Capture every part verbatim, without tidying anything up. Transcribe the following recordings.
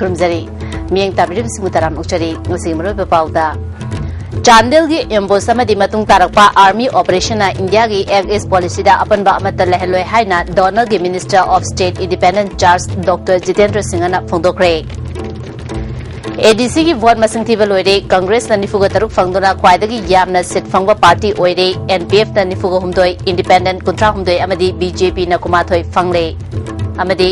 ꯈꯨꯔꯨꯝꯖꯔꯤ꯫ ꯃꯤꯠꯌꯦꯡ ꯇꯥꯕꯤꯔꯤꯕꯁꯤꯡꯕꯨ ꯇꯔꯥꯝꯅ ꯑꯣꯛꯆꯔꯤ꯫ ꯉꯁꯤꯒꯤ ꯃꯔꯨꯑꯣꯏꯕ ꯄꯥꯎꯗ, ꯆꯥꯟꯗꯦꯜꯒꯤ ambush ꯑꯃꯗꯤ ꯃꯇꯨꯡ ꯇꯥꯔꯛꯄ army operationꯅ ꯏꯟꯗꯤꯌꯥꯒꯤ Act East policyꯗ ꯑꯄꯟꯕ ꯑꯃꯠꯇ ꯂꯩꯍꯜꯂꯣꯏ ꯍꯥꯏꯅ DoNERꯒꯤ Minister of State Independent Charge Doctor Jitendra Singhꯅ ꯐꯣꯡꯗꯣꯛꯈ꯭ꯔꯦ꯫ ADCꯒꯤ vote ꯃꯁꯤꯡ ꯊꯤꯕ ꯂꯣꯏꯔꯦ꯫ Congressꯅ ꯅꯤꯐꯨꯒ ꯇꯔꯨꯛ ꯐꯪꯗꯨꯅ ꯈ꯭ꯋꯥꯏꯗꯒꯤ ꯌꯥꯝꯅ seat ꯐꯪꯕ party ꯑꯣꯏꯔꯦ꯫ NPFꯅ ꯅꯤꯐꯨꯒ ꯍꯨꯝꯗꯣꯏ, Independent ꯀꯨꯟꯊ꯭ꯔꯥ ꯍꯨꯝꯗꯣꯏ ꯑꯃꯗꯤ BJPꯅ ꯀꯨꯟꯃꯥꯊꯣꯏ ꯐꯪꯂꯦ꯫ ꯑꯃꯗꯤ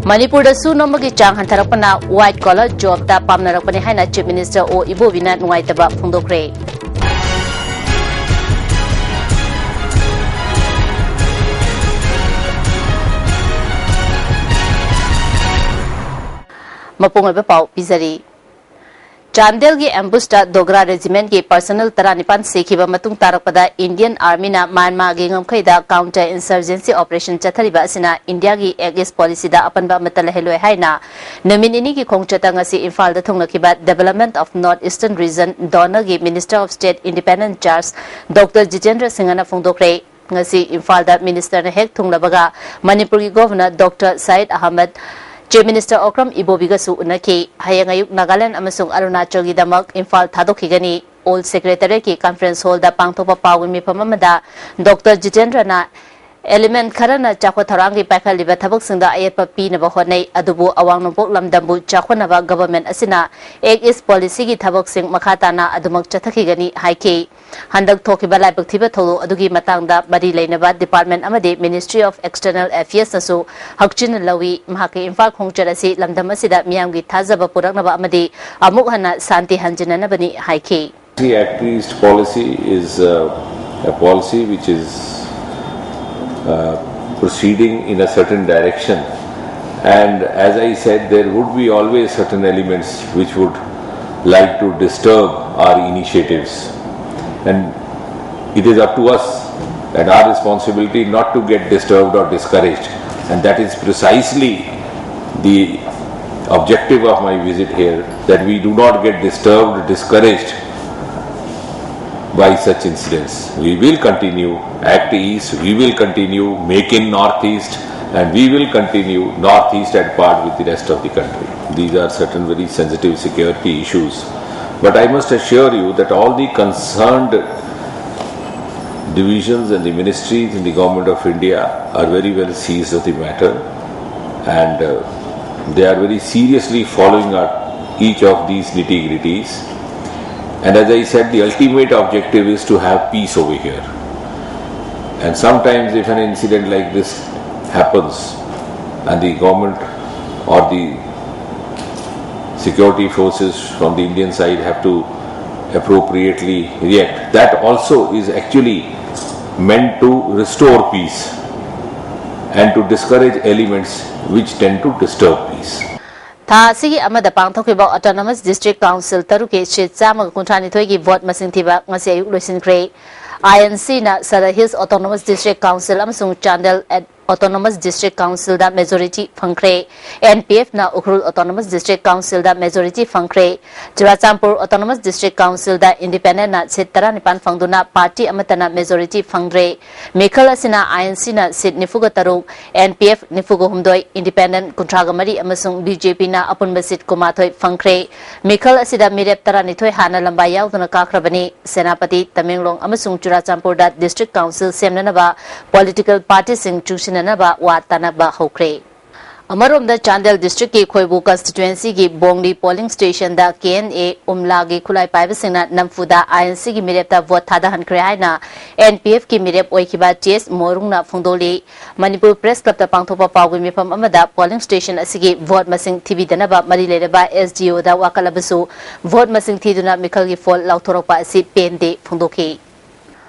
ꯃꯅꯤꯄꯨꯔꯗꯁꯨ ꯅꯣꯡꯃꯒꯤ ꯆꯥꯡ ꯍꯟꯊꯔꯛꯄꯅ white collar jobꯇ ꯄꯥꯝꯅꯔꯛꯄꯅꯤ ꯍꯥꯏꯅ Chief Minister ꯑꯣ ꯏꯕꯣꯕꯤꯅ ꯅꯨꯡꯉꯥꯏꯇꯕ ꯐꯣꯡꯗꯣꯛꯈ꯭ꯔꯦ꯫ ꯃꯄꯨꯡ ꯑꯣꯏꯕ ꯄꯥꯎ ꯄꯤꯖꯔꯤ꯫ ꯆꯥꯟꯗꯦꯜꯒꯤ ambushꯇ Dogra Regimentꯀꯤ personnel ꯇꯔꯥꯅꯤꯄꯥꯟ ꯁꯤꯈꯤꯕ ꯃꯇꯨꯡ ꯇꯥꯔꯛꯄꯗ Indian Armyꯅ ꯃ꯭ꯌꯥꯟꯃꯥꯔꯒꯤ ꯉꯝꯈꯩꯗ counter insurgency operation ꯆꯠꯊꯔꯤꯕ ꯑꯁꯤꯅ ꯏꯟꯗꯤꯌꯥꯒꯤ Act East policyꯗ ꯑꯄꯟꯕ ꯑꯃꯠꯇ ꯂꯩꯍꯜꯂꯣꯏ ꯍꯥꯏꯅ ꯅꯨꯃꯤꯠ ꯅꯤꯅꯤꯒꯤ ꯈꯣꯡꯆꯠꯇ ꯉꯁꯤ ꯏꯝꯐꯥꯜꯗ ꯊꯨꯡꯂꯈꯤꯕ Development of North Eastern Region DoNERꯒꯤ Minister of State Independent Charge Doctor Jitendra Singhꯅ ꯐꯣꯡꯗꯣꯛꯈ꯭ꯔꯦ꯫ ꯉꯁꯤ ꯏꯝꯐꯥꯜꯗ ministerꯅ ꯍꯦꯛ ꯊꯨꯡꯂꯕꯒ ꯃꯅꯤꯄꯨꯔꯒꯤ Governor Doctor Syed Ahmad, Chief Minister Okram ꯏꯕꯣꯕꯤꯒꯁꯨ ꯎꯅꯈꯤ꯫ ꯍꯌꯦꯡ ꯑꯌꯨꯛ ꯅꯥꯒꯥꯂꯦꯟ ꯑꯃꯁꯨꯡ ꯑꯔꯨꯅꯥꯆꯜꯒꯤꯗꯃꯛ ꯏꯝꯐꯥꯜ ꯊꯥꯗꯣꯛꯈꯤꯒꯅꯤ꯫ All Secretariatꯀꯤ conference hallꯗ ꯄꯥꯡꯊꯣꯛꯄ ꯄꯥꯎꯒꯤ ꯃꯤꯐꯝ ꯑꯃꯗ Doctor Jitendraꯅ element ꯈꯔꯅ ꯆꯥꯎꯈꯠ ꯊꯧꯔꯥꯡꯒꯤ ꯄꯥꯏꯈꯠꯂꯤꯕ ꯊꯕꯛꯁꯤꯡꯗ ꯑꯌꯦꯠꯄ ꯄꯤꯅꯕ ꯍꯣꯠꯅꯩ, ꯑꯗꯨꯕꯨ ꯑꯋꯥꯡ ꯅꯣꯡꯄꯣꯛ ꯂꯝꯗꯝꯕꯨ ꯆꯥꯎꯈꯠꯅꯕ government ꯑꯁꯤꯅ Act East policyꯒꯤ ꯊꯕꯛꯁꯤꯡ ꯃꯈꯥ ꯇꯥꯅ ꯑꯗꯨꯃꯛ ꯆꯠꯊꯈꯤꯒꯅꯤ ꯍꯥꯏꯈꯤ꯫ ꯍꯟꯗꯛ ꯊꯣꯛꯈꯤꯕ ꯂꯥꯏꯕꯛ ꯊꯤꯕ ꯊꯧꯗꯣꯛ ꯑꯗꯨꯒꯤ ꯃꯇꯥꯡꯗ ꯃꯔꯤ ꯂꯩꯅꯕ department ꯑꯃꯗꯤ Ministry of External Affairsꯅꯁꯨ ꯍꯛꯆꯤꯟꯅ ꯂꯧꯏ꯫ ꯃꯍꯥꯛꯀꯤ ꯏꯝꯐꯥꯜ ꯈꯣꯡꯆꯠ ꯑꯁꯤ ꯂꯝꯗꯝ ꯑꯁꯤꯗ ꯃꯤꯌꯥꯝꯒꯤ ꯊꯥꯖꯕ ꯄꯨꯔꯛꯅꯕ ꯑꯃꯗꯤ ꯑꯃꯨꯛ ꯍꯟꯅ ꯁꯥꯟꯇꯤ ꯍꯟꯖꯤꯟꯅꯅꯕꯅꯤ ꯍꯥꯏꯈꯤ꯫ The Act East policy is uh, a policy which is uh, proceeding in a certain direction, and as I said, there would be always certain elements which would like to disturb our initiatives, and it is up to us and our responsibility not to get disturbed or discouraged, and that is precisely the objective of my visit here, that we do not get disturbed, discouraged by such incidents. We will continue Act East, we will continue Make in Northeast, And we will continue northeast at par with the rest of the country. These are certain very sensitive security issues. But I must assure you that all the concerned divisions and the ministries in the Government of India are very well seized of the matter, and uh, they are very seriously following up each of these nitty-gritties. And as I said, the ultimate objective is to have peace over here. And sometimes if an incident like this happens and the government or the security forces from the Indian side have to appropriately react, that also is actually meant to restore peace and to discourage elements which tend to disturb peace. ꯊꯥ ꯑꯁꯤꯒꯤ ꯑꯃꯗ ꯄꯥꯡꯊꯣꯛꯈꯤꯕ Autonomous District Council ꯇꯔꯨꯛꯀꯤ ꯁꯤꯠ ꯆꯥꯝꯃꯒ ꯀꯨꯟꯊ꯭ꯔꯥ ꯅꯤꯊꯣꯏꯒꯤ vote ꯃꯁꯤꯡ ꯊꯤꯕ ꯉꯁꯤ ꯑꯌꯨꯛ ꯂꯣꯏꯁꯤꯟꯈ꯭ꯔꯦ꯫ INCꯅ Sadar Hills Autonomous District Council ꯑꯃꯁꯨꯡ Chandel Autonomous District Councilꯗ majority ꯐꯪꯈ꯭ꯔꯦ꯫ NPFꯅ Ukhrul Autonomous District Councilꯗ majority ꯐꯪꯈ꯭ꯔꯦ꯫ Churachandpur Autonomous District Councilꯗ Independentꯅ ꯁꯤꯠ ꯇꯔꯥꯅꯤꯄꯥꯟ ꯐꯪꯗꯨꯅ party ꯑꯃꯠꯇꯅ majority ꯐꯪꯗ꯭ꯔꯦ꯫ ꯃꯤꯈꯜ ꯑꯁꯤꯅ INCꯅ ꯁꯤꯠ ꯅꯤꯐꯨꯒ ꯇꯔꯨꯛ, NPF ꯅꯤꯐꯨꯒ ꯍꯨꯝꯗꯣꯏ, Independent ꯀꯨꯟꯊ꯭ꯔꯥꯒ ꯃꯔꯤ ꯑꯃꯁꯨꯡ BJPꯅ ꯑꯄꯨꯟꯕ ꯁꯤꯠ ꯀꯨꯟꯃꯥꯊꯣꯏ ꯐꯪꯈ꯭ꯔꯦ꯫ ꯃꯤꯈꯜ ꯑꯁꯤꯗ ꯃꯤꯔꯦꯞ ꯇꯔꯥꯅꯤꯊꯣꯏ ꯍꯥꯟꯅ ꯂꯝꯕꯥ ꯌꯥꯎꯗꯨꯅ ꯀꯥꯈ꯭ꯔꯕꯅꯤ꯫ ꯁꯦꯅꯥꯄꯇꯤ, ꯇꯃꯦꯡꯂꯣꯡ ꯑꯃꯁꯨꯡ ꯆꯨꯔꯥꯆꯥꯟꯄꯨꯔꯗ district council ꯁꯦꯝꯅꯅꯕ political partyꯁꯤꯡ ꯆꯨꯡꯁꯤꯟꯅꯅꯕ ꯋꯥ ꯇꯥꯅꯕ ꯍꯧꯈ꯭ꯔꯦ꯫ ꯑꯃꯔꯣꯝꯗ ꯆꯥꯟꯗꯦꯜ districtꯀꯤ ꯈꯣꯏꯕꯨ constituencyꯒꯤ ꯕꯣꯡꯂꯤ polling stationꯗ KNA ꯎꯝꯂꯥꯒꯤ ꯈꯨꯠꯂꯥꯏ ꯄꯥꯏꯕꯁꯤꯡꯅ ꯅꯝꯐꯨꯗ INCꯒꯤ ꯃꯤꯔꯦꯞꯇ vote ꯊꯥꯗꯍꯟꯈ꯭ꯔꯦ ꯍꯥꯏꯅ NPFꯀꯤ ꯃꯤꯔꯦꯞ ꯑꯣꯏꯈꯤꯕ T S ꯃꯣꯔꯨꯡꯅ ꯐꯣꯡꯗꯣꯛꯂꯤ꯫ ꯃꯅꯤꯄꯨꯔ Press Clubꯇ ꯄꯥꯡꯊꯣꯛꯄ ꯄꯥꯎꯒꯤ ꯃꯤꯐꯝ ꯑꯃꯗ polling station ꯑꯁꯤꯒꯤ vote ꯃꯁꯤꯡ ꯊꯤꯕꯤꯗꯅꯕ ꯃꯔꯤ ꯂꯩꯅꯕ SDOꯗ ꯋꯥꯀꯠꯂꯕꯁꯨ vote ꯃꯁꯤꯡ ꯊꯤꯗꯨꯅ ꯃꯤꯈꯜꯒꯤ ꯐꯣꯜ ꯂꯥꯎꯊꯣꯔꯛꯄ ꯑꯁꯤ ꯄꯦꯟꯗꯦ ꯐꯣꯡꯗꯣꯛꯈꯤ꯫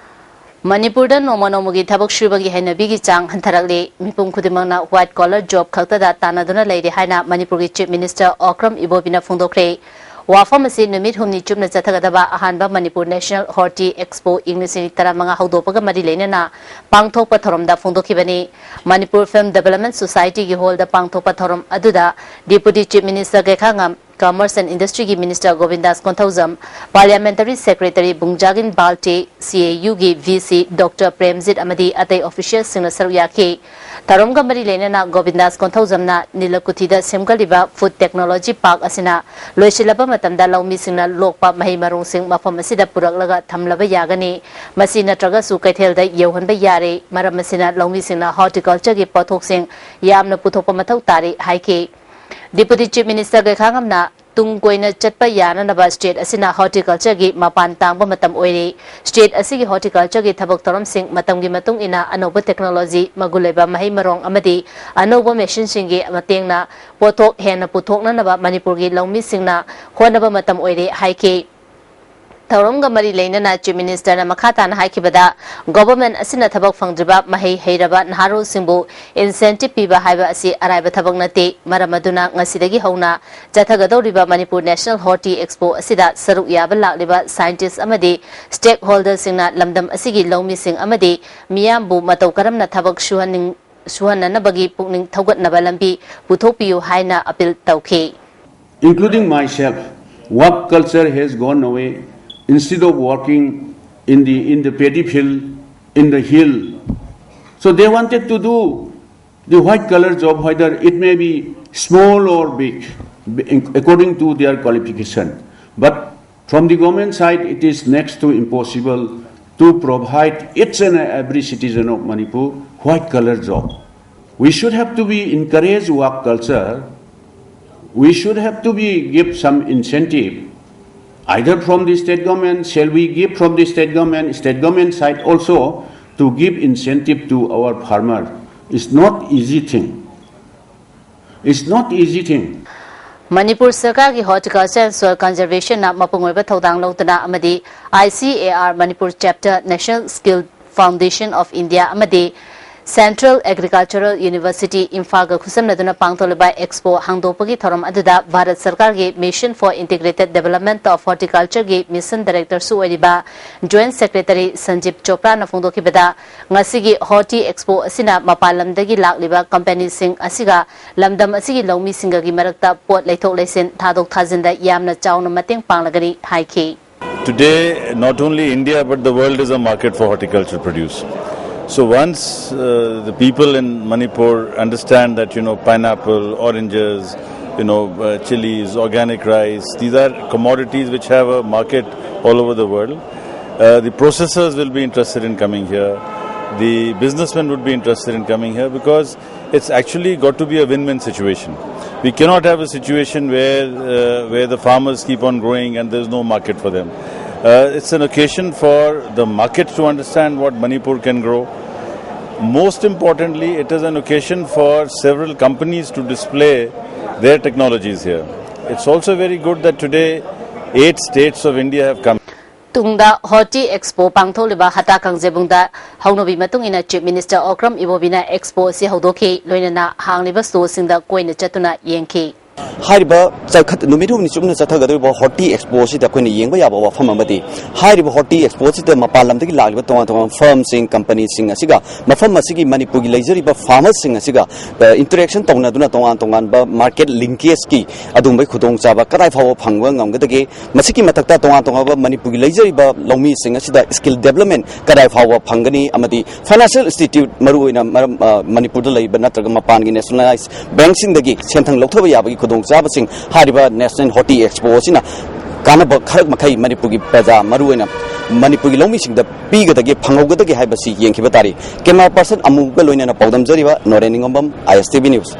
ꯃꯅꯤꯄꯨꯔꯗ ꯅꯣꯡꯃ ꯅꯣꯡꯃꯒꯤ ꯊꯕꯛ ꯁꯨꯕꯒꯤ ꯍꯩꯅꯕꯤꯒꯤ ꯆꯥꯡ ꯍꯟꯊꯔꯛꯂꯤ꯫ ꯃꯤꯄꯨꯝ ꯈꯨꯗꯤꯡꯃꯛꯅ white collar job ꯈꯛꯇꯗ ꯇꯥꯟꯅꯗꯨꯅ ꯂꯩꯔꯦ ꯍꯥꯏꯅ ꯃꯅꯤꯄꯨꯔꯒꯤ Chief Minister ꯑꯣꯀ꯭ꯔꯝ ꯏꯕꯣꯕꯤꯅ ꯐꯣꯡꯗꯣꯛꯈ꯭ꯔꯦ꯫ ꯋꯥꯐꯝ ꯑꯁꯤ ꯅꯨꯃꯤꯠ ꯍꯨꯝꯅꯤ ꯆꯨꯞꯅ ꯆꯠꯊꯒꯗꯕ ꯑꯍꯥꯟꯕ ꯃꯅꯤꯄꯨꯔ National Horti Expo ꯏꯪ ꯂꯤꯁꯤꯡ ꯇꯔꯥꯃꯉꯥ ꯍꯧꯗꯣꯛꯄꯒ ꯃꯔꯤ ꯂꯩꯅꯅ ꯄꯥꯡꯊꯣꯛꯄ ꯊꯧꯔꯝꯗ ꯐꯣꯡꯗꯣꯛꯈꯤꯕꯅꯤ꯫ ꯃꯅꯤꯄꯨꯔ Film Development Societyꯒꯤ hallꯗ ꯄꯥꯡꯊꯣꯛꯄ ꯊꯧꯔꯝ ꯑꯗꯨꯗ Deputy Chief Minister ꯒꯦꯈꯥꯉꯝ Commerce and Industry ꯒꯤ Minister ꯒꯣꯕꯤꯟꯗꯥꯁ Konthoujam, Parliamentary Secretary ꯕꯨꯡꯖꯥꯒꯤꯟ Valte, C A U ꯒꯤ V C Doctor ꯄ꯭ꯔꯦꯝꯖꯤꯠ ꯑꯃꯗꯤ ꯑꯇꯩ official ꯁꯤꯡꯅ ꯁꯔꯨꯛ ꯌꯥꯈꯤ꯫ ꯊꯧꯔꯝꯒ ꯃꯔꯤ ꯂꯩꯅꯅ ꯒꯣꯕꯤꯟꯗꯥꯁ ꯀꯣꯟꯊꯧꯖꯝꯅ ꯅꯤꯂꯀꯨꯊꯤꯗ ꯁꯦꯝꯒꯠꯂꯤꯕ Food Technology Park ꯑꯁꯤꯅ ꯂꯣꯏꯁꯤꯜꯂꯕ ꯃꯇꯝꯗ ꯂꯧꯃꯤꯁꯤꯡꯅ ꯂꯣꯛꯄ ꯃꯍꯩ ꯃꯔꯣꯡꯁꯤꯡ ꯃꯐꯝ ꯑꯁꯤꯗ ꯄꯨꯔꯛꯂꯒ ꯊꯝꯂꯕ ꯌꯥꯒꯅꯤ꯫ ꯃꯁꯤ ꯅꯠꯇ꯭ꯔꯒꯁꯨ ꯀꯩꯊꯦꯜꯗ ꯌꯧꯍꯟꯕ ꯌꯥꯔꯦ꯫ ꯃꯔꯝ ꯑꯁꯤꯅ ꯂꯧꯃꯤꯁꯤꯡꯅ horticulture ꯒꯤ ꯄꯣꯠꯊꯣꯛꯁꯤꯡ ꯌꯥꯝꯅ ꯄꯨꯊꯣꯛꯄ ꯃꯊꯧ ꯇꯥꯔꯤ ꯍꯥꯏꯈꯤ꯫ Deputy Chief Minister ꯒꯩꯈꯥꯉꯝꯅ ꯇꯨꯡ ꯀꯣꯏꯅ ꯆꯠꯄ ꯌꯥꯅꯅꯕ state ꯑꯁꯤꯅ horticulture ꯒꯤ ꯃꯄꯥꯟ ꯇꯥꯡꯕ ꯃꯇꯝ ꯑꯣꯏꯔꯤ꯫ State ꯑꯁꯤꯒꯤ horticulture ꯒꯤ ꯊꯕꯛ ꯊꯧꯔꯝꯁꯤꯡ ꯃꯇꯝꯒꯤ ꯃꯇꯨꯡ ꯏꯟꯅ ꯑꯅꯧꯕ technology, ꯃꯒꯨꯟ ꯂꯩꯕ ꯃꯍꯩ ꯃꯔꯣꯡ ꯑꯃꯗꯤ ꯑꯅꯧꯕ machine ꯁꯤꯡꯒꯤ ꯃꯇꯦꯡꯅ ꯄꯣꯠꯊꯣꯛ ꯍꯦꯟꯅ ꯄꯨꯊꯣꯛꯅꯅꯕ ꯃꯅꯤꯄꯨꯔꯒꯤ ꯂꯧꯃꯤꯁꯤꯡꯅ ꯍꯣꯠꯅꯕ ꯃꯇꯝ ꯑꯣꯏꯔꯦ ꯍꯥꯏꯈꯤ꯫ ꯊꯧꯔꯝꯒ ꯃꯔꯤ ꯂꯩꯅꯅ Chief Minister ꯅ ꯃꯈꯥ ꯇꯥꯅ ꯍꯥꯏꯈꯤꯕꯗ, government ꯑꯁꯤꯅ ꯊꯕꯛ ꯐꯪꯗ꯭ꯔꯤꯕ ꯃꯍꯩ ꯍꯩꯔꯕ ꯅꯍꯥꯔꯣꯜꯁꯤꯡꯕꯨ incentive ꯄꯤꯕ ꯍꯥꯏꯕ ꯑꯁꯤ ꯑꯔꯥꯏꯕ ꯊꯕꯛ ꯅꯠꯇꯦ꯫ ꯃꯔꯝ ꯑꯗꯨꯅ ꯉꯁꯤꯗꯒꯤ ꯍꯧꯅ ꯆꯠꯊꯒꯗꯧꯔꯤꯕ Manipur National Horti Expo ꯑꯁꯤꯗ ꯁꯔꯨꯛ ꯌꯥꯕ ꯂꯥꯛꯂꯤꯕ scientist ꯑꯃꯗꯤ stakeholder ꯁꯤꯡꯅ ꯂꯝꯗꯝ ꯑꯁꯤꯒꯤ ꯂꯧꯃꯤꯁꯤꯡ ꯑꯃꯗꯤ ꯃꯤꯌꯥꯝꯕꯨ ꯃꯇꯧ ꯀꯔꯝꯅ ꯊꯕꯛ ꯁꯨꯍꯟꯅꯤꯡ-, ꯁꯨꯍꯟꯅꯅꯕꯒꯤ ꯄꯨꯛꯅꯤꯡ ꯊꯧꯒꯠꯅꯕ ꯂꯝꯕꯤ ꯄꯨꯊꯣꯛꯄꯤꯌꯨ ꯍꯥꯏꯅ appeal ꯇꯧꯈꯤ꯫ Including myself, work culture has gone away. Instead of working in the, in the paddy field, in the hill, so they wanted to do the white collar job, whether it may be small or big, according to their qualification. But from the government side, it is next to impossible to provide each and every citizen of Manipur white collar job. We should have to be encourage work culture. We should have to be give some incentive, either from the state government, shall we give from the state government, state government side also to give incentive to our farmer. It's not easy thing. It's not easy thing. Manipur ꯁꯔꯀꯥꯔꯒꯤ Horticulture and Soil Conservation ꯅ ꯃꯄꯨꯡ ꯑꯣꯏꯕ ꯊꯧꯗꯥꯡ ꯂꯧꯗꯨꯅ ꯑꯃꯗꯤ I C A R Manipur Chapter, National Skill Foundation of India ꯑꯃꯗꯤ Central Agricultural University ꯏꯝꯐꯥꯜꯒ ꯈꯨꯠꯁꯝꯅꯗꯨꯅ ꯄꯥꯡꯊꯣꯛꯂꯤꯕ expo ꯍꯥꯡꯗꯣꯛꯄꯒꯤ ꯊꯧꯔꯝ ꯑꯗꯨꯗ ꯚꯥꯔꯠ ꯁꯔꯀꯥꯔꯒꯤ Mission for Integrated Development of Horticulture ꯒꯤ ꯃꯤꯁꯟ ꯗꯥꯏꯔꯦꯛꯇꯔꯁꯨ ꯑꯣꯏꯔꯤꯕ ꯖꯣꯏꯟꯠ ꯁꯦꯀ꯭ꯔꯦꯇꯔꯤ ꯁꯟꯖꯤꯞ ꯆꯣꯄ꯭ꯔꯥꯅ ꯐꯣꯡꯗꯣꯛꯈꯤꯕꯗ, ꯉꯁꯤꯒꯤ ꯍꯣꯔꯇꯤ ꯑꯦꯛꯁꯄꯣ ꯑꯁꯤꯅ ꯃꯄꯥꯟ ꯂꯝꯗꯒꯤ ꯂꯥꯛꯂꯤꯕ ꯀꯝꯄꯦꯅꯤꯁꯤꯡ ꯑꯁꯤꯒ ꯂꯝꯗꯝ ꯑꯁꯤꯒꯤ ꯂꯧꯃꯤꯁꯤꯡꯒꯒꯤ ꯃꯔꯛꯇ ꯄꯣꯠ ꯂꯩꯊꯣꯛ ꯂꯩꯁꯤꯟ, ꯊꯥꯗꯣꯛ ꯊꯥꯖꯤꯟꯗ ꯌꯥꯝꯅ ꯆꯥꯎꯅ ꯃꯇꯦꯡ ꯄꯥꯡꯂꯒꯅꯤ ꯍꯥꯏꯈꯤ꯫ Today, not only India but the world is a market for horticulture produce. So once uh, the people in Manipur understand that, you know, pineapple, oranges, you know, uh, chilies, organic rice, these are commodities which have a market all over the world. Uh, the processors will be interested in coming here. The businessmen would be interested in coming here because it's actually got to be a win-win situation. We cannot have a situation where uh, where the farmers keep on growing and there's no market for them. Uh, it's an occasion for the market to understand what Manipur can grow. Most importantly, it is an occasion for several companies to display their technologies here. It's also very good that today eight states of India have come. ꯇꯨꯡꯗ horti expo ꯄꯥꯡꯊꯣꯛꯂꯤꯕ ꯍꯇꯥ ꯀꯥꯡꯖꯩꯕꯨꯡꯗ ꯍꯧꯅꯕꯤ ꯃꯇꯨꯡ ꯏꯟꯅ chief minister Okram ꯏꯕꯣꯕꯤꯅ expo ꯑꯁꯤ ꯍꯧꯗꯣꯛꯈꯤ꯫ ꯂꯣꯏꯅꯅ ꯍꯥꯡꯂꯤꯕ ꯁ꯭ꯇꯣꯜꯁꯤꯡꯗ ꯀꯣꯏꯅ ꯆꯠꯇꯨꯅ ꯌꯦꯡꯈꯤ꯫ ꯍꯥꯏꯔꯤꯕ ꯆꯥꯎꯈꯠ ꯅꯨꯃꯤꯠ ꯍꯨꯝꯅꯤ ꯆꯨꯞꯅ ꯆꯠꯊꯒꯗꯧꯔꯤꯕ ꯍꯣꯔꯇꯤ ꯑꯦꯛꯁꯄꯣ ꯑꯁꯤꯗ ꯑꯩꯈꯣꯏꯅ ꯌꯦꯡꯕ ꯌꯥꯕ ꯋꯥꯐꯝ ꯑꯃꯗꯤ, ꯍꯥꯏꯔꯤꯕ ꯍꯣꯔꯇꯤ ꯑꯦꯛꯁꯄꯣ ꯑꯁꯤꯗ ꯃꯄꯥꯟ ꯂꯝꯗꯒꯤ ꯂꯥꯛꯂꯤꯕ ꯇꯣꯉꯥꯟ ꯇꯣꯉꯥꯟꯕ ꯐꯔꯝꯁꯤꯡ, ꯀꯝꯄꯅꯤꯁꯤꯡ ꯑꯁꯤꯒ ꯃꯐꯝ ꯑꯁꯤꯒꯤ ꯃꯅꯤꯄꯨꯔꯒꯤ ꯂꯩꯖꯔꯤꯕ ꯐꯥꯔꯃꯔꯁꯤꯡ ꯑꯁꯤꯒ ꯏꯟꯇꯔꯦꯛꯁꯟ ꯇꯧꯅꯗꯨꯅ ꯇꯣꯉꯥꯟ ꯇꯣꯉꯥꯟꯕ ꯃꯥꯔꯀꯦꯠ ꯂꯤꯡꯀꯦꯖꯀꯤ ꯑꯗꯨꯒꯨꯝꯕꯒꯤ ꯈꯨꯗꯣꯡꯆꯥꯕ ꯀꯗꯥꯏ ꯐꯥꯎꯕ ꯐꯪꯕ ꯉꯝꯒꯗꯒꯦ, ꯃꯁꯤꯒꯤ ꯃꯊꯛꯇ ꯇꯣꯉꯥꯟ ꯇꯣꯉꯥꯟꯕ ꯃꯅꯤꯄꯨꯔꯒꯤ ꯂꯩꯖꯔꯤꯕ ꯂꯧꯃꯤꯁꯤꯡ ꯑꯁꯤꯗ ꯁ꯭ꯀꯤꯜ ꯗꯦꯕꯂꯞꯃꯦꯟ ꯀꯗꯥꯏ ꯐꯥꯎꯕ ꯐꯪꯒꯅꯤ ꯑꯃꯗꯤ ꯐꯥꯏꯅꯥꯟꯁꯤꯌꯦꯜ ꯏꯟꯁꯇꯤꯇ꯭ꯌꯨꯠ, ꯃꯔꯨꯑꯣꯏꯅ ꯃꯔꯝ, ꯑ, ꯃꯅꯤꯄꯨꯔꯗ ꯂꯩꯕ ꯅꯠꯇ꯭ꯔꯒ ꯃꯄꯥꯟꯒꯤ ꯅꯦꯁꯅꯦꯂꯥꯏꯖ ꯕꯦꯡꯛꯁꯤꯡꯗꯒꯤ ꯁꯦꯟꯊꯪ ꯂꯧꯊꯕ ꯌꯥꯕꯒꯤ ꯈꯨꯗꯣꯡꯆꯥꯕꯁꯤꯡ ꯍꯥꯏꯔꯤꯕ ꯅꯦꯁꯅꯦꯜ ꯍꯣꯔꯇꯤ ꯑꯦꯛꯁꯄꯣ ꯑꯁꯤꯅ ꯀꯥꯟꯅꯕ ꯈꯔ ꯃꯈꯩ ꯃꯅꯤꯄꯨꯔꯒꯤ ꯄ꯭ꯔꯖꯥ, ꯃꯔꯨꯑꯣꯏꯅ ꯃꯅꯤꯄꯨꯔꯒꯤ ꯂꯧꯃꯤꯁꯤꯡꯗ ꯄꯤꯒꯗꯒꯦ, ꯐꯪꯍꯧꯒꯗꯒꯦ ꯍꯥꯏꯕꯁꯤ ꯌꯦꯡꯈꯤꯕ ꯇꯥꯔꯦ꯫ ꯀꯦꯃꯦꯔꯥ ꯄꯔꯁꯟ ꯑꯃꯨꯕꯒ ꯂꯣꯏꯅꯅ ꯄꯥꯎꯗꯝꯖꯔꯤꯕ ꯅꯣꯔꯦꯟ ꯅꯤꯉꯣꯝꯕꯝ, ꯑꯥꯏ ꯑꯦꯁ ꯇꯤ ꯚꯤ ꯅ꯭ꯌꯨꯁ꯫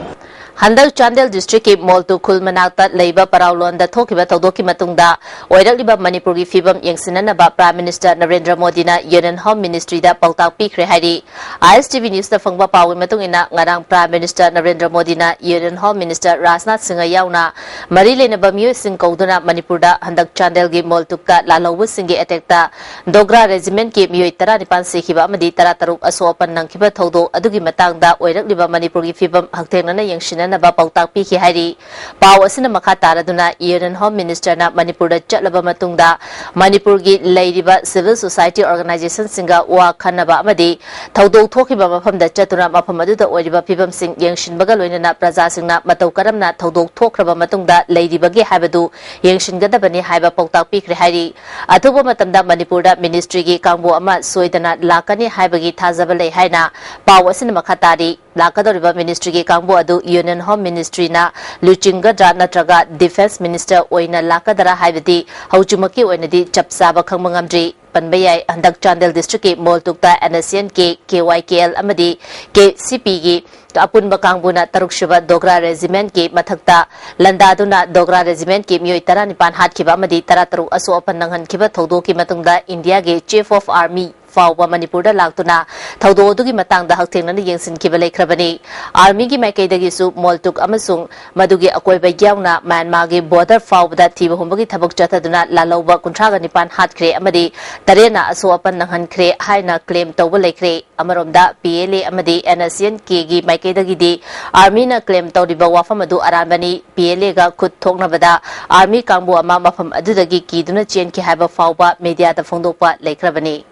ꯍꯟꯗꯛ ꯆꯥꯟꯗꯦꯜ ꯗꯤꯁꯇ꯭ꯔꯤꯛꯀꯤ ꯃꯣꯜꯇꯨ ꯈꯨꯜ ꯃꯅꯥꯛꯇ ꯂꯩꯕ ꯄꯔꯥꯎꯂꯣꯟꯗ ꯊꯣꯛꯈꯤꯕ ꯊꯧꯗꯣꯛꯀꯤ ꯃꯇꯨꯡꯗ ꯑꯣꯏꯔꯛꯂꯤꯕ ꯃꯅꯤꯄꯨꯔꯒꯤ ꯐꯤꯕꯝ ꯌꯦꯡꯁꯤꯟꯅꯅꯕ ꯄ꯭ꯔꯥꯏꯝ ꯃꯤꯅꯤꯁꯇꯔ ꯅꯔꯦꯟꯗ꯭ꯔ ꯃꯣꯗꯤꯅ ꯌꯨꯅꯤꯌꯟ ꯍꯣꯝ ꯃꯤꯅꯤꯁꯇ꯭ꯔꯤꯗ ꯄꯥꯎꯇꯥꯛ ꯄꯤꯈ꯭ꯔꯦ ꯍꯥꯏꯔꯤ꯫ ꯑꯥꯏ ꯑꯦꯁ ꯇꯤ ꯚꯤ ꯅ꯭ꯌꯨꯁꯇ ꯐꯪꯕ ꯄꯥꯎꯒꯤ ꯃꯇꯨꯡ ꯏꯟꯅ, ꯉꯔꯥꯡ ꯄ꯭ꯔꯥꯏꯝ ꯃꯤꯅꯤꯁꯇꯔ ꯅꯔꯦꯟꯗ꯭ꯔ ꯃꯣꯗꯤꯅ union home minister Rajnath Singh ꯌꯥꯎꯅ ꯃꯔꯤ ꯂꯩꯅꯕ ꯃꯤꯑꯣꯏꯁꯤꯡ ꯀꯧꯗꯨꯅ ꯃꯅꯤꯄꯨꯔꯗ ꯍꯟꯗꯛ ꯆꯥꯟꯗꯦꯜꯒꯤ ꯃꯣꯜꯇꯨꯛꯇ ꯂꯥꯜꯍꯧꯕꯁꯤꯡꯒꯤ ꯑꯦꯇꯦꯛꯇ ꯗꯣꯒ꯭ꯔꯥ ꯔꯦꯖꯤꯃꯦꯟꯠꯀꯤ ꯃꯤꯑꯣꯏ ꯇꯔꯥꯅꯤꯄꯥꯟ ꯁꯤꯈꯤꯕ ꯑꯃꯗꯤ ꯇꯔꯥꯇꯔꯨꯛ ꯑꯁꯣꯛ ꯑꯄꯟ ꯅꯪꯈꯤꯕ ꯊꯧꯗꯣꯛ ꯑꯗꯨꯒꯤ ꯃꯇꯥꯡꯗ ꯑꯣꯏꯔꯛꯂꯤꯕ ꯃꯅꯤꯄꯨꯔꯒꯤ ꯐꯤꯕꯝ ꯍꯛꯊꯦꯡꯅꯅ ꯌꯦꯡꯁꯤꯟꯅꯅꯕ ꯄꯥꯎꯇꯥꯛ ꯄꯤꯈꯤ ꯍꯥꯏꯔꯤ꯫ ꯄꯥꯎ ꯑꯁꯤꯅ ꯃꯈꯥ ꯇꯥꯔꯗꯨꯅ, ꯌꯨꯅꯤꯌꯟ ꯍꯣꯝ ꯃꯤꯅꯤꯁꯇꯔꯅ ꯃꯅꯤꯄꯨꯔꯗ ꯆꯠꯂꯕ ꯃꯇꯨꯡꯗ ꯃꯅꯤꯄꯨꯔꯒꯤ ꯂꯩꯔꯤꯕ ꯁꯤꯚꯤꯜ ꯁꯣꯁꯥꯏꯇꯤ ꯑꯣꯔꯒꯅꯥꯏꯖꯦꯁꯟꯁꯤꯡꯒ ꯋꯥ ꯈꯟꯅꯕ ꯑꯃꯗꯤ ꯊꯧꯗꯣꯛ ꯊꯣꯛꯈꯤꯕ ꯃꯐꯝꯗ ꯆꯠꯇꯨꯅ ꯃꯐꯝ ꯑꯗꯨꯗ ꯑꯣꯏꯔꯤꯕ ꯐꯤꯕꯝꯁꯤꯡ ꯌꯦꯡꯁꯤꯟꯕꯒ ꯂꯣꯏꯅꯅ ꯄ꯭ꯔꯖꯥꯁꯤꯡꯅ ꯃꯇꯧ ꯀꯔꯝꯅ ꯊꯧꯗꯣꯛ ꯊꯣꯛꯈ꯭ꯔꯕ ꯃꯇꯨꯡꯗ ꯂꯩꯔꯤꯕꯒꯦ ꯍꯥꯏꯕꯗꯨ ꯌꯦꯡꯁꯤꯟꯒꯗꯕꯅꯤ ꯍꯥꯏꯕ ꯄꯥꯎꯇꯥꯛ ꯄꯤꯈ꯭ꯔꯦ ꯍꯥꯏꯔꯤ꯫ ꯑꯊꯨꯕ ꯃꯇꯝꯗ ꯃꯅꯤꯄꯨꯔꯗ ꯃꯤꯅꯤꯁꯇ꯭ꯔꯤꯒꯤ ꯀꯥꯡꯕꯨ ꯑꯃ ꯁꯣꯏꯗꯅ ꯂꯥꯛꯀꯅꯤ ꯍꯥꯏꯕꯒꯤ ꯊꯥꯖꯕ ꯂꯩ ꯍꯥꯏꯅ ꯄꯥꯎ ꯑꯁꯤꯅ ꯃꯈꯥ ꯇꯥꯔꯤ꯫ ꯂꯥꯛꯀꯗꯧꯔꯤꯕ ꯃꯤꯅꯤꯁꯇ꯭ꯔꯤꯒꯤ ꯀꯥꯡꯕꯨ ꯑꯗꯨ ꯌꯨꯅꯤꯌꯟ ꯍꯣꯝ ꯃꯤꯅꯤꯁꯇ꯭ꯔꯤꯅ ꯂꯨꯆꯤꯡꯒꯗ꯭ꯔꯥ ꯅꯠꯇ꯭ꯔꯒ ꯗꯤꯐꯦꯟꯁ ꯃꯤꯅꯤꯁꯇꯔ ꯑꯣꯏꯅ ꯂꯥꯛꯀꯗ꯭ꯔꯥ ꯍꯥꯏꯕꯗꯤ ꯍꯧꯖꯤꯛꯃꯛꯀꯤ ꯑꯣꯏꯅꯗꯤ ꯆꯞ ꯆꯥꯕ ꯈꯪꯕ ꯉꯝꯗ꯭ꯔꯤ꯫ ꯄꯟꯕ ꯌꯥꯏ, ꯍꯟꯗꯛ ꯆꯥꯟꯗꯦꯜ ꯗꯤꯁꯇ꯭ꯔꯤꯛꯀꯤ ꯃꯣꯜꯇꯨꯛꯇ N S N K, K Y K L ꯑꯃꯗꯤ ꯀꯦ ꯁꯤ ꯄꯤꯒꯤ ꯑꯄꯨꯟꯕ ꯀꯥꯡꯕꯨꯅ ꯇꯔꯨꯛꯁꯨꯕ ꯗꯣꯒ꯭ꯔꯥ ꯔꯦꯖꯤꯃꯦꯟꯠꯀꯤ ꯃꯊꯛꯇ ꯂꯥꯟꯗꯥꯗꯨꯅ ꯗꯣꯒ꯭ꯔꯥ ꯔꯦꯖꯤꯃꯦꯟꯠꯀꯤ ꯃꯤꯑꯣꯏ ꯇꯔꯥꯅꯤꯄꯥꯟ ꯍꯥꯠꯈꯤꯕ ꯑꯃꯗꯤ ꯇꯔꯥꯇꯔꯨꯛ ꯑꯁꯣꯛ ꯑꯄꯟ ꯅꯪꯍꯟꯈꯤꯕ ꯊꯧꯗꯣꯛꯀꯤ ꯃꯇꯨꯡꯗ ꯏꯟꯗꯤꯌꯥꯒꯤ ꯆꯤꯐ ꯑꯣꯐ ꯑꯥꯔꯃꯤ ꯐꯥꯎꯕ ꯃꯅꯤꯄꯨꯔꯗ ꯂꯥꯛꯇꯨꯅ ꯊꯧꯗꯣꯛ ꯑꯗꯨꯒꯤ ꯃꯇꯥꯡꯗ ꯍꯛꯊꯦꯡꯅꯅ ꯌꯦꯡꯁꯤꯟꯈꯤꯕ ꯂꯩꯈ꯭ꯔꯕꯅꯤ꯫ ꯑꯥꯔꯃꯤꯒꯤ ꯃꯥꯏꯀꯩꯗꯒꯤꯁꯨ ꯃꯣꯜꯇꯨꯛ ꯑꯃꯁꯨꯡ ꯃꯗꯨꯒꯤ ꯑꯀꯣꯏꯕ ꯌꯥꯎꯅ ꯃ꯭ꯌꯥꯟꯃꯥꯔꯒꯤ ꯕꯣꯔꯗꯔ ꯐꯥꯎꯕꯗ ꯊꯤꯕ ꯍꯨꯝꯕꯒꯤ ꯊꯕꯛ ꯆꯠꯊꯗꯨꯅ ꯂꯥꯜꯍꯧꯕ ꯀꯨꯟꯊ꯭ꯔꯥꯒ ꯅꯤꯄꯥꯟ ꯍꯥꯠꯈ꯭ꯔꯦ ꯑꯃꯗꯤ ꯇꯔꯦꯠꯅ ꯑꯁꯣꯛ ꯑꯄꯟ ꯅꯪꯍꯟꯈ꯭ꯔꯦ ꯍꯥꯏꯅ ꯀ꯭ꯂꯦꯝ ꯇꯧꯕ ꯂꯩꯈ꯭ꯔꯦ꯫ ꯑꯃꯔꯣꯝꯗ, ꯄꯤ ꯑꯦꯜ ꯑꯦ ꯑꯃꯗꯤ ꯑꯦꯟ ꯑꯦꯁ ꯑꯦꯟ ꯀꯦꯒꯤ ꯃꯥꯏꯀꯩꯗꯒꯤꯗꯤ ꯑꯥꯔꯃꯤꯅ ꯀ꯭ꯂꯦꯝ ꯇꯧꯔꯤꯕ ꯋꯥꯐꯝ ꯑꯗꯨ ꯑꯔꯥꯟꯕꯅꯤ, ꯄꯤ ꯑꯦꯜ ꯑꯦꯒ ꯈꯨꯠ ꯊꯣꯛꯅꯕꯗ ꯑꯥꯔꯃꯤ ꯀꯥꯡꯕꯨ ꯑꯃ ꯃꯐꯝ ꯑꯗꯨꯗꯒꯤ ꯀꯤꯗꯨꯅ ꯆꯦꯟꯈꯤ ꯍꯥꯏꯕ ꯐꯥꯎꯕ ꯃꯦꯗꯤꯌꯥꯗ ꯐꯣꯡꯗꯣꯛꯄ ꯂꯩꯈ꯭ꯔꯕꯅꯤ꯫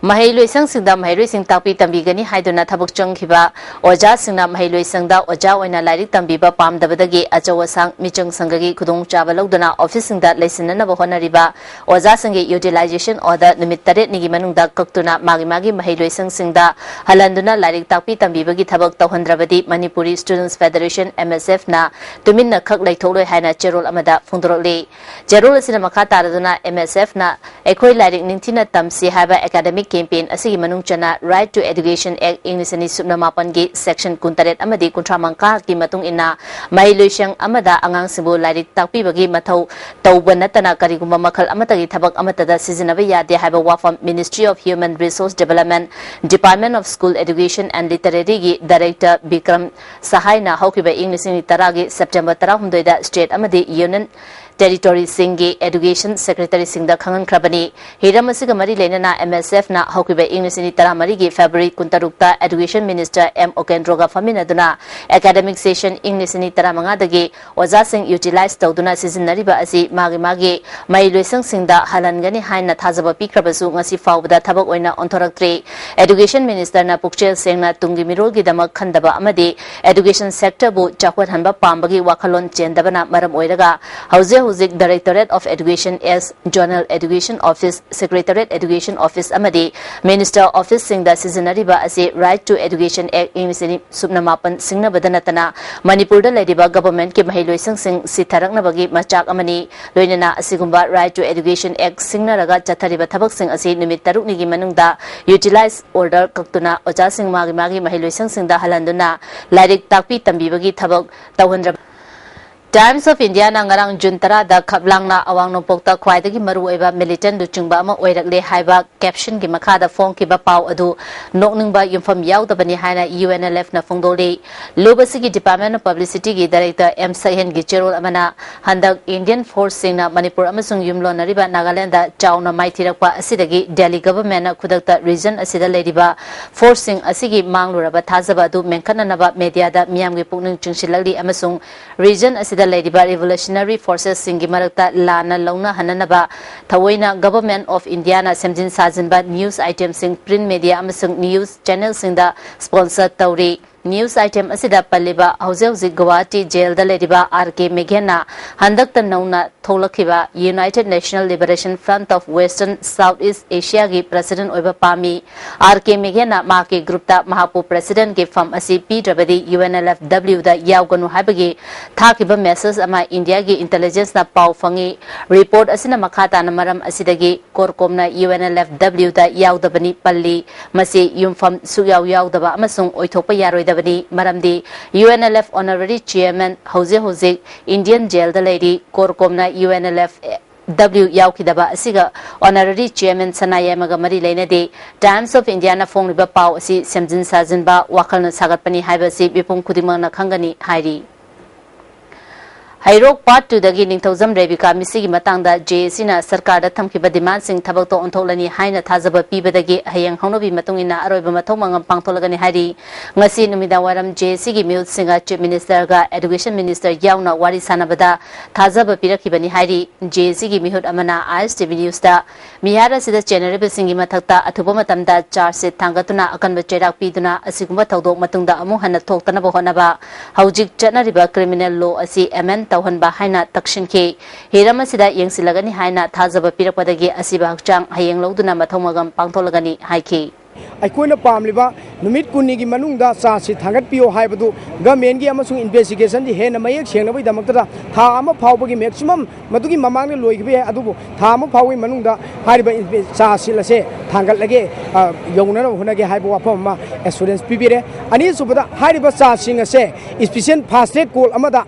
ꯃꯍꯩꯂꯣꯏꯁꯪꯁꯤꯡꯗ ꯃꯍꯩꯔꯣꯏꯁꯤꯡ ꯇꯥꯛꯄꯤ ꯇꯝꯕꯤꯒꯅꯤ ꯍꯥꯏꯗꯨꯅ ꯊꯕꯛ ꯆꯪꯈꯤꯕ ꯑꯣꯖꯥꯁꯤꯡꯅ ꯃꯍꯩꯂꯣꯏꯁꯪꯗ ꯑꯣꯖꯥ ꯑꯣꯏꯅ ꯂꯥꯏꯔꯤꯛ ꯇꯝꯕꯤꯕ ꯄꯥꯝꯗꯕꯗꯒꯤ ꯑꯆꯧ ꯑꯁꯥꯡ ꯃꯤꯆꯪ ꯁꯪꯘꯒꯤ ꯈꯨꯗꯣꯡꯆꯥꯕ ꯂꯧꯗꯨꯅ ꯑꯣꯐꯤꯁꯁꯤꯡꯗ ꯂꯩꯁꯤꯟꯅꯅꯕ ꯍꯣꯠꯅꯔꯤꯕ ꯑꯣꯖꯥꯁꯤꯡꯒꯤ ꯌꯨꯇꯤꯂꯥꯏꯖꯦꯁꯟ ꯑꯣꯔꯗꯔ ꯅꯨꯃꯤꯠ ꯇꯔꯦꯠꯅꯤꯒꯤ ꯃꯅꯨꯡꯗ ꯀꯛꯇꯨꯅ ꯃꯥꯒꯤ ꯃꯥꯒꯤ ꯃꯍꯩꯂꯣꯏꯁꯪꯁꯤꯡꯗ ꯍꯜꯍꯟꯗꯨꯅ ꯂꯥꯏꯔꯤꯛ ꯇꯥꯛꯄꯤ ꯇꯝꯕꯤꯕꯒꯤ ꯊꯕꯛ ꯇꯧꯍꯟꯗ꯭ꯔꯕꯗꯤ ꯃꯅꯤꯄꯨꯔꯤ ꯁ꯭ꯇꯨꯗꯦꯟꯠꯁ ꯐꯦꯗꯔꯦꯁꯟ, ꯑꯦꯝ ꯑꯦꯁ ꯑꯦꯐꯅ ꯇꯨꯃꯤꯟꯅ ꯈꯛ ꯂꯩꯊꯣꯛꯂꯣꯏ ꯍꯥꯏꯅ ꯆꯦꯔꯣꯜ ꯑꯃꯗ ꯐꯣꯡꯗꯣꯔꯛꯂꯤ꯫ ꯆꯦꯔꯣꯜ ꯑꯁꯤꯅ ꯃꯈꯥ ꯇꯥꯔꯗꯨꯅ ꯑꯦꯝ ꯑꯦꯁ ꯑꯦꯐꯅ ꯑꯩꯈꯣꯏ ꯂꯥꯏꯔꯤꯛ ꯅꯤꯡꯊꯤꯅ ꯇꯝꯁꯤ ꯍꯥꯏꯕ ꯑꯦꯀꯥꯗꯃꯤꯛ Campaign ꯑꯁꯤꯒꯤ ꯃꯅꯨꯡ ꯆꯟꯅ Right to Education Act ꯏꯪ ꯂꯤꯁꯤꯡ ꯑꯅꯤ ꯁꯨꯞꯅ ꯃꯥꯄꯟꯒꯤ Section ꯀꯨꯟꯇꯔꯦꯠ ꯑꯃꯗꯤ ꯀꯨꯟꯊ꯭ꯔꯥ ꯃꯉꯥꯒꯤ ꯃꯇꯨꯡ ꯏꯟꯅ ꯃꯍꯩꯂꯣꯏꯁꯪ ꯑꯃꯗ ꯑꯉꯥꯡꯁꯤꯡꯕꯨ ꯂꯥꯏꯔꯤꯛ ꯇꯥꯛꯄꯤꯕꯒꯤ ꯃꯊꯧ ꯇꯧꯕ ꯅꯠꯇꯅ ꯀꯔꯤꯒꯨꯝꯕ ꯃꯈꯜ ꯑꯃꯠꯇꯒꯤ ꯊꯕꯛ ꯑꯃꯠꯇꯗ ꯁꯤꯖꯤꯟꯅꯕ ꯌꯥꯗꯦ ꯍꯥꯏꯕ ꯋꯥꯐꯝ Ministry of Human Resource Development, Department of School Education and Literature ꯒꯤ Director ꯕꯤꯀ꯭ꯔꯝ ꯁꯍꯥꯏꯅ ꯍꯧꯈꯤꯕ ꯏꯪ ꯂꯤꯁꯤꯡ ꯑꯅꯤ ꯇꯔꯥꯒꯤ September ꯇꯔꯥꯍꯨꯝꯗꯣꯏꯗ State ꯑꯃꯗꯤ Union Territory ꯁꯤꯡꯒꯤ Education Secretary ꯁꯤꯡꯗ ꯈꯪꯍꯟꯈ꯭ꯔꯕꯅꯤ꯫ ꯍꯤꯔꯝ ꯑꯁꯤꯒ ꯃꯔꯤ ꯂꯩꯅꯅ M S F ꯅ ꯍꯧꯈꯤꯕ ꯏꯪ ꯂꯤꯁꯤꯡ ꯑꯅꯤ ꯇꯔꯥꯃꯔꯤꯒꯤ February ꯀꯨꯟꯇꯔꯨꯛꯇ Education Minister M ꯎꯀꯦꯟꯗ꯭ꯔꯣꯒ ꯐꯝꯃꯤꯟꯅꯗꯨꯅ academic session ꯏꯪ ꯂꯤꯁꯤꯡ ꯑꯅꯤ ꯇꯔꯥꯃꯉꯥꯗꯒꯤ ꯑꯣꯖꯥꯁꯤꯡ utilize ꯇꯧꯗꯨꯅ ꯁꯤꯖꯤꯟꯅꯔꯤꯕ ꯑꯁꯤ ꯃꯥꯒꯤ ꯃꯥꯒꯤ ꯃꯍꯩꯂꯣꯏꯁꯪꯁꯤꯡꯗ ꯍꯜꯍꯟꯒꯅꯤ ꯍꯥꯏꯅ ꯊꯥꯖꯕ ꯄꯤꯈ꯭ꯔꯕꯁꯨ ꯉꯁꯤ ꯐꯥꯎꯕꯗ ꯊꯕꯛ ꯑꯣꯏꯅ ꯑꯣꯟꯊꯣꯔꯛꯇ꯭ꯔꯤ꯫ Education Minister ꯅ ꯄꯨꯛꯆꯦꯜ ꯁꯦꯡꯅ ꯇꯨꯡꯒꯤ ꯃꯤꯔꯣꯜꯒꯤꯗꯃꯛ ꯈꯟꯗꯕ ꯑꯃꯗꯤ education sector ꯕꯨ ꯆꯥꯎꯈꯠꯍꯟꯕ ꯄꯥꯝꯕꯒꯤ ꯋꯥꯈꯜꯂꯣꯟ ꯆꯦꯟꯗꯕꯅ ꯃꯔꯝ ꯑꯣꯏꯔꯒ ꯍꯧꯖꯤꯛ ꯍꯧꯖꯤꯛ Directorate of Education S, Zonal Education Office, Secretariat Education Office ꯑꯃꯗꯤ Minister Office ꯁꯤꯡꯗ ꯁꯤꯖꯤꯟꯅꯔꯤꯕ ꯑꯁꯤ Right to Education Act ꯏꯪ ꯂꯤꯁꯤꯡ ꯑꯅꯤ ꯁꯨꯞꯅ ꯃꯥꯄꯟ ꯁꯤꯡꯅꯕꯗ ꯅꯠꯇꯅ ꯃꯅꯤꯄꯨꯔꯗ ꯂꯩꯔꯤꯕ government ꯀꯤ ꯃꯍꯩꯂꯣꯏꯁꯪꯁꯤꯡ ꯁꯤꯊꯔꯛꯅꯕꯒꯤ ꯃꯆꯥꯛ ꯑꯃꯅꯤ꯫ ꯂꯣꯏꯅꯅ ꯑꯁꯤꯒꯨꯝꯕ Right to Education Act ꯁꯤꯡꯅꯔꯒ ꯆꯠꯊꯔꯤꯕ ꯊꯕꯛꯁꯤꯡ ꯑꯁꯤ ꯅꯨꯃꯤꯠ ꯇꯔꯨꯛꯅꯤꯒꯤ ꯃꯅꯨꯡꯗ utilize order ꯀꯛꯇꯨꯅ ꯑꯣꯖꯥꯁꯤꯡ ꯃꯥꯒꯤ ꯃꯥꯒꯤ ꯃꯍꯩꯂꯣꯏꯁꯪꯁꯤꯡꯗ ꯍꯜꯍꯟꯗꯨꯅ ꯂꯥꯏꯔꯤꯛ ꯇꯥꯛꯄꯤ ꯇꯝꯕꯤꯕꯒꯤ ꯊꯕꯛ ꯇꯧꯍꯟꯗ꯭ꯔꯕ Times of India ꯅ ꯉꯔꯥꯡ June ꯇꯔꯥꯗ ꯈꯞꯂꯥꯡꯅ ꯑꯋꯥꯡ ꯅꯣꯡꯄꯣꯛꯇ ꯈ꯭ꯋꯥꯏꯗꯒꯤ ꯃꯔꯨꯑꯣꯏꯕ militant ꯂꯨꯆꯤꯡꯕ ꯑꯃ ꯑꯣꯏꯔꯛꯂꯦ ꯍꯥꯏꯕ caption ꯒꯤ ꯃꯈꯥꯗ ꯐꯣꯡꯈꯤꯕ ꯄꯥꯎ ꯑꯗꯨ ꯅꯣꯛꯅꯤꯡꯕ ꯌꯨꯝꯐꯝ ꯌꯥꯎꯗꯕꯅꯤ ꯍꯥꯏꯅ U N L F ꯅ ꯐꯣꯡꯗꯣꯛꯂꯤ꯫ ꯂꯨꯞ ꯑꯁꯤꯒꯤ Department of Publicity ꯒꯤ Director M ꯁꯍꯦꯟꯒꯤ ꯆꯦꯔꯣꯜ ꯑꯃꯅ ꯍꯟꯗꯛ Indian force ꯁꯤꯡꯅ ꯃꯅꯤꯄꯨꯔ ꯑꯃꯁꯨꯡ ꯌꯨꯝꯂꯣꯟꯅꯔꯤꯕ ꯅꯥꯒꯥꯂꯦꯟꯗ ꯆꯥꯎꯅ ꯃꯥꯏꯊꯤꯔꯛꯄ ꯑꯁꯤꯗꯒꯤ Delhi government ꯅ ꯈꯨꯗꯛꯇ region ꯑꯁꯤꯗ ꯂꯩꯔꯤꯕ force ꯁꯤꯡ ꯑꯁꯤꯒꯤ ꯃꯥꯡꯂꯨꯔꯕ ꯊꯥꯖꯕ ꯑꯗꯨ ꯃꯦꯟꯈꯠꯅꯅꯕ media ꯗ ꯃꯤꯌꯥꯝꯒꯤ ꯄꯨꯛꯅꯤꯡ ꯆꯤꯡꯁꯤꯜꯂꯛꯂꯤ ꯑꯃꯁꯨꯡ region ꯑꯁꯤꯗ ꯂꯩꯔꯤꯕ revolutionary forces ꯁꯤꯡꯒꯤ ꯃꯔꯛꯇ ꯂꯥꯟꯅ ꯂꯧꯅꯍꯟꯅꯅꯕ ꯊꯑꯣꯏꯅ Government of India ꯅ ꯁꯦꯝꯖꯤꯟ ꯁꯥꯖꯤꯟꯕ news item ꯁꯤꯡ print media ꯑꯃꯁꯨꯡ news channel ꯁꯤꯡꯗ sponsor ꯇꯧꯔꯤ꯫ News item ꯑꯁꯤꯗ ꯄꯜꯂꯤꯕ ꯍꯧꯖꯤꯛ ꯍꯧꯖꯤꯛ ꯒꯨꯋꯥꯍꯥꯇꯤ ꯖꯦꯜꯗ ꯂꯩꯔꯤꯕ ꯑꯥꯔ ꯀꯦ ꯃꯦꯘꯦꯟꯅ ꯍꯟꯗꯛꯇ ꯅꯧꯅ ꯊꯣꯛꯂꯛꯈꯤꯕ United National Liberation Front of Western South East Asiaꯒꯤ president ꯑꯣꯏꯕ ꯄꯥꯝꯃꯤ꯫ ꯑꯥꯔ ꯀꯦ ꯃꯦꯘꯦꯟꯅ ꯃꯍꯥꯛꯀꯤ groupꯇ ꯃꯍꯥꯛꯄꯨ presidentꯀꯤ ꯐꯝ ꯑꯁꯤ ꯄꯤꯗ꯭ꯔꯕꯗꯤ UNLFWꯗ ꯌꯥꯎꯒꯅꯨ ꯍꯥꯏꯕꯒꯤ ꯊꯥꯈꯤꯕ message ꯑꯃ Indiaꯒꯤ intelligenceꯅ ꯄꯥꯎ ꯐꯪꯉꯤ꯫ Report ꯑꯁꯤꯅ ꯃꯈꯥ ꯇꯥꯅ ꯃꯔꯝ ꯑꯁꯤꯗꯒꯤ ꯀꯣꯔꯀꯣꯝꯅ UNLFWꯗ ꯌꯥꯎꯗꯕꯅꯤ ꯄꯜꯂꯤ꯫ ꯃꯁꯤ ꯌꯨꯝꯐꯝ ꯁꯨꯛꯌꯥꯎ ꯌꯥꯎꯗꯕ ꯑꯃꯁꯨꯡ ꯑꯣꯏꯊꯣꯛꯄ ꯌꯥꯔꯣꯏꯗꯕꯅꯤ, ꯃꯔꯝꯗꯤ UNLF honorary chairman ꯍꯧꯖꯤꯛ ꯍꯧꯖꯤꯛ Indian ꯖꯦꯜꯗ ꯂꯩꯔꯤ꯫ ꯀꯣꯔꯀꯣꯝꯅ UNLFW ꯌꯥꯎꯈꯤꯗꯕ ꯑꯁꯤꯒ honorary chairman ꯁꯅꯥꯌꯥꯏꯃꯒ ꯃꯔꯤ ꯂꯩꯅꯗꯦ꯫ Times of Indiaꯅ ꯐꯣꯡꯂꯤꯕ ꯄꯥꯎ ꯑꯁꯤ ꯁꯦꯝꯖꯤꯟ ꯁꯥꯖꯤꯟꯕ, ꯋꯥꯈꯜꯅ ꯁꯥꯒꯠꯄꯅꯤ ꯍꯥꯏꯕ ꯑꯁꯤ ꯃꯤꯄꯨꯝ ꯈꯨꯗꯤꯡꯃꯛꯅ ꯈꯪꯒꯅꯤ ꯍꯥꯏꯔꯤ꯫ ꯍꯩꯔꯣꯛ Part Twoꯗꯒꯤ ꯅꯤꯡꯊꯧꯖꯝ ꯔꯦꯕꯤꯀꯥ ꯃꯤꯁꯤꯒꯤ ꯃꯇꯥꯡꯗ JACꯅ ꯁꯔꯀꯥꯔꯗ ꯊꯝꯈꯤꯕ demandꯁꯤꯡ ꯊꯕꯛꯇ ꯑꯣꯟꯊꯣꯛꯂꯅꯤ ꯍꯥꯏꯅ ꯊꯥꯖꯕ ꯄꯤꯕꯗꯒꯤ ꯍꯌꯦꯡ ꯍꯧꯅꯕꯤ ꯃꯇꯨꯡ ꯏꯟꯅ ꯑꯔꯣꯏꯕ ꯃꯊꯧ ꯃꯉꯝ ꯄꯥꯡꯊꯣꯛꯂꯒꯅꯤ ꯍꯥꯏꯔꯤ꯫ ꯉꯁꯤ ꯅꯨꯃꯤꯗꯥꯡꯋꯥꯏꯔꯝ JACꯒꯤ ꯃꯤꯍꯨꯠꯁꯤꯡꯒ Chief Ministerꯒ Education Minister ꯌꯥꯎꯅ ꯋꯥꯔꯤ ꯁꯥꯟꯅꯕꯗ ꯊꯥꯖꯕ ꯄꯤꯔꯛꯈꯤꯕꯅꯤ ꯍꯥꯏꯔꯤ꯫ JACꯒꯤ ꯃꯤꯍꯨꯠ ꯑꯃꯅ ISTV Newsꯇ ꯃꯤꯍꯥꯠ ꯑꯁꯤꯗ ꯆꯦꯟꯅꯔꯤꯕꯁꯤꯡꯒꯤ ꯃꯊꯛꯇ ꯑꯊꯨꯕ ꯃꯇꯝꯗ charge sheet ꯊꯥꯡꯒꯠꯇꯨꯅ ꯑꯀꯟꯕ ꯆꯩꯔꯥꯛ ꯄꯤꯗꯨꯅ ꯑꯁꯤꯒꯨꯝꯕ ꯊꯧꯗꯣꯛ ꯃꯇꯨꯡꯗ ꯑꯃꯨꯛ ꯍꯟꯅ ꯊꯣꯛꯇꯅꯕ ꯍꯣꯠꯅꯕ, ꯍꯧꯖꯤꯛ ꯆꯠꯅꯔꯤꯕ criminal law ꯑꯁꯤ amend ꯇꯧꯍꯟꯕ ꯍꯥꯏꯅ ꯇꯛꯁꯤꯟꯈꯤ꯫ ꯍꯤꯔꯝ ꯑꯁꯤꯗ ꯌꯦꯡꯁꯤꯜꯂꯒꯅꯤ ꯍꯥꯏꯅ ꯊꯥꯖꯕ ꯄꯤꯔꯛꯄꯗꯒꯤ ꯑꯁꯤꯕ ꯍꯛꯆꯥꯡ ꯍꯌꯦꯡ ꯂꯧꯗꯨꯅ ꯃꯊꯧ ꯃꯉꯝ ꯄꯥꯡꯊꯣꯛꯂꯒꯅꯤ ꯍꯥꯏꯈꯤ꯫ ꯑꯩꯈꯣꯏꯅ ꯄꯥꯝꯂꯤꯕ ꯅꯨꯃꯤꯠ ꯀꯨꯟꯅꯤꯒꯤ ꯃꯅꯨꯡꯗ charge sheet ꯊꯥꯡꯒꯠꯄꯤꯌꯣ ꯍꯥꯏꯕꯗꯨ governmentꯀꯤ ꯑꯃꯁꯨꯡ investigationꯗꯤ ꯍꯦꯟꯅ ꯃꯌꯦꯛ ꯁꯦꯡꯅꯕꯒꯤꯗꯃꯛꯇꯗ ꯊꯥ ꯑꯃ ꯐꯥꯎꯕꯒꯤ maximum, ꯃꯗꯨꯒꯤ ꯃꯃꯥꯡꯗ ꯂꯣꯏꯈꯤꯕ ꯌꯥꯏ, ꯑꯗꯨꯕꯨ ꯊꯥ ꯑꯃ ꯐꯥꯎꯕꯒꯤ ꯃꯅꯨꯡꯗ ꯍꯥꯏꯔꯤꯕ charge sheet ꯑꯁꯦ ꯊꯥꯡꯒꯠꯂꯒꯦ, ꯑ, ꯌꯧꯅꯅꯕ ꯍꯣꯠꯅꯒꯦ ꯍꯥꯏꯕ ꯋꯥꯐꯝ ꯑꯃ assurance ꯄꯤꯕꯤꯔꯦ꯫ ꯑꯅꯤꯁꯨꯕꯗ, ꯍꯥꯏꯔꯤꯕ charge sheetꯁꯤꯡ ꯑꯁꯦ special fast track court ꯑꯃꯗ,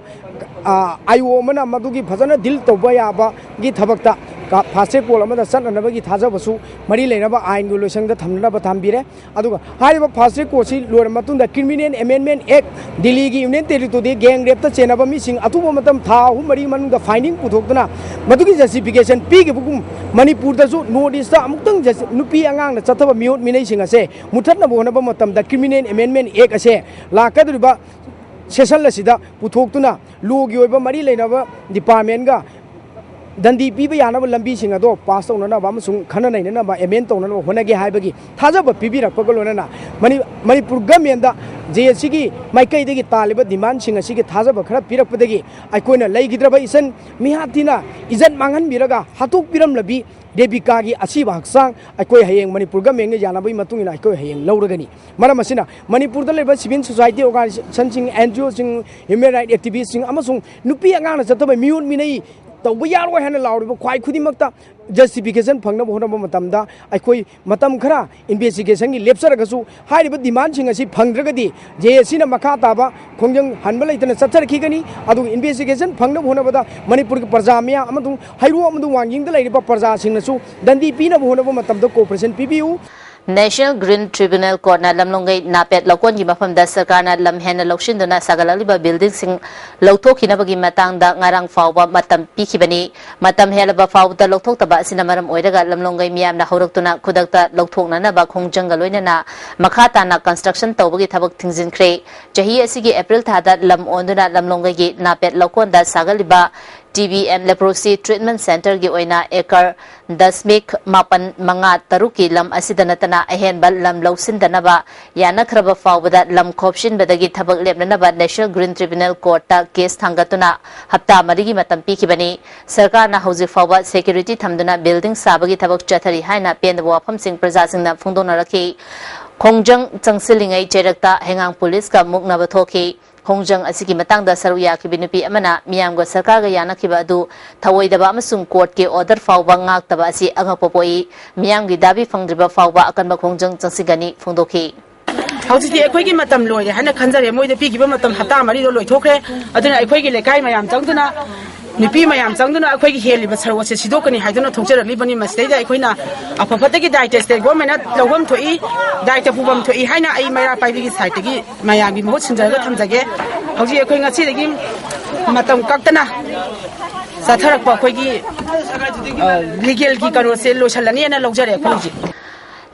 ꯑ, IO ꯑꯃꯅ ꯃꯗꯨꯒꯤ ꯐꯖꯅ deal ꯇꯧꯕ ꯌꯥꯕꯒꯤ ꯊꯕꯛꯇ ꯀ-, fast track court ꯑꯃꯗ ꯆꯠꯅꯅꯕꯒꯤ ꯊꯥꯖꯕꯁꯨ ꯃꯔꯤ ꯂꯩꯅꯕ ꯑꯥꯏꯟꯒꯤ ꯂꯣꯏꯁꯪꯗ ꯊꯝꯅꯅꯕ ꯊꯝꯕꯤꯔꯦ꯫ ꯑꯗꯨꯒ ꯍꯥꯏꯔꯤꯕ fast track courtꯁꯤ ꯂꯣꯏꯔꯕ ꯃꯇꯨꯡꯗ Criminal Amendment Act, ꯗꯤꯜꯂꯤꯒꯤ Union Territoryꯗꯒꯤ gang rapeꯇ ꯆꯦꯟꯅꯕ ꯃꯤꯁꯤꯡ ꯑꯊꯨꯕ ꯃꯇꯝ ꯊꯥ ꯑꯍꯨꯝ ꯃꯔꯤ ꯃꯅꯨꯡꯗ finding ꯄꯨꯊꯣꯛꯇꯨꯅ ꯃꯗꯨꯒꯤ justification ꯄꯤꯈꯤꯕꯒꯨꯝ ꯃꯅꯤꯄꯨꯔꯗꯁꯨ North Eastꯇ ꯑꯃꯨꯛꯇꯪ jus-, ꯅꯨꯄꯤ ꯑꯉꯥꯡꯅ ꯆꯠꯊꯕ ꯃꯤꯑꯣꯠ ꯃꯤꯅꯩꯁꯤꯡ ꯑꯁꯦ ꯃꯨꯊꯠꯅꯕ ꯍꯣꯠꯅꯕ ꯃꯇꯝꯗ Criminal Amendment Act ꯑꯁꯦ ꯂꯥꯛꯀꯗꯧꯔꯤꯕ session ꯑꯁꯤꯗ ꯄꯨꯊꯣꯛꯇꯨꯅ lawꯒꯤ ꯑꯣꯏꯕ ꯃꯔꯤ ꯂꯩꯅꯕ departmentꯒ ꯗꯟꯗꯤ ꯄꯤꯕ ꯌꯥꯅꯕ ꯂꯝꯕꯤꯁꯤꯡ ꯑꯗꯣ ꯄꯥꯁ ꯇꯧꯅꯅꯕ ꯑꯃꯁꯨꯡ ꯈꯟꯅ ꯅꯩꯅꯅꯕ ꯑꯦꯃꯦꯟ ꯇꯧꯅꯅꯕ ꯍꯣꯠꯅꯒꯦ ꯍꯥꯏꯕꯒꯤ ꯊꯥꯖꯕ ꯄꯤꯕꯤꯔꯛꯄꯒ ꯂꯣꯏꯅꯅ ꯃꯅꯤ-, ꯃꯅꯤꯄꯨꯔ ꯒꯃꯦꯟꯗ ꯖꯦ ꯑꯦ ꯁꯤꯒꯤ ꯃꯥꯏꯀꯩꯗꯒꯤ ꯇꯥꯜꯂꯤꯕ ꯗꯤꯃꯥꯟꯁꯤꯡ ꯑꯁꯤꯒꯤ ꯊꯥꯖꯕ ꯈꯔ ꯄꯤꯔꯛꯄꯗꯒꯤ ꯑꯩꯈꯣꯏꯅ ꯂꯩꯈꯤꯗ꯭ꯔꯕ ꯏꯆꯟ ꯃꯤꯍꯥꯠ ꯊꯤꯅ ꯏꯖꯠ ꯃꯥꯡꯍꯟꯕꯤꯔꯒ ꯍꯥꯠꯇꯣꯛꯄꯤꯔꯝꯂꯕꯤ ꯔꯦꯕꯤꯀꯥꯒꯤ ꯑꯁꯤꯕ ꯍꯛꯆꯥꯡ ꯑꯩꯈꯣꯏ ꯍꯌꯦꯡ ꯃꯅꯤꯄꯨꯔ ꯒꯃꯦꯟꯒ ꯌꯥꯅꯕꯒꯤ ꯃꯇꯨꯡ ꯏꯟꯅ ꯑꯩꯈꯣꯏ ꯍꯌꯦꯡ ꯂꯧꯔꯒꯅꯤ꯫ ꯃꯔꯝ ꯑꯁꯤꯅ ꯃꯅꯤꯄꯨꯔꯗ ꯂꯩꯕ civil society organizationꯁꯤꯡ, ꯑꯦꯟ ꯖꯤ ꯑꯣꯁꯤꯡ, human rights activistꯁꯤꯡ ꯑꯃꯁꯨꯡ ꯅꯨꯄꯤ ꯑꯉꯥꯡꯅ ꯆꯠꯇꯕ ꯃꯤꯑꯣꯠ ꯃꯤꯅꯩ ꯇꯧꯕ ꯌꯥꯔꯣꯏ ꯍꯥꯏꯅ ꯂꯥꯎꯔꯤꯕ ꯈ꯭ꯋꯥꯏ ꯈꯨꯗꯤꯡꯃꯛꯇ justification ꯐꯪꯅꯕ ꯍꯣꯠꯅꯕ ꯃꯇꯝꯗ ꯑꯩꯈꯣꯏ ꯃꯇꯝ ꯈꯔ investigationꯒꯤ ꯂꯦꯞꯆꯔꯒꯁꯨ ꯍꯥꯏꯔꯤꯕ demandꯁꯤꯡ ꯑꯁꯤ ꯐꯪꯗ꯭ꯔꯒꯗꯤ ꯖꯦ ꯑꯦ ꯁꯤꯅ ꯃꯈꯥ ꯇꯥꯕ ꯈꯣꯡꯖꯪ ꯍꯟꯕ ꯂꯩꯇꯅ ꯆꯠꯊꯔꯛꯈꯤꯒꯅꯤ꯫ ꯑꯗꯨꯒ investigation ꯐꯪꯅꯕ ꯍꯣꯠꯅꯕꯗ ꯃꯅꯤꯄꯨꯔꯒꯤ ꯄ꯭ꯔꯖꯥ ꯃꯤꯌꯥꯝ ꯑꯃꯁꯨꯡ ꯍꯩꯔꯣꯛ ꯑꯃꯗꯤ ꯋꯥꯡꯖꯤꯡꯗ ꯂꯩꯔꯤꯕ ꯄ꯭ꯔꯖꯥꯁꯤꯡꯅꯁꯨ ꯗꯟꯗꯤ ꯄꯤꯅꯕ ꯍꯣꯠꯅꯕ ꯃꯇꯝꯗ cooperation ꯄꯤꯕꯤꯌꯨ꯫ National Green Tribunal Courtꯅ ꯂꯝꯂꯣꯡꯒꯩ ꯅꯥꯄꯦꯠ ꯂꯧꯀꯣꯟꯒꯤ ꯃꯐꯝꯗ ꯁꯔꯀꯥꯔꯅ ꯂꯝ ꯍꯦꯟꯅ ꯂꯧꯁꯤꯟꯗꯨꯅ ꯁꯥꯒꯠꯂꯛꯂꯤꯕ buildingꯁꯤꯡ ꯂꯧꯊꯣꯛꯈꯤꯅꯕꯒꯤ ꯃꯇꯥꯡꯗ ꯉꯔꯥꯡ ꯐꯥꯎꯕ ꯃꯇꯝ ꯄꯤꯈꯤꯕꯅꯤ꯫ ꯃꯇꯝ ꯍꯦꯜꯂꯕ ꯐꯥꯎꯕꯗ ꯂꯧꯊꯣꯛꯇꯕ ꯑꯁꯤꯅ ꯃꯔꯝ ꯑꯣꯏꯔꯒ ꯂꯝꯂꯣꯡꯒꯩ ꯃꯤꯌꯥꯝꯅ ꯍꯧꯔꯛꯇꯨꯅ ꯈꯨꯗꯛꯇ ꯂꯧꯊꯣꯛꯅꯅꯕ ꯈꯣꯡꯖꯪꯒ ꯂꯣꯏꯅꯅ ꯃꯈꯥ ꯇꯥꯅ construction ꯇꯧꯕꯒꯤ ꯊꯕꯛ ꯊꯤꯡꯖꯤꯟꯈ꯭ꯔꯦ꯫ ꯆꯍꯤ ꯑꯁꯤꯒꯤ April ꯊꯥꯗ ꯂꯝ ꯑꯣꯟꯗꯨꯅ ꯂꯝꯂꯣꯡꯒꯩꯒꯤ ꯅꯥꯄꯦꯠ ꯂꯧꯀꯣꯟꯗ ꯁꯥꯒꯠꯂꯤꯕ T B M Leprosy Treatment Centreꯒꯤ ꯑꯣꯏꯅ acre ꯗꯁꯃꯤꯛ ꯃꯥꯄꯟ ꯃꯉꯥ ꯇꯔꯨꯛꯀꯤ ꯂꯝ ꯑꯁꯤꯗ ꯅꯠꯇꯅ ꯑꯍꯦꯟꯕ ꯂꯝ ꯂꯧꯁꯤꯟꯗꯅꯕ ꯌꯥꯅꯈ꯭ꯔꯕ ꯐꯥꯎꯕꯗ ꯂꯝ ꯈꯣꯞꯆꯤꯟꯕꯗꯒꯤ ꯊꯕꯛ ꯂꯦꯞꯅꯅꯕ National Green Tribunal Courtꯇ case ꯊꯥꯡꯒꯠꯇꯨꯅ ꯍꯞꯇꯥ ꯃꯔꯤꯒꯤ ꯃꯇꯝ ꯄꯤꯈꯤꯕꯅꯤ꯫ ꯁꯔꯀꯥꯔꯅ ꯍꯧꯖꯤꯛ ꯐꯥꯎꯕ security ꯊꯝꯗꯨꯅ building ꯁꯥꯕꯒꯤ ꯊꯕꯛ ꯆꯠꯊꯔꯤ ꯍꯥꯏꯅ ꯄꯦꯟꯗꯕ ꯋꯥꯐꯝꯁꯤꯡ ꯄ꯭ꯔꯖꯥꯁꯤꯡꯅ ꯐꯣꯡꯗꯣꯛꯅꯔꯛꯈꯤ꯫ ꯈꯣꯡꯖꯪ ꯆꯪꯁꯤꯜꯂꯤꯉꯩ ꯆꯩꯔꯛꯇ ꯍꯩꯉꯥꯡ policeꯀ ꯃꯨꯛꯅꯕ ꯊꯣꯛꯈꯤ꯫ ꯈꯣꯡꯖꯪ ꯑꯁꯤꯒꯤ ꯃꯇꯥꯡꯗ ꯁꯔꯨꯛ ꯌꯥꯈꯤꯕ ꯅꯨꯄꯤ ꯑꯃꯅ ꯃꯤꯌꯥꯝꯒ ꯁꯔꯀꯥꯔꯒ ꯌꯥꯅꯈꯤꯕ ꯑꯗꯨ ꯊꯧꯑꯣꯏꯗꯕ ꯑꯃꯁꯨꯡ courtꯀꯤ order ꯐꯥꯎꯕ ꯉꯥꯛꯇꯕ ꯑꯁꯤ ꯑꯉꯛꯄ ꯄꯣꯛꯏ꯫ ꯃꯤꯌꯥꯝꯒꯤ ꯗꯥꯕꯤ ꯐꯪꯗ꯭ꯔꯤꯕ ꯐꯥꯎꯕ ꯑꯀꯟꯕ ꯈꯣꯡꯖꯪ ꯆꯪꯁꯤꯟꯒꯅꯤ ꯐꯣꯡꯗꯣꯛꯈꯤ꯫ ꯍꯧꯖꯤꯛꯇꯤ ꯑꯩꯈꯣꯏꯒꯤ ꯃꯇꯝ ꯂꯣꯏꯔꯦ ꯍꯥꯏꯅ ꯈꯟꯖꯔꯦ꯫ ꯃꯣꯏꯗ ꯄꯤꯈꯤꯕ ꯃꯇꯝ ꯍꯞꯇꯥ ꯃꯔꯤꯗꯣ ꯂꯣꯏꯊꯣꯛꯈ꯭ꯔꯦ꯫ ꯑꯗꯨꯅ ꯑꯩꯈꯣꯏꯒꯤ ꯂꯩꯀꯥꯏ ꯃꯌꯥꯝ ꯆꯪꯗꯨꯅ, ꯅꯨꯄꯤ ꯃꯌꯥꯝ ꯆꯪꯗꯨꯅ ꯑꯩꯈꯣꯏꯒꯤ ꯍꯦꯜꯂꯤꯕ ꯁꯔꯨꯛ ꯑꯁꯦ ꯁꯤꯗꯣꯛꯀꯅꯤ ꯍꯥꯏꯗꯨꯅ ꯊꯣꯛꯆꯔꯛꯂꯤꯕꯅꯤ꯫ ꯃꯁꯤꯗꯩꯗ ꯑꯩꯈꯣꯏꯅ ꯑꯐ ꯐꯠꯇꯒꯤ ꯗꯥꯏꯇ state governmentꯅ ꯂꯧꯐꯝ ꯊꯣꯛꯏ, ꯗꯥꯏꯇ ꯄꯨꯐꯝ ꯊꯣꯛꯏ ꯍꯥꯏꯅ ꯑꯩ ꯃꯩꯔꯥ ꯄꯥꯏꯕꯤꯒꯤ sideꯇꯒꯤ ꯃꯌꯥꯝꯒꯤ ꯃꯍꯨꯠ ꯁꯤꯟꯖꯔꯒ ꯊꯝꯖꯒꯦ꯫ ꯍꯧꯖꯤꯛ ꯑꯩꯈꯣꯏ ꯉꯁꯤꯗꯒꯤ ꯃꯇꯝ ꯀꯛꯇꯅ ꯆꯠꯊꯔꯛꯄ ꯑꯩꯈꯣꯏꯒꯤ, ꯑ, legalꯒꯤ ꯀꯩꯅꯣꯁꯦ ꯂꯣꯏꯁꯤꯜꯂꯅꯤꯅ ꯂꯧꯖꯔꯦ ꯑꯩꯈꯣꯏ ꯍꯧꯖꯤꯛ꯫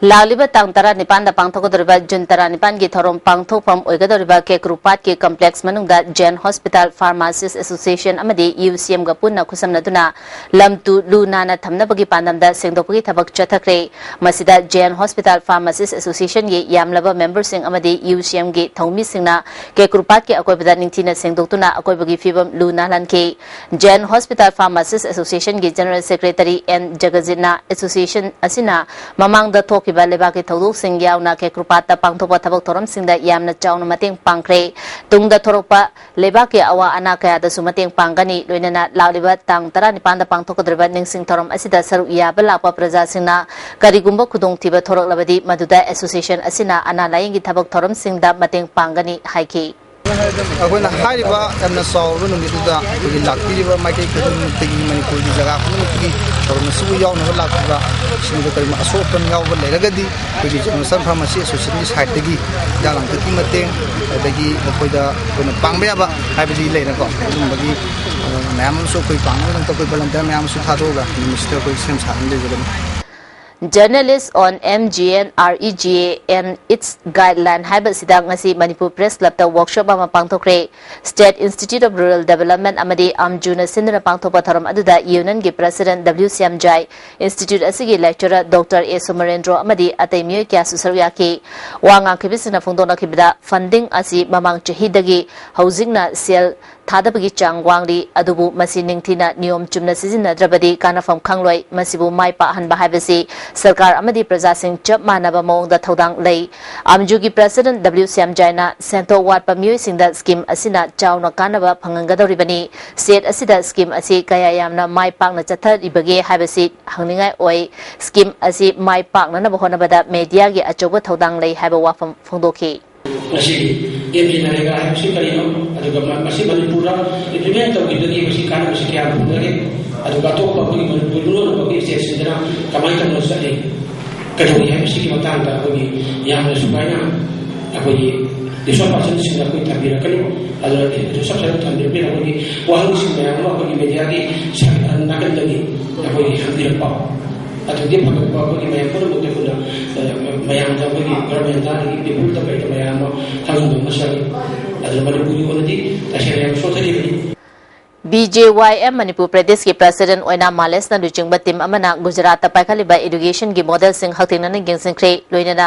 ꯂꯥꯛꯂꯤꯕ ꯇꯥꯡ ꯇꯔꯥꯅꯤꯄꯥꯟꯗ ꯄꯥꯡꯊꯣꯛꯀꯗꯧꯔꯤꯕ ꯖꯨꯟ ꯇꯔꯥꯅꯤꯄꯥꯟꯒꯤ ꯊꯧꯔꯝ ꯄꯥꯡꯊꯣꯛꯐꯝ ꯑꯣꯏꯒꯗꯧꯔꯤꯕ ꯀꯦꯀ꯭ꯔꯨꯄꯥꯠꯀꯤ ꯀꯝꯄ꯭ꯂꯦꯛꯁ ꯃꯅꯨꯡꯗ ꯖꯦꯟ ꯍꯣꯁꯄꯤꯇꯥꯜ ꯐꯥꯔꯃꯥꯁꯤꯁ ꯑꯦꯁꯣꯁꯤꯌꯦꯁꯟ ꯑꯃꯗꯤ ꯌꯨ ꯁꯤ ꯑꯦꯝꯒ ꯄꯨꯟꯅ ꯈꯨꯠꯁꯝꯅꯗꯨꯅ ꯂꯝ ꯇꯨ ꯂꯨ ꯅꯥꯟꯅ ꯊꯝꯅꯕꯒꯤ ꯄꯥꯟꯗꯝꯗ ꯁꯦꯡꯗꯣꯛꯄꯒꯤ ꯊꯕꯛ ꯆꯠꯊꯈ꯭ꯔꯦ꯫ ꯃꯁꯤꯗ ꯖꯦꯟ ꯍꯣꯁꯄꯤꯇꯥꯜ ꯐꯥꯔꯃꯥꯁꯤꯁ ꯑꯦꯁꯣꯁꯤꯌꯦꯁꯟꯒꯤ ꯌꯥꯝꯂꯕ ꯃꯦꯝꯕꯔꯁꯤꯡ ꯑꯃꯗꯤ ꯌꯨ ꯁꯤ ꯑꯦꯝꯒꯤ ꯊꯧꯃꯤꯁꯤꯡꯅ ꯀꯦꯀ꯭ꯔꯨꯄꯥꯠꯀꯤ ꯑꯀꯣꯏꯕꯗ ꯅꯤꯡꯊꯤꯅ ꯁꯦꯡꯗꯣꯛꯇꯨꯅ ꯑꯀꯣꯏꯕꯒꯤ ꯐꯤꯕꯝ ꯂꯨ ꯅꯥꯜꯍꯟꯈꯤ꯫ ꯖꯦꯟ ꯍꯣꯁꯄꯤꯇꯥꯜ ꯐꯥꯔꯃꯥꯁꯤꯁ ꯑꯦꯁꯣꯁꯤꯌꯦꯁꯟꯒꯤ ꯖꯦꯅꯔꯦꯜ ꯁꯦꯀ꯭ꯔꯦꯇꯔꯤ ꯑꯦꯟ ꯖꯒꯖꯤꯠꯅ ꯑꯦꯁꯣꯁꯤꯌꯦꯁꯟ ꯑꯁꯤꯅ ꯃꯃꯥꯡꯗ ꯊꯣꯛꯈꯤꯕ ꯂꯩꯕꯥꯛꯀꯤ ꯊꯧꯗꯣꯛꯁꯤꯡ ꯌꯥꯎꯅ ꯀꯦꯀ꯭ꯔꯨꯄꯥꯠꯇ ꯄꯥꯡꯊꯣꯛꯄ ꯊꯕꯛ ꯊꯧꯔꯝꯁꯤꯡꯗ ꯌꯥꯝꯅ ꯆꯥꯎꯅ ꯃꯇꯦꯡ ꯄꯥꯡꯈ꯭ꯔꯦ꯫ ꯇꯨꯡꯗ ꯊꯣꯔꯛꯄ ꯂꯩꯕꯥꯛꯀꯤ ꯑꯋꯥ ꯑꯅꯥ ꯀꯌꯥꯗꯁꯨ ꯃꯇꯦꯡ ꯄꯥꯡꯒꯅꯤ꯫ ꯂꯣꯏꯅꯅ ꯂꯥꯛꯂꯤꯕ ꯇꯥꯡ ꯇꯔꯥꯅꯤꯄꯥꯟꯗ ꯄꯥꯡꯊꯣꯛꯀꯗꯧꯔꯤꯕ ꯅꯤꯡꯁꯤꯡ ꯊꯧꯔꯝ ꯑꯁꯤꯗ ꯁꯔꯨꯛ ꯌꯥꯕ ꯂꯥꯛꯄ ꯄ꯭ꯔꯖꯥꯁꯤꯡꯅ ꯀꯔꯤꯒꯨꯝꯕ ꯈꯨꯗꯣꯡꯊꯤꯕ ꯊꯣꯔꯛꯂꯕꯗꯤ ꯃꯗꯨꯗ ꯑꯦꯁꯣꯁꯤꯌꯦꯁꯟ ꯑꯁꯤꯅ ꯑꯅꯥ ꯂꯥꯌꯦꯡꯒꯤ ꯊꯕꯛ ꯊꯧꯔꯝꯁꯤꯡꯗ ꯃꯇꯦꯡ ꯄꯥꯡꯒꯅꯤ ꯍꯥꯏꯈꯤ꯫ ꯑꯩꯈꯣꯏꯅ ꯍꯥꯏꯔꯤꯕ ꯌꯥꯝꯅ ꯆꯥꯎꯔꯕ ꯅꯨꯃꯤꯠꯇꯨꯗ ꯑꯩꯈꯣꯏꯒꯤ ꯂꯥꯛꯄꯤꯔꯤꯕ ꯃꯥꯏꯀꯩ ꯈꯨꯗꯤꯡꯃꯛꯇꯒꯤ, ꯃꯅꯤꯄꯨꯔꯒꯤ ꯖꯒꯥ ꯈꯨꯗꯤꯡꯃꯛꯇꯒꯤ ꯊꯧꯔꯝ ꯑꯁꯤꯕꯨ ꯌꯥꯎꯅꯕ ꯂꯥꯛꯄꯤꯕ ꯁꯤꯡꯗ ꯀꯔꯤꯒꯨꯝꯕ ꯑꯁꯣꯛ ꯑꯄꯟ ꯌꯥꯎꯕ ꯂꯩꯔꯒꯗꯤ ꯑꯩꯈꯣꯏꯒꯤ ꯖꯦꯟ ꯍꯣꯁꯄꯤꯇꯥꯜ ꯐꯥꯔꯃꯥꯁꯤ ꯑꯦꯁꯣꯁꯤꯌꯦꯁꯟꯒꯤ ꯁꯥꯏꯠꯇꯒꯤ ꯍꯤꯗꯥꯛ ꯂꯥꯡꯊꯛꯀꯤ ꯃꯇꯦꯡ, ꯑꯗꯒꯤ ꯃꯈꯣꯏꯗ ꯑꯩꯈꯣꯏꯅ ꯄꯥꯡꯕ ꯌꯥꯕ ꯍꯥꯏꯕꯗꯤ ꯂꯩꯔꯦꯀꯣ, ꯑꯗꯨꯒꯨꯝꯕꯒꯤ, ꯑ, ꯃꯌꯥꯝ ꯑꯃꯁꯨ ꯑꯩꯈꯣꯏ ꯄꯥꯡꯅꯕꯒꯤꯗꯃꯛꯇ ꯑꯩꯈꯣꯏ ꯚꯣꯂꯟꯇꯤꯌꯔ ꯃꯌꯥꯝ ꯑꯃꯁꯨ ꯊꯥꯗꯣꯛꯑꯒ ꯅꯨꯃꯤꯠꯁꯤꯗ ꯑꯩꯈꯣꯏ ꯁꯦꯝ ꯁꯥꯗꯨꯅ ꯂꯩꯖꯒꯅꯤ꯫ Journalist on M G N R E G A and its Guideline ꯍꯥꯏꯕ ꯑꯁꯤꯗ ꯉꯁꯤ ꯃꯅꯤꯄꯨꯔ ꯄ꯭ꯔꯦꯁ ꯀ꯭ꯂꯕꯇ ꯋꯥꯔꯛꯁꯣꯞ ꯑꯃ ꯄꯥꯡꯊꯣꯛꯈ꯭ꯔꯦ꯫ State Institute of Rural Development ꯑꯃꯗꯤ ꯑꯝꯖꯨꯅ ꯁꯤꯟꯗꯨꯅ ꯄꯥꯡꯊꯣꯛꯄ ꯊꯧꯔꯝ ꯑꯗꯨꯗ ꯌꯨꯅꯤꯌꯟꯒꯤ ꯄ꯭ꯔꯁꯤꯗꯦꯟꯠ ꯗꯕ꯭ꯂꯤꯎ ꯁ꯭ꯌꯥꯝꯖꯥꯏ, ꯏꯟꯁꯇꯤꯇ꯭ꯌꯨꯠ ꯑꯁꯤꯒꯤ ꯂꯦꯛꯆꯔꯔ ꯗꯣꯛꯇꯔ ꯑꯦ ꯁꯨꯃꯔꯦꯟꯗ꯭ꯔꯣ ꯑꯃꯗꯤ ꯑꯇꯩ ꯃꯤꯑꯣꯏ ꯀꯌꯥꯁꯨ ꯁꯔꯨꯛ ꯌꯥꯈꯤ꯫ ꯋꯥ ꯉꯥꯡꯈꯤꯕꯁꯤꯡꯅ ꯐꯣꯡꯗꯣꯛꯅꯈꯤꯕꯗ, ꯐꯟꯗꯤꯡ ꯑꯁꯤ ꯃꯃꯥꯡ ꯆꯍꯤꯗꯒꯤ ꯍꯧꯖꯤꯛꯅ ꯁꯦꯜ ꯊꯥꯗꯕꯒꯤ ꯆꯥꯡ ꯋꯥꯡꯂꯤ, ꯑꯗꯨꯕꯨ ꯃꯁꯤ ꯅꯤꯡꯊꯤꯅ ꯅꯤꯌꯣꯝ ꯆꯨꯝꯅ ꯁꯤꯖꯤꯟꯅꯗ꯭ꯔꯕꯗꯤ ꯀꯥꯟꯅꯐꯝ ꯈꯪꯂꯣꯏ꯫ ꯃꯁꯤꯕꯨ ꯃꯥꯏ ꯄꯥꯛꯍꯟꯕ ꯍꯥꯏꯕꯁꯤ ꯁꯔꯀꯥꯔ ꯑꯃꯗꯤ ꯄ꯭ꯔꯖꯥꯁꯤꯡ ꯆꯞ ꯃꯥꯟꯅꯕ ꯃꯑꯣꯡꯗ ꯊꯧꯗꯥꯡ ꯂꯩ꯫ ꯑꯝꯖꯨꯒꯤ ꯄ꯭ꯔꯁꯤꯗꯦꯟꯠ ꯗꯕ꯭ꯂꯤꯎ ꯁ꯭ꯌꯥꯝꯖꯥꯏꯅ ꯁꯦꯟꯊꯣꯛ ꯋꯥꯠꯄ ꯃꯤꯑꯣꯏꯁꯤꯡꯗ ꯁ꯭ꯀꯤꯝ ꯑꯁꯤꯅ ꯆꯥꯎꯅ ꯀꯥꯟꯅꯕ ꯐꯪꯍꯟꯒꯗꯧꯔꯤꯕꯅꯤ꯫ ꯁ꯭ꯇꯦꯠ ꯑꯁꯤꯗ ꯁ꯭ꯀꯤꯝ ꯑꯁꯤ ꯀꯌꯥ ꯌꯥꯝꯅ ꯃꯥꯏ ꯄꯥꯛꯅ ꯆꯠꯊꯔꯤꯕꯒꯦ ꯍꯥꯏꯕꯁꯤ ꯍꯪꯅꯤꯡꯉꯥꯏ ꯑꯣꯏ꯫ ꯁ꯭ꯀꯤꯝ ꯑꯁꯤ ꯃꯥꯏ ꯄꯥꯛꯅꯅꯕ ꯍꯣꯠꯅꯕꯗ ꯃꯦꯗꯤꯌꯥꯒꯤ ꯑꯆꯧꯕ ꯊꯧꯗꯥꯡ ꯂꯩ ꯍꯥꯏꯕ ꯋꯥꯐꯝ ꯐꯣꯡꯗꯣꯛꯈꯤ꯫ ꯉꯁꯤꯒꯤ ꯑꯦꯝ ꯖꯤ ꯅꯔꯦꯒꯥ ꯍꯥꯏꯕꯁꯤ ꯀꯔꯤꯅꯣ? ꯑꯗꯨꯒ ꯃ-, ꯃꯁꯤ ꯃꯅꯤꯄꯨꯔꯗ ꯏꯝꯄ꯭ꯂꯤꯃꯦꯟ ꯇꯧꯈꯤꯕꯗꯒꯤ ꯃꯁꯤ ꯀꯥꯟꯅꯕꯁꯤ ꯀꯌꯥꯝ ꯐꯪꯅꯒꯦ? ꯑꯗꯨꯒ ꯑꯇꯣꯞꯄ ꯑꯩꯈꯣꯏꯒꯤ ꯃꯅꯤꯄꯨꯔ ꯂꯣꯟ ꯑꯃꯒꯤ ꯁ꯭ꯇꯦꯠꯁꯤꯡꯗꯅ ꯀꯃꯥꯏꯅ ꯇꯧꯅ ꯆꯠꯂꯤ? ꯀꯩꯗꯧꯏ ꯍꯥꯏꯕꯁꯤꯒꯤ ꯃꯇꯥꯡꯗ ꯑꯩꯈꯣꯏꯒꯤ ꯌꯥꯝꯅ ꯁꯨꯃꯥꯏꯅ ꯑꯩꯈꯣꯏꯒꯤ ꯔꯤꯁꯣꯔꯁ ꯄꯥꯔꯁꯟꯁꯤꯡꯅ ꯑꯩꯈꯣꯏ ꯊꯝꯕꯤꯔꯛꯀꯅꯤ꯫ ꯑꯗꯨꯅ ꯔꯤꯁꯣꯔꯁ ꯄꯥꯔꯁꯟ ꯊꯝꯕꯤꯔꯛꯄꯅꯤꯅ ꯑꯩꯈꯣꯏꯒꯤ ꯋꯥꯍꯪꯁꯤꯡ ꯃꯌꯥꯝ ꯑꯃ ꯑꯩꯈꯣꯏꯒꯤ ꯃꯦꯗꯤꯌꯥꯒꯤ ꯁꯥꯏꯠ ꯅꯥꯀꯟꯗꯒꯤ ꯑꯩꯈꯣꯏꯒꯤ ꯍꯪꯕꯤꯔꯛꯄ ꯑꯗꯨꯗꯤ ꯐꯒꯠꯄ ꯑꯩꯈꯣꯏꯒꯤ ꯃꯌꯥꯝ ꯄꯨꯝꯅꯃꯛꯇ ꯑꯩꯈꯣꯏꯅ, ꯑ, ꯃꯌꯥꯝꯗ ꯑꯩꯈꯣꯏꯒꯤ ꯒꯚꯔꯟꯃꯦꯟꯗ ꯑꯗꯒꯤ ꯄꯤꯄꯜꯗ ꯀꯩꯗ ꯃꯌꯥꯝ ꯑꯃ ꯈꯪꯍꯟꯕ ꯑꯃ ꯆꯪꯉꯤ꯫ ꯑꯗꯨꯅ ꯃꯅꯤꯄꯨꯔꯒꯤ ꯑꯣꯏꯅꯗꯤ ꯇꯁꯦꯡꯅ ꯌꯥꯝ ꯁꯣꯟꯊꯔꯤꯕꯅꯤ꯫ B J Y M Manipur ꯄ꯭ꯔꯗꯦꯁꯀꯤ ꯄ꯭ꯔꯁꯤꯗꯦꯟ ꯑꯣꯏꯅ ꯃꯥꯂꯦꯁꯅ ꯂꯨꯆꯤꯡꯕ ꯇꯤꯝ ꯑꯃꯅ ꯒꯨꯖꯔꯥꯠꯇ ꯄꯥꯏꯈꯠꯂꯤꯕ ꯏꯔꯤꯒꯦꯁꯟꯒꯤ ꯃꯣꯗꯦꯜꯁꯤꯡ ꯍꯛꯊꯦꯡꯅꯅ ꯌꯦꯡꯁꯤꯟꯈ꯭ꯔꯦ꯫ ꯂꯣꯏꯅꯅ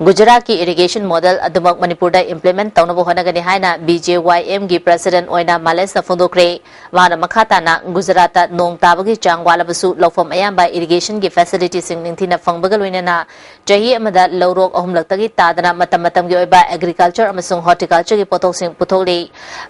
ꯒꯨꯖꯔꯥꯠꯀꯤ ꯏꯔꯤꯒꯦꯁꯟ ꯃꯣꯗꯦꯜ ꯑꯗꯨꯃꯛ ꯃꯅꯤꯄꯨꯔꯗ ꯏꯝꯄ꯭ꯂꯤꯃꯦꯟꯠ ꯇꯧꯅꯕ ꯍꯣꯠꯅꯒꯅꯤ ꯍꯥꯏꯅ B J Y M ꯒꯤ ꯄ꯭ꯔꯁꯤꯗꯦꯟ ꯑꯣꯏꯅ ꯃꯥꯂꯦꯁꯅ ꯐꯣꯡꯗꯣꯛꯈ꯭ꯔꯦ꯫ ꯃꯥꯅ ꯃꯈꯥ ꯇꯥꯅ ꯒꯨꯖꯔꯥꯠꯇ ꯅꯣꯡ ꯇꯥꯕꯒꯤ ꯆꯥꯡ ꯋꯥꯠꯂꯕꯁꯨ ꯂꯧꯐꯝ ꯑꯌꯥꯝꯕ ꯏꯔꯤꯒꯦꯁꯟꯒꯤ ꯐꯦꯁꯤꯂꯤꯇꯤꯁꯤꯡ ꯅꯤꯡꯊꯤꯅ ꯐꯪꯕꯒ ꯂꯣꯏꯅꯅ ꯆꯍꯤ ꯑꯃꯗ ꯂꯧꯔꯣꯛ ꯑꯍꯨꯝꯂꯛꯇꯒꯤ ꯇꯥꯗꯅ ꯃꯇꯝ ꯃꯇꯝꯒꯤ ꯑꯣꯏꯕ ꯑꯦꯒ꯭ꯔꯤꯀꯜꯆꯔ ꯑꯃꯁꯨꯡ ꯍꯣꯔꯇꯤꯀꯜꯆꯔꯒꯤ ꯄꯣꯠꯊꯣꯛꯁꯤꯡ ꯄꯨꯊꯣꯛꯂꯤ꯫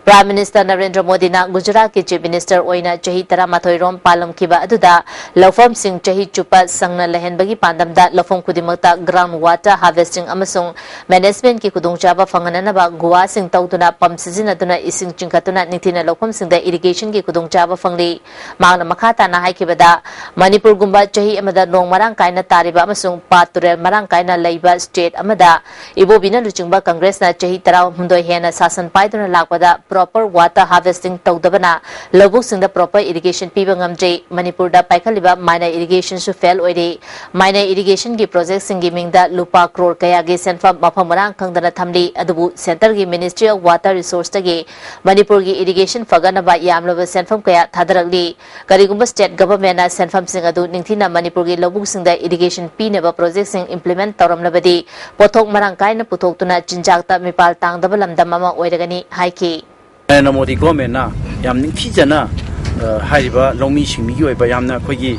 Prime Minister ꯅꯔꯦꯟꯗ꯭ꯔ ꯃꯣꯗꯤꯅ ꯒꯨꯖꯔꯥꯠꯀꯤ Chief Minister ꯑꯣꯏꯅ ꯆꯍꯤ ꯇꯔꯥꯃꯥꯊꯣꯏ ꯔꯣꯝ ꯄꯥꯜꯂꯝꯈꯤꯕ ꯑꯗꯨꯗ ꯂꯧꯐꯝꯁꯤꯡ ꯆꯍꯤ ꯆꯨꯞꯄ ꯁꯪꯅ ꯂꯩꯍꯟꯕꯒꯤ ꯄꯥꯟꯗꯝꯗ ꯂꯧꯐꯝ ꯈꯨꯗꯤꯡꯃꯛꯇ ground water harvesting ꯑꯃꯁꯨꯡ managementꯀꯤ ꯈꯨꯗꯣꯡꯆꯥꯕ ꯐꯪꯍꯟꯅꯅꯕ ꯒꯨꯍꯥꯁꯤꯡ ꯇꯧꯗꯨꯅ ꯄꯝꯞ ꯁꯤꯖꯤꯟꯅꯗꯨꯅ ꯏꯁꯤꯡ ꯆꯤꯡꯈꯠꯇꯨꯅ ꯅꯤꯡꯊꯤꯅ ꯂꯧꯐꯝꯁꯤꯡꯗ ꯏꯔꯤꯒꯦꯁꯟꯒꯤ ꯈꯨꯗꯣꯡꯆꯥꯕ ꯐꯪꯂꯤ꯫ ꯃꯍꯥꯛꯅ ꯃꯈꯥ ꯇꯥꯅ ꯍꯥꯏꯈꯤꯕꯗ, ꯃꯅꯤꯄꯨꯔꯒꯨꯝꯕ ꯆꯍꯤ ꯑꯃꯗ ꯅꯣꯡ ꯃꯔꯥꯡ ꯀꯥꯏꯅ ꯇꯥꯔꯤꯕ ꯑꯃꯁꯨꯡ ꯄꯥꯠ ꯇꯨꯔꯦꯜ ꯃꯔꯥꯡ ꯀꯥꯏꯅ ꯂꯩꯕ state ꯑꯃꯗ ꯏꯕꯣꯕꯤꯅ ꯂꯨꯆꯤꯡꯕ ꯀꯪꯒ꯭ꯔꯦꯁꯅ ꯆꯍꯤ ꯇꯔꯥꯍꯨꯝꯗꯣꯏ ꯍꯦꯟꯅ ꯁꯥꯁꯟ ꯄꯥꯏꯗꯨꯅ ꯂꯥꯛꯄꯗ proper water harvesting ꯇꯧꯗꯕꯅ ꯂꯧꯕꯨꯛꯁꯤꯡꯗ proper irrigation ꯄꯤꯕ ꯉꯝꯗ꯭ꯔꯦ꯫ ꯃꯅꯤꯄꯨꯔꯗ ꯄꯥꯏꯈꯠꯂꯤꯕ minor irrigationꯁꯨ fail ꯑꯣꯏꯔꯦ꯫ Minor irrigationꯒꯤ projectꯁꯤꯡꯒꯤ ꯃꯤꯡꯗ ꯂꯨꯄꯥ ꯀ꯭ꯔꯣꯔ ꯀꯌꯥꯒꯤ ꯁꯦꯟꯐꯝ ꯃꯐꯝ ꯃꯔꯥꯡ ꯈꯪꯗꯅ ꯊꯝꯂꯤ꯫ ꯑꯗꯨꯕꯨ centreꯒꯤ Ministry of Water Resourceꯇꯒꯤ ꯃꯅꯤꯄꯨꯔꯒꯤ irrigation ꯐꯒꯠꯅꯕ ꯌꯥꯝꯂꯕ ꯁꯦꯟꯐꯝ ꯀꯌꯥ ꯊꯥꯗꯔꯛꯂꯤ꯫ ꯀꯔꯤꯒꯨꯝꯕ state governmentꯅ ꯁꯦꯟꯐꯝꯁꯤꯡ ꯑꯗꯨ ꯅꯤꯡꯊꯤꯅ ꯃꯅꯤꯄꯨꯔꯒꯤ ꯂꯧꯕꯨꯛꯁꯤꯡꯗ irrigation ꯄꯤꯅꯕ projectꯁꯤꯡ implement ꯇꯧꯔꯝꯂꯕꯗꯤ ꯄꯣꯠꯊꯣꯛ ꯃꯔꯥꯡ ꯀꯥꯏꯅ ꯄꯨꯊꯣꯛꯇꯨꯅ ꯆꯤꯟꯖꯥꯛꯇ ꯃꯤꯄꯥꯜ ꯇꯥꯡꯗꯕ ꯂꯝꯗꯝ ꯑꯃ ꯑꯣꯏꯔꯒꯅꯤ ꯍꯥꯏꯈꯤ꯫ ꯅꯔꯦꯟꯗ꯭ꯔ ꯃꯣꯗꯤ governmentꯅ ꯌꯥꯝ ꯅꯤꯡꯊꯤꯖꯅ, ꯑ, ꯍꯥꯏꯔꯤꯕ ꯂꯧꯃꯤ ꯁꯤꯟꯃꯤꯒꯤ ꯑꯣꯏꯕ ꯌꯥꯝꯅ ꯑꯩꯈꯣꯏꯒꯤ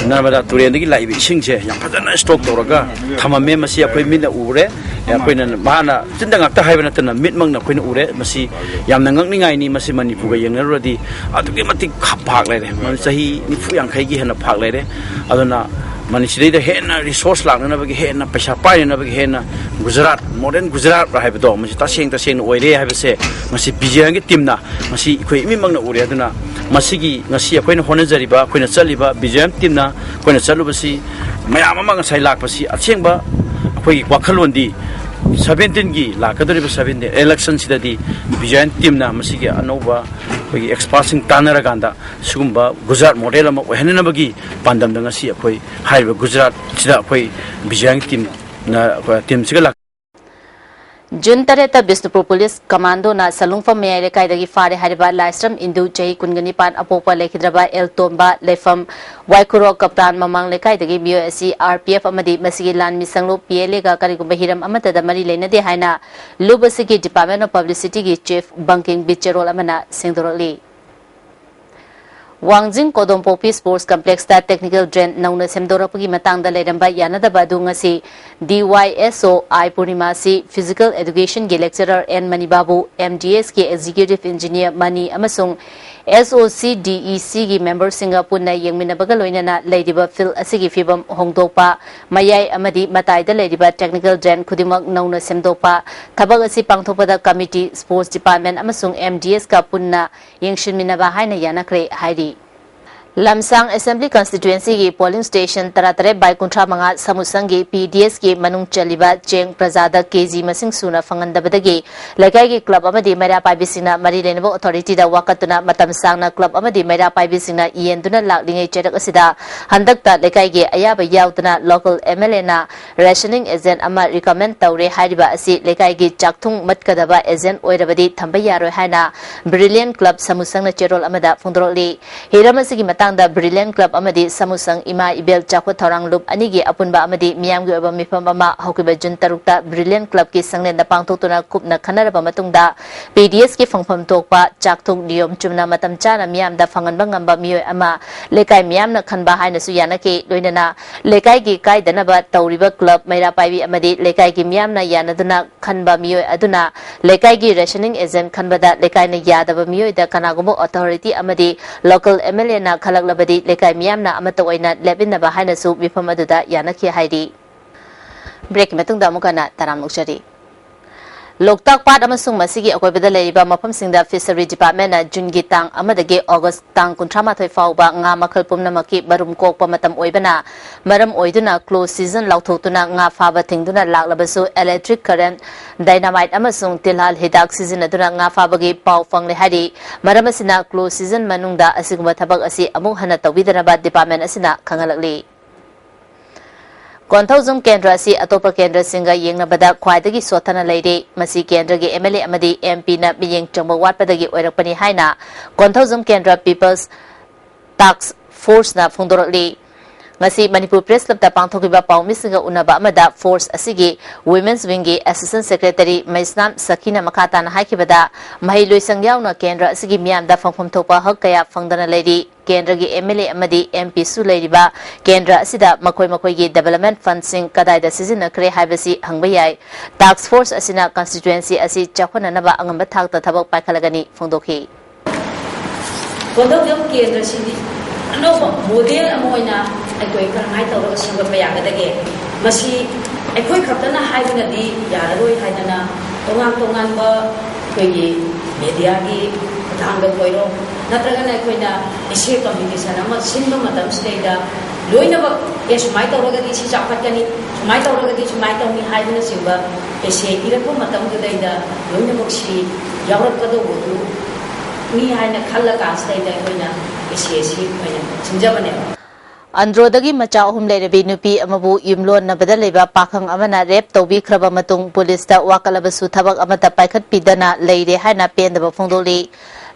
ꯅꯔꯃꯗꯥ ꯇꯨꯔꯦꯜꯗꯒꯤ ꯂꯥꯛꯏꯕ ꯏꯁꯤꯡꯁꯦ ꯌꯥꯝ ꯐꯖꯅ stock ꯇꯧꯔꯒ ꯊꯝꯃꯝꯃꯦ꯫ ꯃꯁꯤ ꯑꯩꯈꯣꯏ ꯃꯤꯠꯅ ꯎꯔꯦ꯫ ꯑꯩꯈꯣꯏꯅ, ꯃꯥꯅ ꯆꯤꯟꯗ ꯉꯥꯛꯇ ꯍꯥꯏꯕ ꯅꯠꯇꯅ ꯃꯤꯠꯃꯛꯅ ꯑꯩꯈꯣꯏꯅ ꯎꯔꯦ꯫ ꯃꯁꯤ ꯌꯥꯝꯅ ꯉꯛꯅꯤꯡꯉꯥꯏꯅꯤ꯫ ꯃꯁꯤ ꯃꯅꯤꯄꯨꯔꯒ ꯌꯦꯡꯅꯔꯨꯔꯗꯤ ꯑꯗꯨꯛꯀꯤ ꯃꯇꯤꯛ ꯈ-, ꯐꯥꯛ ꯂꯩꯔꯦ꯫ ꯃꯁꯤ ꯆꯍꯤ ꯅꯤꯐꯨ ꯌꯥꯡꯈꯩꯒꯤ ꯍꯦꯟꯅ ꯐꯥꯛ ꯂꯩꯔꯦ꯫ ꯑꯗꯨꯅ ꯃꯅꯤ-, ꯁꯤꯗꯩꯗ ꯍꯦꯟꯅ resource ꯂꯥꯛꯅꯅꯕꯒꯤ, ꯍꯦꯟꯅ ꯄꯩꯁꯥ ꯄꯥꯏꯅꯅꯕꯒꯤ, ꯍꯦꯟꯅ ꯒꯨꯖꯔꯥꯠ, modern ꯒꯨꯖꯔꯥꯠ ꯍꯥꯏꯕꯗꯣ ꯃꯁꯤ ꯇꯁꯦꯡ ꯇꯁꯦꯡꯅ ꯑꯣꯏꯔꯦ ꯍꯥꯏꯕꯁꯦ ꯃꯁꯤ B J Y Mꯒꯤ teamꯅ, ꯃꯁꯤ ꯑꯩꯈꯣꯏ ꯏꯃꯤꯠꯃꯛꯅ ꯎꯔꯦ꯫ ꯑꯗꯨꯅ ꯃꯁꯤꯒꯤ ꯉꯁꯤ ꯑꯩꯈꯣꯏꯅ ꯍꯣꯠꯅꯖꯔꯤꯕ, ꯑꯩꯈꯣꯏꯅ ꯆꯠꯂꯤꯕ B J Y M teamꯅ ꯑꯩꯈꯣꯏꯅ ꯆꯠꯂꯨꯕꯁꯤ ꯃꯌꯥꯝ ꯑꯃ ꯉꯁꯥꯏ ꯂꯥꯛꯄꯁꯤ ꯑꯁꯦꯡꯕ ꯑꯩꯈꯣꯏꯒꯤ ꯋꯥꯈꯜꯂꯣꯟꯗꯤ ꯁꯚꯦꯟꯇꯤꯟꯒꯤ ꯂꯥꯛꯀꯗꯧꯔꯤꯕ ꯁꯚꯦꯟꯇꯤꯟ ꯏꯂꯦꯛꯁꯟꯁꯤꯗꯗꯤ ꯕꯤꯖꯌꯟ ꯇꯤꯝꯅ ꯃꯁꯤꯒꯤ ꯑꯅꯧꯕ ꯑꯩꯈꯣꯏꯒꯤ ꯑꯦꯛꯁꯄꯥꯔꯠꯁꯤꯡ ꯇꯥꯟꯅꯔꯀꯥꯟꯗ ꯁꯤꯒꯨꯝꯕ ꯒꯨꯖꯔꯥꯠ ꯃꯣꯗꯦꯜ ꯑꯃ ꯑꯣꯏꯍꯟꯅꯅꯕꯒꯤ ꯄꯥꯟꯗꯝꯗ ꯉꯁꯤ ꯑꯩꯈꯣꯏ ꯍꯥꯏꯔꯤꯕ ꯒꯨꯖꯔꯥꯠꯁꯤꯗ ꯑꯩꯈꯣꯏ ꯕꯤꯖꯌꯟ ꯇꯤꯝꯅ, ꯑꯩꯈꯣꯏ ꯇꯤꯝꯁꯤꯒ ꯂꯥꯛ- ꯖꯨꯟ ꯇꯔꯦꯠꯇ ꯕꯤꯁꯅꯨꯄꯨꯔ ꯄꯨꯂꯤꯁ ꯀꯃꯥꯟꯗꯣꯅ ꯁꯂꯨꯡꯐꯝ ꯃꯌꯥꯏ ꯂꯩꯀꯥꯏꯗꯒꯤ ꯐꯥꯔꯦ ꯍꯥꯏꯔꯤꯕ ꯂꯥꯏꯁ꯭ꯔꯝ ꯏꯟꯗꯨ, ꯆꯍꯤ ꯀꯨꯟꯒ ꯅꯤꯄꯥꯟ, ꯑꯄꯣꯛꯄ ꯂꯩꯈꯤꯗ꯭ꯔꯕ ꯑꯦꯜ ꯇꯣꯝꯕ, ꯂꯩꯐꯝ ꯋꯥꯏꯈꯨꯔꯣꯛ ꯀꯞꯇꯥꯟ ꯃꯃꯥꯡ ꯂꯩꯀꯥꯏꯗꯒꯤ ꯃꯤꯑꯣꯏ ꯑꯁꯤ ꯑꯥꯔ ꯄꯤ ꯑꯦꯐ ꯑꯃꯗꯤ ꯃꯁꯤꯒꯤ ꯂꯥꯟꯃꯤ ꯁꯪꯂꯨꯞ ꯄꯤ ꯑꯦꯜ ꯑꯦꯒ ꯀꯔꯤꯒꯨꯝꯕ ꯍꯤꯔꯝ ꯑꯃꯠꯇꯗ ꯃꯔꯤ ꯂꯩꯅꯗꯦ ꯍꯥꯏꯅ ꯂꯨꯞ ꯑꯁꯤꯒꯤ Department of Publicityꯒꯤ chief ꯕꯪꯀꯤꯡ ꯕꯤꯠꯆꯦꯔꯣꯜ ꯑꯃꯅ ꯁꯦꯡꯗꯣꯔꯛꯂꯤ꯫ ꯋꯥꯡꯖꯤꯡ ꯀꯣꯗꯣꯝꯄꯣꯛꯄꯤ Sports Complexꯇ technical drain ꯅꯧꯅ ꯁꯦꯝꯗꯣꯔꯛꯄꯒꯤ ꯃꯇꯥꯡꯗ ꯂꯩꯔꯝꯕ ꯌꯥꯅꯗꯕ ꯑꯗꯨ ꯉꯁꯤ D Y S O I ꯄꯨꯔꯅꯤꯃꯥꯁꯤ Physical Educationꯒꯤ lecturer N ꯃꯅꯤꯕꯥꯕꯨ, M D Sꯀꯤ Executive Engineer ꯃꯅꯤ ꯑꯃꯁꯨꯡ S O C D E Cꯒꯤ memberꯁꯤꯡꯒ ꯄꯨꯟꯅ ꯌꯦꯡꯃꯤꯟꯅꯕꯒ ꯂꯣꯏꯅꯅ ꯂꯩꯔꯤꯕ field ꯑꯁꯤꯒꯤ ꯐꯤꯕꯝ ꯍꯣꯡꯗꯣꯛꯄ, ꯃꯌꯥꯏ ꯑꯃꯗꯤ ꯃꯇꯥꯏꯗ ꯂꯩꯔꯤꯕ technical drain ꯈꯨꯗꯤꯡꯃꯛ ꯅꯧꯅ ꯁꯦꯝꯗꯣꯛꯄ, ꯊꯕꯛ ꯑꯁꯤ ꯄꯥꯡꯊꯣꯛꯄꯗ committee, Sports Department ꯑꯃꯁꯨꯡ M D Sꯀ ꯄꯨꯟꯅ ꯌꯦꯡꯁꯤꯟꯃꯤꯟꯅꯕ ꯍꯥꯏꯅ ꯌꯥꯅꯈ꯭ꯔꯦ ꯍꯥꯏꯔꯤ꯫ ꯂꯝꯁꯥꯡ Assembly Constituencyꯒꯤ polling station ꯇꯔꯥꯇꯔꯦꯠ by ꯀꯨꯟꯊ꯭ꯔꯥ ꯃꯉꯥ ꯁꯃꯨꯁꯪꯒꯤ P D Sꯀꯤ ꯃꯅꯨꯡ ꯆꯜꯂꯤꯕ ꯆꯦꯡ ꯄ꯭ꯔꯖꯥꯗ K G ꯃꯁꯤꯡ ꯁꯨꯅ ꯐꯪꯍꯟꯗꯕꯗꯒꯤ ꯂꯩꯀꯥꯏꯒꯤ club ꯑꯃꯗꯤ ꯃꯩꯔꯥ ꯄꯥꯏꯕꯤꯁꯤꯡꯅ ꯃꯔꯤ ꯂꯩꯅꯕ authorityꯗ ꯋꯥꯀꯠꯇꯨꯅ ꯃꯇꯝ ꯁꯥꯡꯅ club ꯑꯃꯗꯤ ꯃꯩꯔꯥ ꯄꯥꯏꯕꯤꯁꯤꯡꯅ ꯌꯦꯟꯗꯨꯅ ꯂꯥꯛꯂꯤꯉꯩ ꯆꯩꯔꯛ ꯑꯁꯤꯗ ꯍꯟꯗꯛꯇ ꯂꯩꯀꯥꯏꯒꯤ ꯑꯌꯥꯕ ꯌꯥꯎꯗꯅ local M L Aꯅ rationing agent ꯑꯃ recommend ꯇꯧꯔꯦ ꯍꯥꯏꯔꯤꯕ ꯑꯁꯤ ꯂꯩꯀꯥꯏꯒꯤ ꯆꯥꯛꯊꯨꯡ ꯃꯠꯀꯗꯕ agent ꯑꯣꯏꯔꯕꯗꯤ ꯊꯝꯕ ꯌꯥꯔꯣꯏ ꯍꯥꯏꯅ Brilliant Club ꯁꯃꯨꯁꯪꯅ ꯆꯦꯔꯣꯜ ꯑꯃꯗ ꯐꯣꯡꯗꯣꯔꯛꯂꯤ꯫ ꯍꯤꯔꯝ ꯑꯁꯤꯒꯤ ꯃꯇꯥꯡꯗ Brilliant Club ꯑꯃꯗꯤ ꯁꯃꯨꯁꯪ ꯏꯃꯥ ꯏꯕꯦꯜ ꯆꯥꯎꯈꯠ ꯊꯧꯔꯥꯡ ꯂꯨꯞ ꯑꯅꯤꯒꯤ ꯑꯄꯨꯟꯕ ꯑꯃꯗꯤ ꯃꯤꯌꯥꯝꯒꯤ ꯑꯣꯏꯕ ꯃꯤꯐꯝ ꯑꯃ ꯍꯧꯈꯤꯕ ꯖꯨꯟ ꯇꯔꯨꯛꯇ Brilliant Clubꯀꯤ ꯁꯪꯂꯦꯟꯗ ꯄꯥꯡꯊꯣꯛꯇꯨꯅ ꯀꯨꯞꯅ ꯈꯟꯅꯔꯕ ꯃꯇꯨꯡꯗ P D Sꯀꯤ ꯐꯪꯐꯝ ꯊꯣꯛꯄ ꯆꯥꯛꯊꯨꯡ ꯅꯤꯌꯣꯝ ꯆꯨꯝꯅ ꯃꯇꯝ ꯆꯥꯅ ꯃꯤꯌꯥꯝꯗ ꯐꯪꯍꯟꯕ ꯉꯝꯕ ꯃꯤꯑꯣꯏ ꯑꯃ ꯂꯩꯀꯥꯏ ꯃꯤꯌꯥꯝꯅ ꯈꯟꯕ ꯍꯥꯏꯅꯁꯨ ꯌꯥꯅꯈꯤ꯫ ꯂꯣꯏꯅꯅ ꯂꯩꯀꯥꯏꯒꯤ ꯀꯥꯏꯗꯅꯕ ꯇꯧꯔꯤꯕ club ꯃꯩꯔꯥ ꯄꯥꯏꯕꯤ ꯑꯃꯗꯤ ꯂꯩꯀꯥꯏꯒꯤ ꯃꯤꯌꯥꯝꯅ ꯌꯥꯅꯗꯨꯅ ꯈꯟꯕ ꯃꯤꯑꯣꯏ ꯑꯗꯨꯅ ꯂꯩꯀꯥꯏꯒꯤ rationing agent ꯈꯟꯕꯗ ꯂꯩꯀꯥꯏꯅ ꯌꯥꯗꯕ ꯃꯤꯑꯣꯏꯗ ꯀꯅꯥꯒꯨꯝꯕ authority ꯑꯃꯗꯤ local M L Aꯅ ꯈꯜꯂꯛꯂꯕꯗꯤ ꯂꯩꯀꯥꯏ ꯃꯤꯌꯥꯝꯅ ꯑꯃꯠꯇ ꯑꯣꯏꯅ ꯂꯦꯞꯃꯤꯟꯅꯕ ꯍꯥꯏꯅꯁꯨ ꯃꯤꯐꯝ ꯑꯗꯨꯗ ꯌꯥꯅꯈꯤ ꯍꯥꯏꯔꯤ꯫ Breakꯀꯤ ꯃꯇꯨꯡꯗ ꯑꯃꯨꯛ ꯍꯟꯅ ꯇꯔꯥꯝꯅ ꯑꯣꯛꯆꯔꯤ꯫ ꯂꯣꯛꯇꯥꯛ ꯄꯥꯠ ꯑꯃꯁꯨꯡ ꯃꯁꯤꯒꯤ ꯑꯀꯣꯏꯕꯗ ꯂꯩꯔꯤꯕ ꯃꯐꯝꯁꯤꯡꯗ Fishery Department ꯅ ꯖꯨꯟꯒꯤ ꯇꯥꯡ ꯑꯃꯗꯒꯤ ꯑꯣꯒꯁ ꯇꯥꯡ ꯀꯨꯟꯊ꯭ꯔꯥ ꯃꯥꯊꯣꯏ ꯐꯥꯎꯕ ꯉꯥ ꯃꯈꯜ ꯄꯨꯝꯅꯃꯛꯀꯤ ꯃꯔꯨꯝ ꯀꯣꯛꯄ ꯃꯇꯝ ꯑꯣꯏꯕꯅ ꯃꯔꯝ ꯑꯣꯏꯗꯨꯅ close season ꯂꯥꯎꯊꯣꯛꯇꯨꯅ ꯉꯥ ꯐꯥꯕ ꯊꯤꯡꯗꯨꯅ ꯂꯥꯛꯂꯕꯁꯨ electric current, dynamite ꯑꯃꯁꯨꯡ ꯇꯤꯜꯍꯥꯜ ꯍꯤꯗꯥꯛ ꯁꯤꯖꯤꯟꯅꯗꯨꯅ ꯉꯥ ꯐꯥꯕꯒꯤ ꯄꯥꯎ ꯐꯪꯂꯦ ꯍꯥꯏꯔꯤ꯫ ꯃꯔꯝ ꯑꯁꯤꯅ close season ꯃꯅꯨꯡꯗ ꯑꯁꯤꯒꯨꯝꯕ ꯊꯕꯛ ꯑꯁꯤ ꯑꯃꯨꯛ ꯍꯟꯅ ꯇꯧꯕꯤꯗꯅꯕ department ꯑꯁꯤꯅ ꯈꯪꯍꯜꯂꯛꯂꯤ꯫ ꯀꯣꯟꯊꯧꯖꯝ ꯀꯦꯟꯗ꯭ꯔ ꯑꯁꯤ ꯑꯇꯣꯞꯄ ꯀꯦꯟꯗ꯭ꯔꯁꯤꯡꯒ ꯌꯦꯡꯅꯕꯗ ꯈ꯭ꯋꯥꯏꯗꯒꯤ ꯁꯣꯠꯊꯅ ꯂꯩꯔꯤ꯫ ꯃꯁꯤ ꯀꯦꯟꯗ꯭ꯔꯒꯤ M L A ꯑꯃꯗꯤ M P ꯅ ꯃꯤꯠꯌꯦꯡ ꯆꯪꯕ ꯋꯥꯠꯄꯗꯒꯤ ꯑꯣꯏꯔꯛꯄꯅꯤ ꯍꯥꯏꯅ ꯀꯣꯟꯊꯧꯖꯝ ꯀꯦꯟꯗ꯭ꯔ People's Task Force ꯅ ꯐꯣꯡꯗꯣꯔꯛꯂꯤ꯫ ꯉꯁꯤ ꯃꯅꯤꯄꯨꯔ Press Club ꯇ ꯄꯥꯡꯊꯣꯛꯈꯤꯕ ꯄꯥꯎꯃꯤꯁꯤꯡꯒ ꯎꯅꯕ ꯑꯃꯗ Force ꯑꯁꯤꯒꯤ Women's Wing ꯒꯤ Assistant Secretary ꯃꯩꯁꯅꯥꯝ ꯁꯈꯤꯅ ꯃꯈꯥ ꯇꯥꯅ ꯍꯥꯏꯈꯤꯕꯗ, ꯃꯍꯩ ꯂꯣꯏꯁꯪ ꯌꯥꯎꯅ ꯀꯦꯟꯗ꯭ꯔ ꯑꯁꯤꯒꯤ ꯃꯤꯌꯥꯝꯗ ꯐꯪꯐꯝ ꯊꯣꯛꯄ ꯍꯛ ꯀꯌꯥ ꯐꯪꯗꯅ ꯂꯩꯔꯤ꯫ ꯀꯦꯟꯗ꯭ꯔꯒꯤ M L A ꯑꯃꯗꯤ M P ꯁꯨ ꯂꯩꯔꯤꯕ ꯀꯦꯟꯗ꯭ꯔ ꯑꯁꯤꯗ ꯃꯈꯣꯏ ꯃꯈꯣꯏꯒꯤ development fund ꯁꯤꯡ ꯀꯗꯥꯏꯗ ꯁꯤꯖꯤꯟꯅꯈ꯭ꯔꯦ ꯍꯥꯏꯕꯁꯤ ꯍꯪꯕ ꯌꯥꯏ꯫ Task Force ꯑꯁꯤꯅ constituency ꯑꯁꯤ ꯆꯥꯎꯈꯠꯅꯅꯕ ꯑꯉꯝꯕ ꯊꯥꯛꯇ ꯊꯕꯛ ꯄꯥꯏꯈꯠꯂꯒꯅꯤ ꯐꯣꯡꯗꯣꯛꯈꯤ꯫ ꯀꯣꯟꯊꯧꯖꯝ ꯀꯦꯟꯗ꯭ꯔꯁꯤꯗꯤ ꯑꯅꯧꯕ model ꯑꯃ ꯑꯣꯏꯅ ꯑꯩꯈꯣꯏ ꯀꯔꯝꯍꯥꯏꯅ ꯇꯧꯔꯒ ꯁꯦꯝꯒꯠꯄ ꯌꯥꯒꯗꯒꯦ? ꯃꯁꯤ ꯑꯩꯈꯣꯏ ꯈꯛꯇꯅ ꯍꯥꯏꯗꯨꯅꯗꯤ ꯌꯥꯔꯔꯣꯏ ꯍꯥꯏꯗꯅ ꯇꯣꯉꯥꯟ ꯇꯣꯉꯥꯟꯕ ꯑꯩꯈꯣꯏꯒꯤ media ꯒꯤ ꯈꯨꯠꯊꯥꯡꯗ ꯑꯣꯏꯔꯣ, ꯅꯠꯇ꯭ꯔꯒꯅ ꯑꯩꯈꯣꯏꯅ essay competition ꯑꯃ ꯁꯤꯟꯕ ꯃꯇꯝꯁꯤꯗꯩꯗ ꯂꯣꯏꯅꯃꯛ, "ꯑꯦ, ꯁꯨꯃꯥꯏꯅ ꯇꯧꯔꯒꯗꯤ ꯁꯤ ꯆꯥꯎꯈꯠꯀꯅꯤ, ꯁꯨꯃꯥꯏꯅ ꯇꯧꯔꯒꯗꯤ ꯁꯨꯃꯥꯏꯅ ꯇꯧꯅꯤ" ꯍꯥꯏꯕꯅꯆꯤꯡꯕ essay ꯏꯔꯛꯄ ꯃꯇꯝꯗꯨꯗꯩꯗ ꯂꯣꯏꯅꯃꯛꯁꯤ ꯌꯥꯎꯔꯛꯀꯗꯧꯕꯗꯨ ꯃꯤ ꯍꯥꯏꯅ ꯈꯜꯂ ꯀꯥꯟꯁꯤꯗꯩꯗ ꯑꯩꯈꯣꯏꯅ essay ꯑꯁꯤ ꯑꯩꯈꯣꯏꯅ ꯁꯤꯟꯖꯕꯅꯦꯕ꯫ ꯑꯟꯗ꯭ꯔꯣꯗꯒꯤ ꯃꯆꯥ ꯑꯍꯨꯝ ꯂꯩꯔꯕꯤ ꯅꯨꯄꯤ ꯑꯃꯕꯨ ꯌꯨꯝꯂꯣꯟꯅꯕꯗ ꯂꯩꯕ ꯄꯥꯈꯪ ꯑꯃꯅ rape ꯇꯧꯕꯤꯈ꯭ꯔꯕ ꯃꯇꯨꯡ ꯄꯨꯂꯤꯁꯇ ꯋꯥꯀꯠꯂꯕꯁꯨ ꯊꯕꯛ ꯑꯃꯠꯇ ꯄꯥꯏꯈꯠꯄꯤꯗꯅ ꯂꯩꯔꯦ ꯍꯥꯏꯅ ꯄꯦꯟꯗꯕ ꯐꯣꯡꯗꯣꯛꯂꯤ꯫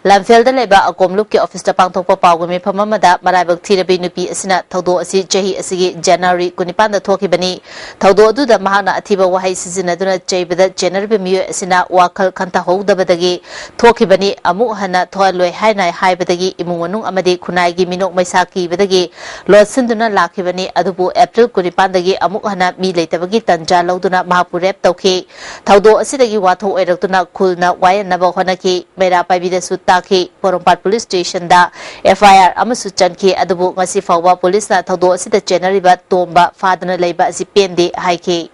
ꯂꯝꯐꯦꯜꯗ ꯂꯩꯕ ꯑꯀꯣꯝ ꯂꯨꯞꯀꯤ office ꯇ ꯄꯥꯡꯊꯣꯛꯄ ꯄꯥꯎꯒꯤ ꯃꯤꯐꯝ ꯑꯃꯗ ꯃꯔꯥꯏꯕꯛ ꯊꯤꯔꯕꯤ ꯅꯨꯄꯤ ꯑꯁꯤꯅ ꯊꯧꯗꯣꯛ ꯑꯁꯤ ꯆꯍꯤ ꯑꯁꯤꯒꯤ January ꯀꯨꯟꯅꯤꯄꯥꯟꯗ ꯊꯣꯛꯈꯤꯕꯅꯤ꯫ ꯊꯧꯗꯣꯛ ꯑꯗꯨꯗ ꯃꯍꯥꯛꯅ ꯑꯊꯤꯕ ꯋꯥꯍꯩ ꯁꯤꯖꯤꯟꯅꯗꯨꯅ ꯆꯩꯕꯗ ꯆꯦꯟꯅꯔꯤꯕ ꯃꯤꯑꯣꯏ ꯑꯁꯤꯅ ꯋꯥꯈꯜ ꯈꯟꯊꯍꯧꯗꯕꯗꯒꯤ ꯊꯣꯛꯈꯤꯕꯅꯤ꯫ ꯑꯃꯨꯛ ꯍꯟꯅ ꯊꯣꯛꯍꯜꯂꯣꯏ ꯍꯥꯏꯅ ꯍꯥꯏꯕꯗꯒꯤ ꯏꯃꯨꯡ ꯃꯅꯨꯡ ꯑꯃꯗꯤ ꯈꯨꯟꯅꯥꯏꯒꯤ ꯃꯤꯅꯣꯛ ꯃꯩꯁꯥ ꯀꯤꯕꯗꯒꯤ ꯂꯣꯠꯁꯤꯟꯗꯨꯅ ꯂꯥꯛꯈꯤꯕꯅꯤ꯫ ꯑꯗꯨꯕꯨ April ꯀꯨꯟꯅꯤꯄꯥꯟꯗꯒꯤ ꯑꯃꯨꯛ ꯍꯟꯅ ꯃꯤ ꯂꯩꯇꯕꯒꯤ ꯇꯟꯖꯥ ꯂꯧꯗꯨꯅ ꯃꯍꯥꯛꯄꯨ rape ꯇꯧꯈꯤ꯫ ꯊꯧꯗꯣꯛ ꯑꯁꯤꯗꯒꯤ ꯋꯥꯊꯣꯛ ꯑꯣꯏꯔꯛꯇꯨꯅ ꯈꯨꯜꯅ ꯋꯥꯌꯦꯟꯅꯕ ꯍꯣꯠꯅꯈꯤ꯫ ꯃꯩꯔꯥ ꯄꯥꯏꯕꯤꯗꯁꯨ ꯇꯥꯛꯈꯤ꯫ ꯄꯣꯔꯣꯝꯄꯥꯠ police station the F I R ꯑꯃꯁꯨ ꯆꯟꯈꯤ꯫ ꯑꯗꯨꯕꯨ ꯉꯁꯤ ꯐꯥꯎꯕ ꯄꯨꯂꯤꯁꯅ ꯊꯧꯗꯣꯛ ꯑꯁꯤꯗ ꯆꯦꯟꯅꯔꯤꯕ ꯇꯣꯝꯕ ꯐꯥꯗꯨꯅ ꯂꯩꯕ ꯑꯁꯤ ꯄꯦꯟꯗꯦ ꯍꯥꯏꯈꯤ꯫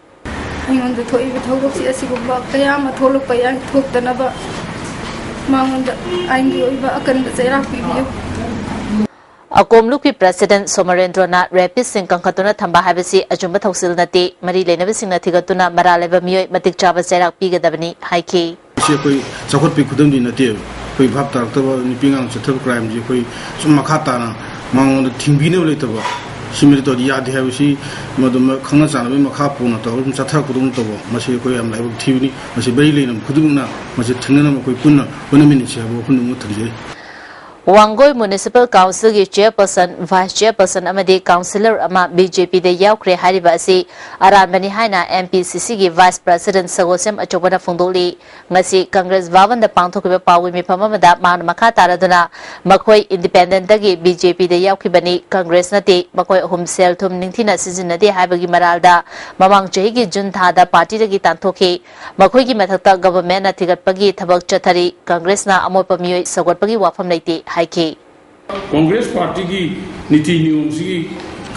ꯑꯩꯉꯣꯟꯗ ꯊꯣꯛꯏꯕ ꯊꯧꯗꯣꯛꯁꯤ ꯑꯁꯤꯒꯨꯝꯕ ꯀꯌꯥ ꯑꯃ ꯊꯣꯛꯂꯛꯄ ꯌꯥ-, ꯊꯣꯛꯇꯅꯕ ꯃꯉꯣꯟꯗ ꯑꯥꯏꯟꯒꯤ ꯑꯣꯏꯕ ꯑꯀꯟꯕ ꯆꯩꯔꯥꯛ ꯄꯤꯕꯤꯌꯨ꯫ ꯑꯀꯣꯝꯂꯨꯞꯀꯤ ꯄ꯭ꯔꯦꯁꯤꯗꯦꯟꯠ ꯁꯣꯃꯔꯦꯟꯗ꯭ꯔꯣꯅ ꯔꯦꯄꯤꯁꯁꯤꯡ ꯀꯟꯈꯠꯇꯨꯅ ꯊꯝꯕ ꯍꯥꯏꯕꯁꯤ ꯑꯆꯨꯝꯕ ꯊꯧꯁꯤꯜ ꯅꯠꯇꯦ, ꯃꯔꯤ ꯂꯩꯅꯕꯁꯤꯡꯅ ꯊꯤꯒꯠꯇꯨꯅ ꯃꯔꯥꯜ ꯂꯩꯕ ꯃꯤꯑꯣꯏ ꯃꯇꯤꯛ ꯆꯥꯕ ꯆꯩꯔꯥꯛ ꯄꯤꯒꯗꯕꯅꯤ ꯍꯥꯏꯈꯤ꯫ ꯃꯁꯤ ꯑꯩꯈꯣꯏ ꯆꯥꯎꯈꯠꯄꯒꯤ ꯈꯨꯗꯝꯗꯤ ꯅꯠꯇꯦꯕ꯫ ꯑꯩꯈꯣꯏ ꯚꯥꯞ ꯇꯥꯔꯛꯇꯕ ꯅꯨꯄꯤ ꯑꯉꯥꯡ ꯆꯠꯊꯕ ꯀ꯭ꯔꯥꯏꯝꯁꯤ ꯑꯩꯈꯣꯏ ꯁꯨꯝ ꯃꯈꯥ ꯇꯥꯅ ꯃꯉꯣꯟꯗ ꯊꯤꯡꯕꯤꯅꯕ ꯂꯩꯇꯕ, ꯁꯤꯃꯗꯤ ꯇꯧꯔꯗꯤ ꯌꯥꯗꯦ ꯍꯥꯏꯕꯁꯤ ꯃꯗꯨꯃ ꯈꯪꯅ ꯆꯥꯟꯅꯕꯒꯤ ꯃꯈꯥ ꯄꯣꯟꯅ ꯇꯧꯔꯒ ꯁꯨꯝ ꯆꯠꯊꯔꯛꯄꯗꯧꯅ ꯇꯧꯕ, ꯃꯁꯤ ꯑꯩꯈꯣꯏ ꯌꯥꯝ ꯂꯥꯏꯕꯛ ꯊꯤꯕꯅꯤ꯫ ꯃꯁꯤ ꯃꯔꯤ ꯂꯩꯅꯕ ꯈꯨꯗꯤꯡꯃꯛꯅ ꯃꯁꯤ ꯊꯤꯡꯅꯅꯕ ꯑꯩꯈꯣꯏ ꯄꯨꯟꯅ ꯍꯣꯠꯅꯃꯤꯟꯅꯁꯤ ꯍꯥꯏꯕ ꯋꯥꯐꯝꯗꯨꯃ ꯊꯝꯖꯔꯤ꯫ ꯋꯥꯡꯒꯣꯏ ꯃ꯭ꯌꯨꯅꯤꯁꯤꯄꯥꯜ ꯀꯥꯎꯟꯁꯤꯜꯒꯤ ꯆꯦꯌꯔꯄꯔꯁꯟ, ꯚꯥꯏꯁ ꯆꯦꯌꯔꯄꯔꯁꯟ ꯑꯃꯗꯤ ꯀꯥꯎꯟꯁꯤꯂꯔ ꯑꯃ ꯕꯤ ꯖꯦ ꯄꯤꯗ ꯌꯥꯎꯈ꯭ꯔꯦ ꯍꯥꯏꯔꯤꯕ ꯑꯁꯤ ꯑꯔꯥꯟꯕꯅꯤ ꯍꯥꯏꯅ ꯑꯦꯝ ꯄꯤ ꯁꯤ ꯁꯤꯒꯤ ꯚꯥꯏꯁ ꯄ꯭ꯔꯦꯁꯤꯗꯦꯟꯠ ꯁꯒꯣꯜꯁꯦꯝ ꯑꯆꯧꯕꯅ ꯐꯣꯡꯗꯣꯛꯂꯤ꯫ ꯉꯁꯤ ꯀꯪꯒ꯭ꯔꯦꯁ ꯚꯕꯟꯗ ꯄꯥꯡꯊꯣꯛꯈꯤꯕ ꯄꯥꯎꯒꯤ ꯃꯤꯐꯝ ꯑꯃꯗ ꯃꯍꯥꯛꯅ ꯃꯈꯥ ꯇꯥꯔꯗꯨꯅ ꯃꯈꯣꯏ ꯏꯟꯗꯤꯄꯦꯟꯗꯦꯟꯠꯇꯒꯤ ꯕꯤ ꯖꯦ ꯄꯤꯗ ꯌꯥꯎꯈꯤꯕꯅꯤ, ꯀꯪꯒ꯭ꯔꯦꯁ ꯅꯠꯇꯦ, ꯃꯈꯣꯏ ꯑꯍꯨꯝ ꯁꯦꯜ ꯊꯨꯝ ꯅꯤꯡꯊꯤꯅ ꯁꯤꯖꯤꯟꯅꯗꯦ ꯍꯥꯏꯕꯒꯤ ꯃꯔꯥꯜꯗ ꯃꯃꯥꯡ ꯆꯍꯤꯒꯤ ꯖꯨꯟ ꯊꯥꯗ ꯄꯥꯔꯇꯤꯗꯒꯤ ꯇꯥꯟꯊꯣꯛꯈꯤ꯫ ꯃꯈꯣꯏꯒꯤ ꯃꯊꯛꯇ ꯒꯚꯔꯟꯃꯦꯟꯠꯅ ꯊꯤꯒꯠꯄꯒꯤ ꯊꯕꯛ ꯆꯠꯊꯔꯤ꯫ ꯀꯪꯒ꯭ꯔꯦꯁꯅ ꯑꯃꯣꯠꯄ ꯃꯤꯑꯣꯏ ꯁꯧꯒꯠꯄꯒꯤ ꯋꯥꯐꯝ ꯂꯩꯇꯦ ꯍꯥꯏꯈꯤ꯫ ꯀꯪꯒ꯭ꯔꯦꯁ ꯄꯥꯔꯇꯤꯒꯤ ꯅꯤꯇꯤ ꯅꯤꯌꯣꯝꯁꯤꯒꯤ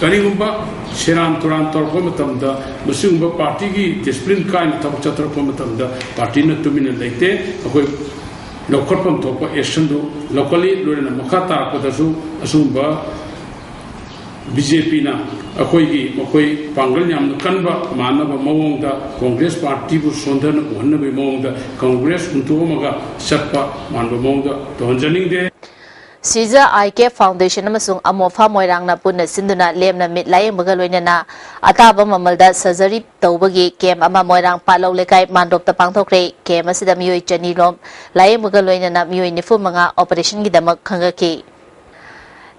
ꯀꯔꯤꯒꯨꯝꯕ ꯁꯦꯔꯥꯟ ꯇꯨꯔꯥꯟ ꯇꯧꯔꯛꯄ ꯃꯇꯝꯗ, ꯃꯁꯤꯒꯨꯝꯕ ꯄꯥꯔꯇꯤꯒꯤ ꯗꯤꯁꯤꯄ꯭ꯂꯤꯟ ꯀꯥꯏꯅ ꯊꯕꯛ ꯆꯠꯊꯔꯛꯄ ꯃꯇꯝꯗ ꯄꯥꯔꯇꯤꯅ ꯇꯨꯃꯤꯟꯅ ꯂꯩꯇꯦ꯫ ꯑꯩꯈꯣꯏ ꯂꯧꯈꯠꯐꯝ ꯊꯣꯛꯄ ꯑꯦꯛꯁꯟꯗꯨ ꯂꯧꯈꯠꯂꯤ꯫ ꯂꯣꯏꯅꯅ ꯃꯈꯥ ꯇꯥꯔꯛꯄꯗꯁꯨ ꯑꯁꯤꯒꯨꯝꯕ ꯕꯤ ꯖꯦ ꯄꯤꯅ ꯑꯩꯈꯣꯏꯒꯤ, ꯃꯈꯣꯏ ꯄꯥꯡꯒꯜ ꯌꯥꯝꯅ ꯀꯟꯕ ꯃꯥꯟꯅꯕ ꯃꯑꯣꯡꯗ ꯀꯪꯒ꯭ꯔꯦꯁ ꯄꯥꯔꯇꯤꯕꯨ ꯁꯣꯟꯊꯅ ꯎꯍꯟꯅꯕꯒꯤ ꯃꯑꯣꯡꯗ ꯀꯪꯒ꯭ꯔꯦꯁ ꯍꯨꯟꯗꯣꯛꯑꯝꯃꯒ ꯆꯠꯄ ꯃꯥꯟꯕ ꯃꯑꯣꯡꯗ ꯇꯧꯍꯟꯖꯅꯤꯡꯗꯦ꯫ ꯁꯤꯖ ꯑꯥꯏ ꯀꯦ ꯐꯥꯎꯟꯗꯦꯁꯟ ꯑꯃꯁꯨꯡ ꯑꯃꯣꯐꯥ ꯃꯣꯏꯔꯥꯡꯅ ꯄꯨꯟꯅ ꯁꯤꯟꯗꯨꯅ ꯂꯦꯝꯅ ꯃꯤꯠ ꯂꯥꯌꯦꯡꯕꯒ ꯂꯣꯏꯅꯅ ꯑꯇꯥꯕ ꯃꯃꯜꯗ ꯁꯔꯖꯔꯤ ꯇꯧꯕꯒꯤ ꯀꯦꯝꯞ ꯑꯃ ꯃꯣꯏꯔꯥꯡ ꯄꯥꯠꯂꯧ ꯂꯩꯀꯥꯏ ꯃꯥꯟꯗꯣꯞꯇ ꯄꯥꯡꯊꯣꯛꯈ꯭ꯔꯦ꯫ ꯀꯦꯝꯞ ꯑꯁꯤꯗ ꯃꯤꯑꯣꯏ ꯆꯅꯤ ꯔꯣꯝ ꯂꯥꯌꯦꯡꯕꯒ ꯂꯣꯏꯅꯅ ꯃꯤꯑꯣꯏ ꯅꯤꯐꯨ ꯃꯉꯥ ꯑꯣꯄꯔꯦꯁꯟꯒꯤꯗꯃꯛ ꯈꯪꯒꯠꯈꯤ꯫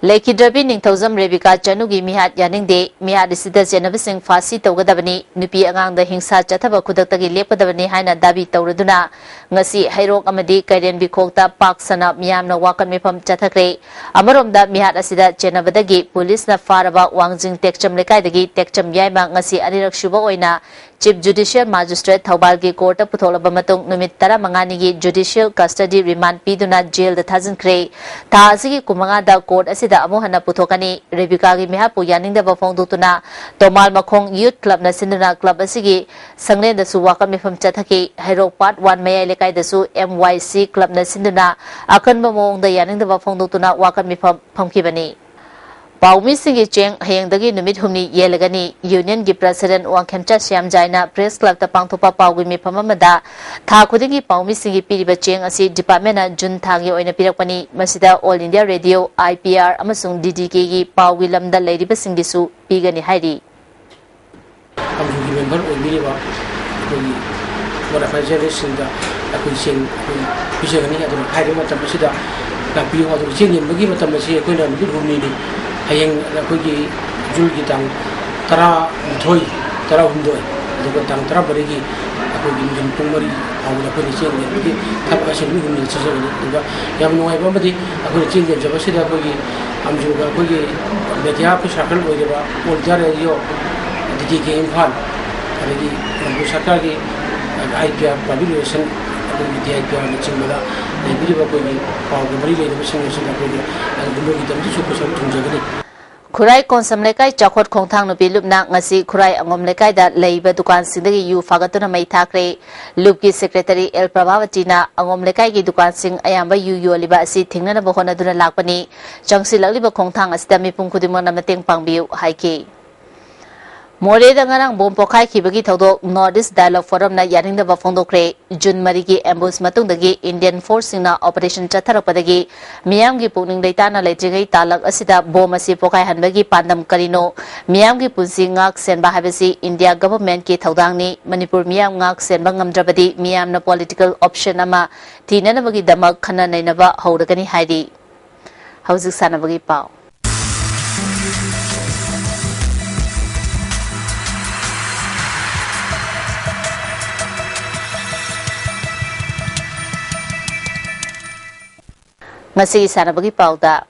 ꯂꯩꯈꯤꯗ꯭ꯔꯕꯤ ꯅꯤꯡꯊꯧꯖꯝ ꯔꯦꯕꯤꯀꯥ ꯆꯅꯨꯒꯤ ꯃꯤꯍꯥꯠ ꯌꯥꯅꯤꯡꯗꯦ꯫ ꯃꯤꯍꯥꯠ ꯑꯁꯤꯗ ꯆꯦꯟꯅꯕꯁꯤꯡ ꯐꯥꯁꯤ ꯇꯧꯒꯗꯕꯅꯤ꯫ ꯅꯨꯄꯤ ꯑꯉꯥꯡꯗ ꯍꯤꯡꯁꯥ ꯆꯠꯊꯕ ꯈꯨꯗꯛꯇꯒꯤ ꯂꯦꯞꯀꯗꯕꯅꯤ ꯍꯥꯏꯅ ꯗꯥꯕꯤ ꯇꯧꯔꯗꯨꯅ ꯉꯁꯤ ꯍꯩꯔꯣꯛ ꯑꯃꯗꯤ ꯀꯩꯔꯦꯟꯕꯤꯈꯣꯛꯇ ꯄꯥꯛ ꯁꯟꯅ ꯃꯤꯌꯥꯝꯅ ꯋꯥꯀꯠ ꯃꯤꯐꯝ ꯆꯠꯊꯈ꯭ꯔꯦ꯫ ꯑꯃꯔꯣꯝꯗ ꯃꯤꯍꯥꯠ ꯑꯁꯤꯗ ꯆꯦꯟꯅꯕꯗꯒꯤ ꯄꯨꯂꯤꯁꯅ ꯐꯥꯔꯕ ꯋꯥꯡꯖꯤꯡ ꯇꯦꯛꯆꯝ ꯂꯩꯀꯥꯏꯗꯒꯤ ꯇꯦꯛꯆꯝ ꯌꯥꯏꯃ ꯉꯁꯤ ꯑꯅꯤꯔꯛ ꯁꯨꯕ ꯑꯣꯏꯅ Chief Judicial Magistrate ꯊꯧꯕꯥꯜꯒꯤ courtꯇ ꯄꯨꯊꯣꯛꯂꯕ ꯃꯇꯨꯡ ꯅꯨꯃꯤꯠ ꯇꯔꯥꯃꯉꯥꯅꯤꯒꯤ judicial custody remand ꯄꯤꯗꯨꯅ jailꯗ ꯊꯥꯖꯤꯟꯈ꯭ꯔꯦ꯫ ꯊꯥ ꯑꯁꯤꯒꯤ ꯀꯨꯟꯃꯉꯥꯗ court ꯑꯁꯤꯗ ꯑꯃꯨꯛ ꯍꯟꯅ ꯄꯨꯊꯣꯛꯀꯅꯤ꯫ ꯔꯦꯕꯤꯀꯥꯒꯤ ꯃꯤꯍꯥꯠꯄꯨ ꯌꯥꯅꯤꯡꯗꯕ ꯐꯣꯡꯗꯣꯛꯇꯨꯅ ꯇꯣꯃꯥꯜ ꯃꯈꯣꯡ Youth Clubꯅ ꯁꯤꯟꯗꯨꯅ club ꯑꯁꯤꯒꯤ ꯁꯪꯂꯦꯟꯗꯁꯨ ꯋꯥꯀꯠ ꯃꯤꯐꯝ ꯆꯠꯊꯈꯤ꯫ ꯍꯩꯔꯣꯛ Part One ꯃꯌꯥꯏ ꯂꯩꯀꯥꯏꯗꯁꯨ M Y C Clubꯅ ꯁꯤꯟꯗꯨꯅ ꯑꯀꯟꯕ ꯃꯑꯣꯡꯗ ꯌꯥꯅꯤꯡꯗꯕ ꯐꯣꯡꯗꯣꯛꯇꯨꯅ ꯋꯥꯀꯠ ꯃꯤꯐꯝ ꯐꯝꯈꯤꯕꯅꯤ꯫ ꯄꯥꯎꯃꯤꯁꯤꯡꯒꯤ ꯆꯦꯡ ꯍꯌꯦꯡꯗꯒꯤ ꯅꯨꯃꯤꯠ ꯍꯨꯝꯅꯤ ꯌꯦꯜꯂꯒꯅꯤ꯫ Unionꯒꯤ President ꯋꯥꯡꯈꯦꯝꯆꯥ ꯁ꯭ꯌꯥꯝꯖꯥꯏꯅ Press Clubꯇ ꯄꯥꯡꯊꯣꯛꯄ ꯄꯥꯎꯒꯤ ꯃꯤꯐꯝ ꯑꯃꯗ ꯊꯥ ꯈꯨꯗꯤꯡꯒꯤ ꯄꯥꯎꯃꯤꯁꯤꯡꯒꯤ ꯄꯤꯔꯤꯕ ꯆꯦꯡ ꯑꯁꯤ departmentꯅ June ꯊꯥꯒꯤ ꯑꯣꯏꯅ ꯄꯤꯔꯛꯄꯅꯤ꯫ ꯃꯁꯤꯗ All India Radio, I P R ꯑꯃꯁꯨꯡ D D Kꯒꯤ ꯄꯥꯎꯒꯤ ꯂꯝꯗ ꯂꯩꯔꯤꯕꯁꯤꯡꯒꯤꯁꯨ ꯄꯤꯒꯅꯤ ꯍꯥꯏꯔꯤ꯫ ꯑꯃꯁꯨꯡ member ꯑꯣꯏꯕꯤꯔꯤꯕ ꯑꯩꯈꯣꯏꯒꯤ board of advisors ꯁꯤꯡꯗ ꯑꯩꯈꯣꯏ ꯆꯦꯡ ꯑꯩꯈꯣꯏ ꯄꯤꯖꯒꯅꯤ꯫ ꯑꯗꯨꯅ ꯍꯥꯏꯔꯤꯕ ꯃꯇꯝ ꯑꯁꯤꯗ ꯂꯥꯛꯄꯤꯌꯨ꯫ ꯑꯗꯨꯒ ꯆꯦꯡ ꯌꯦꯟꯕꯒꯤ ꯃꯇꯝ ꯑꯁꯤ ꯑꯩꯈꯣꯏꯅ ꯅꯨꯃꯤꯠ ꯍꯨꯝꯅꯤꯅꯤ꯫ ꯍꯌꯦꯡ ꯑꯩꯈꯣꯏꯒꯤ Juneꯒꯤ ꯇꯥꯡ ꯇꯔꯥꯅꯤꯊꯣꯏ, ꯇꯔꯥꯍꯨꯝꯗꯣꯏ, ꯑꯗꯨꯒ ꯇꯥꯡ ꯇꯔꯥꯃꯔꯤꯒꯤ ꯑꯩꯈꯣꯏꯒꯤ ꯅꯨꯡꯊꯤꯜ ꯄꯨꯡ ꯃꯔꯤ ꯐꯥꯎꯕꯗ ꯑꯩꯈꯣꯏꯅ ꯆꯦꯡ ꯌꯦꯟꯕꯒꯤ ꯊꯕꯛ ꯑꯁꯤ ꯅꯨꯃꯤꯠ ꯍꯨꯝꯅꯤ ꯆꯠꯆꯒꯅꯤ꯫ ꯑꯗꯨꯒ ꯌꯥꯝ ꯅꯨꯡꯉꯥꯏꯕ ꯑꯃꯗꯤ ꯑꯩꯈꯣꯏꯅ ꯆꯦꯡ ꯌꯦꯟꯖꯕꯁꯤꯗ ꯑꯩꯈꯣꯏꯒꯤ ꯑꯃꯁꯨꯡ ꯑꯩꯈꯣꯏꯒꯤ media ꯑꯩꯈꯣꯏ circle ꯑꯣꯏꯔꯤꯕ All India Radio, D D K Imphal, ꯑꯗꯒꯤ ꯃꯅꯤꯄꯨꯔ ꯁꯔꯀꯥꯔꯒꯤ I P R Public Relation, ꯑꯗꯒꯤ D I P R ꯅꯆꯤꯡꯕꯗ ꯂꯩꯕꯤꯔꯤꯕ ꯑꯩꯈꯣꯏꯒꯤ ꯄꯥꯎꯒ ꯃꯔꯤ ꯂꯩꯅꯕꯁꯤꯡ ꯑꯁꯤꯗ ꯑꯩꯈꯣꯏꯒꯤ ꯑꯗꯨꯒꯨꯝꯕꯒꯤꯗꯃꯛꯇꯁꯨ ꯑꯩꯈꯣꯏ ꯁꯔꯨꯛ ꯊꯨꯡꯖꯒꯅꯤ꯫ ꯈꯨꯔꯥꯏ ꯀꯣꯟꯁꯝ ꯂꯩꯀꯥꯏ ꯆꯥꯎꯈꯠ ꯈꯣꯡꯊꯥꯡ ꯅꯨꯄꯤ ꯂꯨꯞꯅ ꯉꯁꯤ ꯈꯨꯔꯥꯏ ꯑꯉꯣꯝ ꯂꯩꯀꯥꯏꯗ ꯂꯩꯕ ꯗꯨꯀꯥꯟꯁꯤꯡꯗꯒꯤ ꯌꯨ ꯐꯥꯒꯠꯇꯨꯅ ꯃꯩ ꯊꯥꯈ꯭ꯔꯦ꯫ ꯂꯨꯞꯀꯤ secretary L ꯄ꯭ꯔꯚꯥꯕꯇꯤꯅ ꯑꯉꯣꯝ ꯂꯩꯀꯥꯏꯒꯤ ꯗꯨꯀꯥꯟꯁꯤꯡ ꯑꯌꯥꯝꯕ ꯌꯨ ꯌꯣꯜꯂꯤꯕ ꯑꯁꯤ ꯊꯤꯡꯅꯅꯕ ꯍꯣꯠꯅꯗꯨꯅ ꯂꯥꯛꯄꯅꯤ꯫ ꯆꯪꯁꯤꯜꯂꯛꯂꯤꯕ ꯈꯣꯡꯊꯥꯡ ꯑꯁꯤꯗ ꯃꯤꯄꯨꯝ ꯈꯨꯗꯤꯡꯃꯛꯅ ꯃꯇꯦꯡ ꯄꯥꯡꯕꯤꯌꯨ ꯍꯥꯏꯈꯤ꯫ ꯃꯣꯔꯦꯗ ꯉꯔꯥꯡ bomb ꯄꯣꯈꯥꯏꯈꯤꯕꯒꯤ ꯊꯧꯗꯣꯛ North East Dialogue Forumꯅ ꯌꯥꯅꯤꯡꯗꯕ ꯐꯣꯡꯗꯣꯛꯈ꯭ꯔꯦ꯫ June ꯃꯔꯤꯒꯤ ambush ꯃꯇꯨꯡꯗꯒꯤ Indian forceꯁꯤꯡꯅ operation ꯆꯠꯊꯔꯛꯄꯗꯒꯤ ꯃꯤꯌꯥꯝꯒꯤ ꯄꯨꯛꯅꯤꯡ ꯂꯩꯇꯥꯅ ꯂꯩꯇ꯭ꯔꯤꯉꯩ ꯇꯥꯂꯛ ꯑꯁꯤꯗ bomb ꯑꯁꯤ ꯄꯣꯈꯥꯏꯍꯟꯕꯒꯤ ꯄꯥꯟꯗꯝ ꯀꯔꯤꯅꯣ? ꯃꯤꯌꯥꯝꯒꯤ ꯄꯨꯟꯁꯤ ꯉꯥꯛ ꯁꯦꯟꯕ ꯍꯥꯏꯕꯁꯤ India governmentꯀꯤ ꯊꯧꯗꯥꯡꯅꯤ꯫ ꯃꯅꯤꯄꯨꯔ ꯃꯤꯌꯥꯝ ꯉꯥꯛ ꯁꯦꯟꯕ ꯉꯝꯗ꯭ꯔꯕꯗꯤ ꯃꯤꯌꯥꯝꯅ political option ꯑꯃ ꯊꯤꯅꯅꯕꯒꯤꯗꯃꯛ ꯈꯟꯅ ꯅꯩꯅꯕ ꯍꯧꯔꯒꯅꯤ ꯍꯥꯏꯔꯤ꯫ ꯍꯧꯖꯤꯛ ꯁꯥꯟꯅꯕꯒꯤ ꯄꯥꯎ꯫ ꯉꯁꯤꯒꯤ ꯁꯥꯟꯅꯕꯒꯤ ꯄꯥꯎꯗ,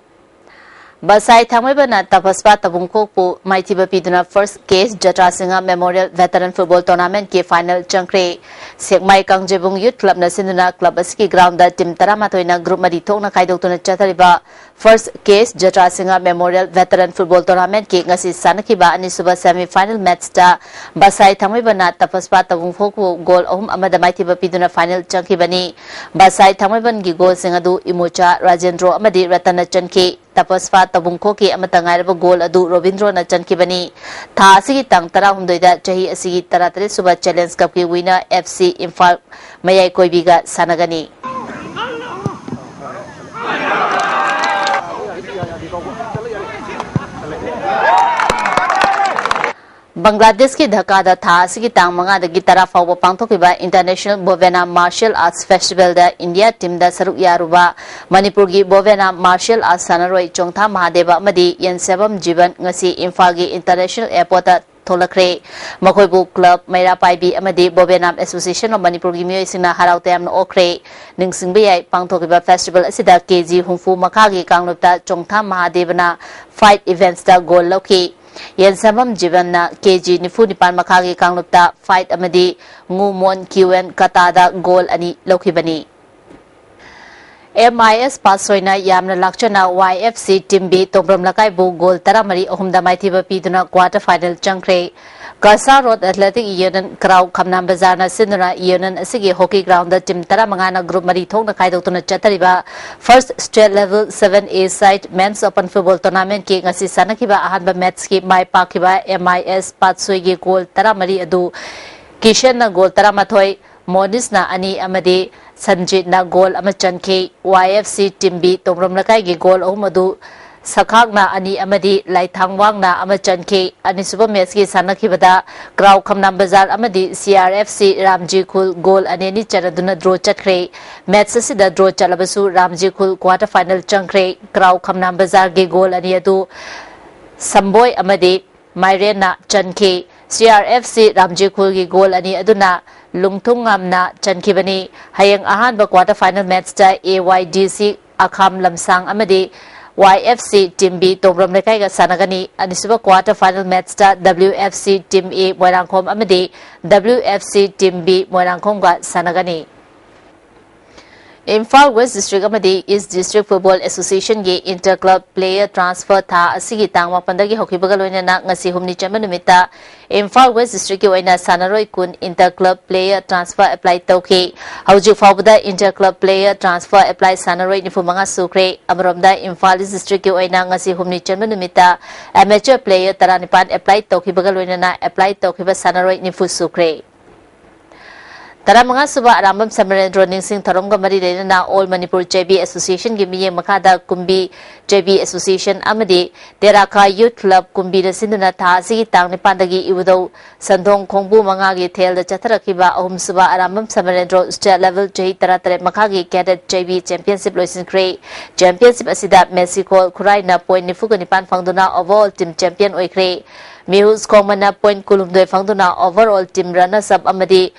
ꯕꯁꯥꯏ ꯊꯥꯡꯃꯩꯕꯟꯅ ꯇꯄꯁꯄꯥ ꯇꯕꯨꯡꯈꯣꯛꯄꯨ ꯃꯥꯏꯊꯤꯕ ꯄꯤꯗꯨꯅ First K. ꯖꯇ꯭ꯔꯥ Singh Memorial Veteran Football Tournament ꯀꯤ final ꯆꯪꯈ꯭ꯔꯦ꯫ ꯁꯦꯛꯃꯥꯏ ꯀꯥꯡꯖꯩꯕꯨꯡ Youth Club ꯅ ꯁꯤꯟꯗꯨꯅ club ꯑꯁꯤꯒꯤ ground ꯗ team ꯇꯔꯥꯃꯥꯊꯣꯏꯅ group ꯃꯔꯤ ꯊꯣꯛꯅ ꯈꯥꯏꯗꯣꯛꯇꯨꯅ ꯆꯠꯊꯔꯤꯕ First K. ꯖꯇ꯭ꯔꯥ Singh Memorial Veteran Football Tournament ꯀꯤ ꯉꯁꯤ ꯁꯥꯟꯅꯈꯤꯕ ꯑꯅꯤꯁꯨꯕ semi final match ꯇ ꯕꯁꯥꯏ ꯊꯥꯡꯃꯩꯕꯟꯅ ꯇꯄꯁꯄꯥ ꯇꯕꯨꯡꯈꯣꯛꯄꯨ goal ꯑꯍꯨꯝ ꯑꯃꯗ ꯃꯥꯏꯊꯤꯕ ꯄꯤꯗꯨꯅ final ꯆꯪꯈꯤꯕꯅꯤ꯫ ꯕꯁꯥꯏ ꯊꯥꯡꯃꯩꯕꯟꯒꯤ goal ꯁꯤꯡ ꯑꯗꯨ ꯏꯃꯣꯆꯥ ꯔꯥꯖꯦꯟꯗ꯭ꯔꯣ ꯑꯃꯗꯤ ꯔꯇꯟꯅ ꯆꯟꯈꯤ꯫ ꯇꯄꯁꯄꯥ ꯇꯕꯨꯡꯈꯣꯛꯀꯤ ꯑꯃꯠꯇ ꯉꯥꯏꯔꯕ goal ꯑꯗꯨ ꯔꯣꯕꯤꯟꯗ꯭ꯔꯣꯅ ꯆꯟꯈꯤꯕꯅꯤ꯫ ꯊꯥ ꯑꯁꯤꯒꯤ ꯇꯥꯡ ꯇꯔꯥꯍꯨꯝꯗꯣꯏꯗ ꯆꯍꯤ ꯑꯁꯤꯒꯤ ꯇꯔꯥꯇꯔꯦꯠ ꯁꯨꯕ Challenge Cup ꯀꯤ winner F C ꯏꯝꯐꯥꯜ ꯃꯌꯥꯏ ꯀꯣꯏꯕꯤꯒ ꯁꯥꯟꯅꯒꯅꯤ꯫ ꯕꯪꯒ꯭ꯂꯥꯗꯦꯁꯀꯤ ꯙꯥꯀꯥꯗ ꯊꯥ ꯑꯁꯤꯒꯤ ꯇꯥꯡ ꯃꯉꯥꯗꯒꯤ ꯇꯔꯥ ꯐꯥꯎꯕ ꯄꯥꯡꯊꯣꯛꯈꯤꯕ International Bovena Martial Arts Festival ꯗ India team ꯗ ꯁꯔꯨꯛ ꯌꯥꯔꯨꯕ ꯃꯅꯤꯄꯨꯔꯒꯤ Bovena Martial Arts ꯁꯥꯟꯅꯔꯣꯏ ꯆꯣꯡꯊꯥ ꯃꯍꯥꯗꯦꯕ ꯑꯃꯗꯤ ꯌꯦꯟꯁꯦꯕꯝ ꯖꯤꯕꯟ ꯉꯁꯤ ꯏꯝꯐꯥꯜꯒꯤ International Airport ꯇ ꯊꯣꯛꯂꯛꯈ꯭ꯔꯦ꯫ ꯃꯈꯣꯏꯕꯨ club, ꯃꯩꯔꯥ ꯄꯥꯏꯕꯤ ꯑꯃꯗꯤ Bovena Association of ꯃꯅꯤꯄꯨꯔꯒꯤ ꯃꯤꯑꯣꯏꯁꯤꯡꯅ ꯍꯔꯥꯎ ꯇꯌꯥꯝꯅ ꯑꯣꯛꯈ꯭ꯔꯦ꯫ ꯅꯤꯡꯁꯤꯡꯕ ꯌꯥꯏ, ꯄꯥꯡꯊꯣꯛꯈꯤꯕ festival ꯑꯁꯤꯗ K G ꯍꯨꯝꯐꯨ ꯃꯈꯥꯒꯤ ꯀꯥꯡꯂꯨꯞꯇ ꯆꯣꯡꯊꯥ ꯃꯍꯥꯗꯦꯕꯅ fight events ꯇ gold ꯂꯧꯈꯤ꯫ ꯌꯦꯟꯁꯦꯝꯕꯝ ꯖꯤꯕꯟꯅ K G ꯅꯤꯐꯨ ꯅꯤꯄꯥꯟ ꯃꯈꯥꯒꯤ ꯀꯥꯡꯂꯨꯞꯇ fight ꯑꯃꯗꯤ ꯉꯨꯃꯣꯟ ꯀ꯭ꯌꯨ ꯑꯦꯟ ꯀꯇꯥꯗ gold ꯑꯅꯤ ꯂꯧꯈꯤꯕꯅꯤ꯫ M I S ꯄꯥꯠꯁꯣꯏꯅ ꯌꯥꯝꯅ ꯂꯥꯛꯆꯅ Y F C team B ꯇꯣꯡꯕ꯭ꯔꯝ ꯂꯩꯀꯥꯏꯕꯨ goal ꯇꯔꯥꯃꯔꯤ ꯑꯍꯨꯝꯗ ꯃꯥꯏꯊꯤꯕ ꯄꯤꯗꯨꯅ quarter final ꯆꯪꯈ꯭ꯔꯦ꯫ ꯀꯁꯥ Road Athletic Union ꯀ꯭ꯔꯥꯎ ꯈꯝꯅꯥꯝ ꯕꯖꯥꯔꯅ ꯁꯤꯟꯗꯨꯅ union ꯑꯁꯤꯒꯤ hockey ground ꯗ team ꯇꯔꯥꯃꯉꯥꯅ group ꯃꯔꯤ ꯊꯣꯛꯅ ꯈꯥꯏꯗꯣꯛꯇꯨꯅ ꯆꯠꯊꯔꯤꯕ First State Level seven A side Men's Open Football Tournament ꯀꯤ ꯉꯁꯤ ꯁꯥꯟꯅꯈꯤꯕ ꯑꯍꯥꯟꯕ match ꯀꯤ ꯃꯥꯏ ꯄꯥꯛꯈꯤꯕ M I S ꯄꯥꯠꯁꯣꯏꯒꯤ goal ꯇꯔꯥꯃꯔꯤ ꯑꯗꯨ ꯀꯤꯁꯟꯅ goal ꯇꯔꯥꯃꯥꯊꯣꯏ, ꯃꯣꯅꯤꯁꯅ ꯑꯅꯤ ꯑꯃꯗꯤ ꯁꯟꯖꯤꯠꯅ goal ꯑꯃ ꯆꯟꯈꯤ꯫ Y F C team B ꯇꯣꯡꯕ꯭ꯔꯝ ꯂꯩꯀꯥꯏꯒꯤ goal ꯑꯍꯨꯝ ꯑꯗꯨ ꯁꯈꯥꯛꯅ ꯑꯅꯤ ꯑꯃꯗꯤ ꯂꯥꯏꯊꯥꯡꯋꯥꯡꯅ ꯑꯃ ꯆꯟꯈꯤ꯫ ꯑꯅꯤꯁꯨꯕ match ꯀꯤ ꯁꯥꯟꯅꯈꯤꯕꯗ ꯀ꯭ꯔꯥꯎ ꯈꯝꯅꯥꯝ ꯕꯖꯥꯔ ꯑꯃꯗꯤ C R F C ꯔꯥꯝꯖꯤ ꯈꯨꯜ goal ꯑꯅꯤ ꯑꯅꯤ ꯆꯟꯅꯗꯨꯅ draw ꯆꯠꯈ꯭ꯔꯦ꯫ Match ꯑꯁꯤꯗ draw ꯆꯠꯂꯕꯁꯨ ꯔꯥꯝꯖꯤ ꯈꯨꯜ quarter final ꯆꯪꯈ꯭ꯔꯦ꯫ ꯀ꯭ꯔꯥꯎ ꯈꯝꯅꯥꯝ ꯕꯖꯥꯔꯒꯤ goal ꯑꯅꯤ ꯑꯗꯨ ꯁꯝꯕꯣꯏ ꯑꯃꯗꯤ ꯃꯥꯏꯔꯦꯟꯅ ꯆꯟꯈꯤ꯫ C R F C ꯔꯥꯝꯖꯤ ꯈꯨꯜꯒꯤ goal ꯑꯅꯤ ꯑꯗꯨꯅ ꯂꯨꯡꯊꯨꯡꯉꯥꯝꯅ ꯆꯟꯈꯤꯕꯅꯤ꯫ ꯍꯌꯦꯡ ꯑꯍꯥꯟꯕ quarter final match ꯇ A Y D C ꯑꯈꯥꯝ ꯂꯝꯁꯥꯡ ꯑꯃꯗꯤ Y F C Team B ꯇꯣꯡꯕ꯭ꯔꯝ ꯂꯩꯀꯥꯏꯒ ꯁꯥꯟꯅꯒꯅꯤ꯫ ꯑꯅꯤꯁꯨꯕ quarter final matchꯇ W F C Team A Moirangkhom ꯑꯃꯗꯤ W F C Team B ꯃꯣꯏꯔꯥꯡꯈꯣꯝꯒ ꯁꯥꯟꯅꯒꯅꯤ꯫ ꯏꯝꯐꯥꯜ West District ꯑꯃꯗꯤ East District Football Associationꯒꯤ inter club player transfer ꯊꯥ ꯑꯁꯤꯒꯤ ꯇꯥꯡ ꯃꯥꯄꯟꯗꯒꯤ ꯍꯧꯈꯤꯕꯒ ꯂꯣꯏꯅꯅ ꯉꯁꯤ ꯍꯨꯝꯅꯤ ꯆꯟꯕ ꯅꯨꯃꯤꯠꯇ ꯏꯝꯐꯥꯜ West Districtꯀꯤ ꯑꯣꯏꯅ ꯁꯥꯟꯅꯔꯣꯏ ꯀꯨꯟ inter club player transfer apply ꯇꯧꯈꯤ꯫ ꯍꯧꯖꯤꯛ ꯐꯥꯎꯕꯗ inter club player transfer apply ꯁꯥꯟꯅꯔꯣꯏ ꯅꯤꯐꯨ ꯃꯉꯥ ꯁꯨꯈ꯭ꯔꯦ꯫ ꯑꯃꯔꯣꯝꯗ ꯏꯝꯐꯥꯜ East Districtꯀꯤ ꯑꯣꯏꯅ ꯉꯁꯤ ꯍꯨꯝꯅꯤ ꯆꯟꯕ ꯅꯨꯃꯤꯠꯇ amateur player ꯇꯔꯥꯅꯤꯄꯥꯟ apply ꯇꯧꯈꯤꯕꯒ ꯂꯣꯏꯅꯅ apply ꯇꯧꯈꯤꯕ ꯁꯥꯟꯅꯔꯣꯏ ꯅꯤꯐꯨ ꯁꯨꯈ꯭ꯔꯦ꯫ ꯇꯔꯥꯃꯉꯥ ꯁꯨꯕ ꯑꯔꯥꯝꯕꯝ ꯁꯃꯔꯦꯟꯗ꯭ꯔꯣ ꯅꯤꯡꯁꯤꯡ ꯊꯧꯔꯝꯒ ꯃꯔꯤ ꯂꯩꯅꯅ All Manipur J B Associationꯒꯤ ꯃꯤꯠꯌꯦꯡ ꯃꯈꯥꯗ ꯀꯨꯝꯕꯤ J B Association ꯑꯃꯗꯤ ꯇꯦꯔꯥꯈꯥ Youth Club ꯀꯨꯝꯕꯤꯅ ꯁꯤꯟꯗꯨꯅ ꯊꯥ ꯑꯁꯤꯒꯤ ꯇꯥꯡ ꯅꯤꯄꯥꯟꯗꯒꯤ ꯏꯕꯨꯙꯧ ꯁꯟꯗꯣꯡ ꯈꯣꯡꯕꯨ ꯃꯉꯥꯒꯤ ꯊꯦꯜꯗ ꯆꯠꯊꯔꯛꯈꯤꯕ ꯑꯍꯨꯝꯁꯨꯕ ꯑꯔꯥꯝꯕꯝ ꯁꯃꯔꯦꯟꯗ꯭ꯔꯣ State Level ꯆꯍꯤ ꯇꯔꯥꯇꯔꯦꯠ ꯃꯈꯥꯒꯤ Cadet J B Championship ꯂꯣꯏꯁꯤꯟꯈ꯭ꯔꯦ꯫ Championship ꯑꯁꯤꯗ ꯃꯦꯁꯤꯈꯣꯜ ꯈꯨꯔꯥꯏꯅ point ꯅꯤꯐꯨꯒ ꯅꯤꯄꯥꯟ ꯐꯪꯗꯨꯅ overall team champion ꯑꯣꯏꯈ꯭ꯔꯦ꯫ ꯃꯤꯍꯨꯁ ꯈꯣꯡꯃꯟꯅ point ꯀꯨꯟꯍꯨꯝꯗꯣꯏ ꯐꯪꯗꯨꯅ overall team runners up ꯑꯃꯗꯤ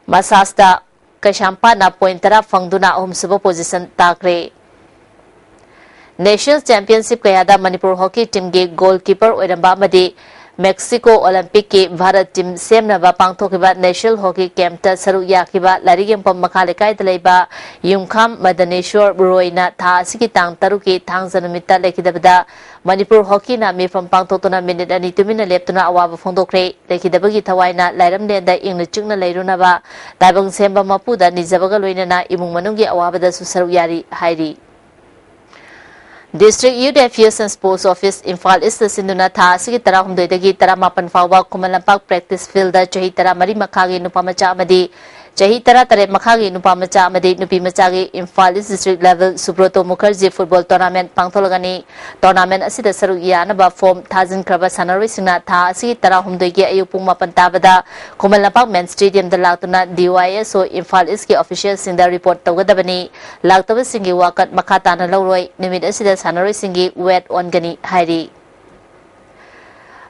ꯃꯁꯥꯁꯇ ꯀꯩꯁꯥꯝꯄꯥꯠꯅ point ꯇꯔꯥ ꯐꯪꯗꯨꯅ ꯑꯍꯨꯝꯁꯨꯕ position ꯇꯥꯈ꯭ꯔꯦ꯫ National Championship ꯀꯌꯥꯗ ꯃꯅꯤꯄꯨꯔ hockey teamꯒꯤ goalkeeper ꯑꯣꯏꯔꯝꯕ ꯑꯃꯗꯤ Mexico Olympicꯀꯤ ꯚꯥꯔꯠ team ꯁꯦꯝꯅꯕ ꯄꯥꯡꯊꯣꯛꯈꯤꯕ National Hockey Campꯇ ꯁꯔꯨꯛ ꯌꯥꯈꯤꯕ ꯂꯥꯏꯔꯤꯛ ꯌꯦꯡꯐꯝ ꯃꯈꯥ ꯂꯩꯀꯥꯏꯗ ꯂꯩꯕ ꯌꯨꯝꯈꯥꯝ ꯃꯗꯅꯦꯁꯣꯔ ꯔꯣꯏꯅ ꯊꯥ ꯑꯁꯤꯒꯤ ꯇꯥꯡ ꯇꯔꯨꯛꯀꯤ ꯊꯥꯡꯖ ꯅꯨꯃꯤꯠꯇ ꯂꯩꯈꯤꯗꯕꯗ ꯃꯅꯤꯄꯨꯔ hockeyꯅ ꯃꯤꯐꯝ ꯄꯥꯡꯊꯣꯛꯇꯨꯅ minute ꯑꯅꯤ ꯇꯨꯃꯤꯟꯅ ꯂꯦꯞꯇꯨꯅ ꯑꯋꯥꯕ ꯐꯣꯡꯗꯣꯛꯈ꯭ꯔꯦ꯫ ꯂꯩꯈꯤꯗꯕꯒꯤ ꯊꯋꯥꯏꯅ ꯂꯥꯏꯔꯝꯂꯦꯟꯗ ꯏꯪꯅ ꯆꯤꯛꯅ ꯂꯩꯔꯨꯅꯕ ꯇꯥꯏꯕꯪ ꯁꯦꯝꯕ ꯃꯄꯨꯗ ꯅꯤꯖꯕꯒ ꯂꯣꯏꯅꯅ ꯏꯃꯨꯡ ꯃꯅꯨꯡꯒꯤ ꯑꯋꯥꯕꯗꯁꯨ ꯁꯔꯨꯛ ꯌꯥꯔꯤ ꯍꯥꯏꯔꯤ꯫ District Youth Affairs and Sports Office Imphal Eastꯅ ꯁꯤꯟꯗꯨꯅ ꯊꯥ ꯑꯁꯤꯒꯤ ꯇꯔꯥꯍꯨꯝꯗꯣꯏꯗꯒꯤ ꯇꯔꯥꯃꯥꯄꯟ ꯐꯥꯎꯕ ꯈꯨꯃꯟ ꯂꯝꯄꯥꯛ practice fieldꯗ ꯆꯍꯤ ꯇꯔꯥꯃꯔꯤ ꯃꯈꯥꯒꯤ ꯅꯨꯄꯥ ꯃꯆꯥ ꯑꯃꯗꯤ ꯆꯍꯤ ꯇꯔꯥꯇꯔꯦꯠ ꯃꯈꯥꯒꯤ ꯅꯨꯄꯥ ꯃꯆꯥ ꯑꯃꯗꯤ ꯅꯨꯄꯤ ꯃꯆꯥꯒꯤ Imphal East District Level Subroto Mukherjee Football Tournament ꯄꯥꯡꯊꯣꯛꯂꯒꯅꯤ꯫ Tournament ꯑꯁꯤꯗ ꯁꯔꯨꯛ ꯌꯥꯅꯕ form ꯊꯥꯖꯤꯟꯈ꯭ꯔꯕ ꯁꯥꯟꯅꯔꯣꯏꯁꯤꯡꯅ ꯊꯥ ꯑꯁꯤꯒꯤ ꯇꯔꯥꯍꯨꯝꯗꯣꯏꯒꯤ ꯑꯌꯨꯛ ꯄꯨꯡ ꯃꯥꯄꯟ ꯇꯥꯕꯗ ꯈꯨꯃꯟ ꯂꯝꯄꯥꯛ main stadiumꯗ ꯂꯥꯛꯇꯨꯅ D Y S O Imphal Eastꯀꯤ officialꯁꯤꯡꯗ report ꯇꯧꯒꯗꯕꯅꯤ꯫ ꯂꯥꯛꯇꯕꯁꯤꯡꯒꯤ ꯋꯥꯀꯠ ꯃꯈꯥ ꯇꯥꯅ ꯂꯧꯔꯣꯏ꯫ ꯅꯨꯃꯤꯠ ꯑꯁꯤꯗ ꯁꯥꯟꯅꯔꯣꯏꯁꯤꯡꯒꯤ weight ꯑꯣꯟꯒꯅꯤ ꯍꯥꯏꯔꯤ꯫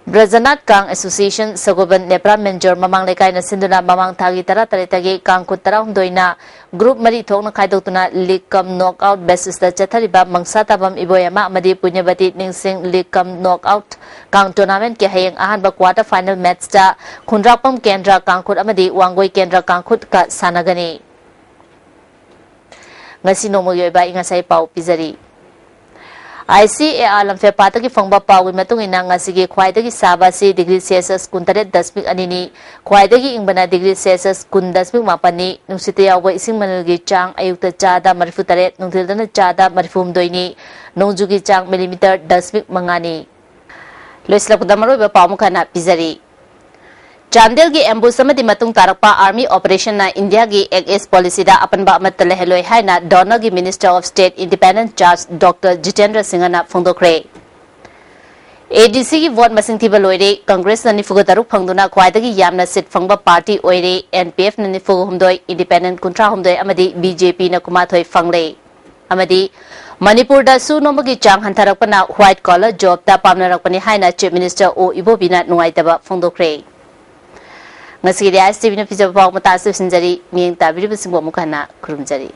ꯕ꯭ꯔꯖꯅꯥꯊ ꯀꯥꯡ ꯑꯦꯁꯣꯁꯤꯌꯦꯁꯟ ꯁꯒꯣꯕꯟ ꯅꯦꯄ꯭ꯔꯥ ꯃꯦꯟꯖꯣꯔ ꯃꯃꯥꯡ ꯂꯩꯀꯥꯏꯅ ꯁꯤꯟꯗꯨꯅ ꯃꯃꯥꯡ ꯊꯥꯒꯤ ꯇꯔꯥꯇꯔꯦꯠꯇꯒꯤ ꯀꯥꯡ ꯈꯨꯠ ꯇꯔꯥꯍꯨꯝꯗꯣꯏꯅ ꯒ꯭ꯔꯨꯞ ꯃꯔꯤ ꯊꯣꯛꯅ ꯈꯥꯏꯗꯣꯛꯇꯨꯅ ꯂꯤꯒ ꯀꯝ ꯅꯣꯛ ꯑꯥꯎꯠ ꯕꯦꯁꯤꯁꯇ ꯆꯠꯊꯔꯤꯕ ꯃꯪꯁꯥ ꯇꯥꯕꯝ ꯏꯕꯣꯌꯥꯃꯥ ꯑꯃꯗꯤ ꯄꯨꯅ꯭ꯌꯕꯇꯤ ꯅꯤꯡꯁꯤꯡ ꯂꯤꯒ ꯀꯝ ꯅꯣꯛ ꯑꯥꯎꯠ ꯀꯥꯡ ꯇꯣꯔꯅꯥꯃꯦꯟꯠꯀꯤ ꯍꯌꯦꯡ ꯑꯍꯥꯟꯕ ꯀ꯭ꯋꯥꯔꯇꯔ ꯐꯥꯏꯅꯦꯜ ꯃꯦꯠꯆꯇ ꯈꯨꯟꯗ꯭ꯔꯥꯛꯄꯝ ꯀꯦꯟꯗ꯭ꯔ ꯀꯥꯡꯈꯨꯠ ꯑꯃꯗꯤ ꯋꯥꯡꯒꯣꯏ ꯀꯦꯟꯗ꯭ꯔ ꯀꯥꯡꯈꯨꯠꯀ ꯁꯥꯟꯅꯒꯅꯤ꯫ ꯉꯁꯤ ꯅꯣꯡꯃꯒꯤ ꯑꯣꯏꯕ ꯑꯏꯪ ꯑꯁꯥꯒꯤ ꯄꯥꯎ ꯄꯤꯖꯔꯤ꯫ ꯑꯥꯏ ꯁꯤ ꯑꯦ ꯑꯥꯔ ꯂꯝꯐꯦꯜꯄꯥꯠꯇꯒꯤ ꯐꯪꯕ ꯄꯥꯎꯒꯤ ꯃꯇꯨꯡ ꯏꯟꯅ ꯉꯁꯤꯒꯤ ꯈ꯭ꯋꯥꯏꯗꯒꯤ ꯁꯥꯕ ꯑꯁꯤ ꯗꯤꯒ꯭ꯔꯤ ꯁꯦꯜꯁꯤꯌꯁ ꯀꯨꯟꯇꯔꯦꯠ ꯗꯁꯃꯤꯛ ꯑꯅꯤꯅꯤ, ꯈ꯭ꯋꯥꯏꯗꯒꯤ ꯏꯪꯕꯅ ꯗꯤꯒ꯭ꯔꯤ ꯁꯦꯜꯁꯤꯌꯁ ꯀꯨꯟ ꯗꯁꯃꯤꯛ ꯃꯥꯄꯟꯅꯤ, ꯅꯨꯡꯁꯤꯠꯇ ꯌꯥꯎꯕ ꯏꯁꯤꯡ ꯃꯅꯤꯜꯒꯤ ꯆꯥꯡ ꯑꯌꯨꯛꯇ ꯆꯥꯗ ꯃꯔꯤꯐꯨ ꯇꯔꯦꯠ, ꯅꯨꯡꯊꯤꯜꯗꯅ ꯆꯥꯗ ꯃꯔꯤꯐꯨ ꯍꯨꯝꯗꯣꯏꯅꯤ, ꯅꯣꯡꯖꯨꯒꯤ ꯆꯥꯡ ꯃꯤꯂꯤꯃꯤꯇꯔ ꯗꯁꯃꯤꯛ ꯃꯉꯥꯅꯤ꯫ ꯂꯣꯏꯁꯤꯜꯂꯛꯄꯗ ꯃꯔꯨꯑꯣꯏꯕ ꯄꯥꯎ ꯑꯃꯨꯛ ꯍꯟꯅ ꯄꯤꯖꯔꯤ꯫ ꯆꯥꯟꯗꯦꯜꯒꯤ ꯑꯦꯝꯕꯨꯁ ꯑꯃꯗꯤ ꯃꯇꯨꯡ ꯇꯥꯔꯛꯄ ꯑꯥꯔꯃꯤ ꯑꯣꯄꯔꯦꯁꯟꯅ ꯏꯟꯗꯤꯌꯥꯒꯤ ꯑꯦꯛ ꯏꯁ ꯄꯣꯂꯤꯁꯤꯗ ꯑꯄꯟꯕ ꯑꯃꯠꯇ ꯂꯩꯍꯜꯂꯣꯏ ꯍꯥꯏꯅ ꯗꯣꯅꯔꯒꯤ minister of state independent charge doctor Jitendra ꯁꯤꯡꯍꯅ ꯐꯣꯡꯗꯣꯛꯈ꯭ꯔꯦ꯫ ꯑꯦ ꯗꯤ ꯁꯤꯒꯤ ꯚꯣꯠ ꯃꯁꯤꯡ ꯊꯤꯕ ꯂꯣꯏꯔꯦ꯫ ꯀꯪꯒ꯭ꯔꯦꯁꯅ ꯅꯤꯐꯨꯒ ꯇꯔꯨꯛ ꯐꯪꯗꯨꯅ ꯈ꯭ꯋꯥꯏꯗꯒꯤ ꯌꯥꯝꯅ ꯁꯤꯠ ꯐꯪꯕ ꯄꯥꯔꯇꯤ ꯑꯣꯏꯔꯦ꯫ ꯑꯦꯟ ꯄꯤ ꯑꯦꯐꯅ ꯅꯤꯐꯨꯒ ꯍꯨꯝꯗꯣꯏ, ꯏꯟꯗꯤꯄꯦꯟꯗꯦꯟꯠ ꯀꯨꯟꯊ꯭ꯔꯥ ꯍꯨꯝꯗꯣꯏ ꯑꯃꯗꯤ ꯕꯤ ꯖꯦ ꯄꯤꯅ ꯀꯨꯟꯃꯥꯊꯣꯏ ꯐꯪꯂꯦ꯫ ꯑꯃꯗꯤ ꯃꯅꯤꯄꯨꯔꯗ ꯁꯨ ꯅꯣꯝꯕꯒꯤ ꯆꯥꯡ ꯍꯟꯊꯔꯛꯄꯅ ꯋꯥꯏꯠ ꯀꯣꯂꯔ ꯖꯣꯕꯇ ꯄꯥꯝꯅꯔꯛꯄꯅꯤ ꯍꯥꯏꯅ ꯆꯤꯐ ꯃꯤꯅꯤꯁꯇꯔ ꯑꯣ ꯏꯕꯣꯕꯤꯅ ꯅꯨꯡꯉꯥꯏꯇꯕ ꯐꯣꯡꯗꯣꯛꯈ꯭ꯔꯦ꯫ ꯉꯁꯤꯒꯤꯗꯤ ꯑꯥꯏ ꯑꯦꯁ ꯇꯤ ꯚꯤꯅ ꯄꯤꯖꯕ ꯄꯥꯎ ꯃꯇꯥꯡ ꯑꯁꯤꯗ ꯂꯣꯏꯁꯤꯟꯖꯔꯤ꯫ ꯃꯤꯠꯌꯦꯡ ꯇꯥꯕꯤꯔꯤꯕꯁꯤꯡꯕꯨ ꯑꯃꯨꯛ ꯍꯟꯅ ꯈꯨꯔꯨꯝꯖꯔꯤ꯫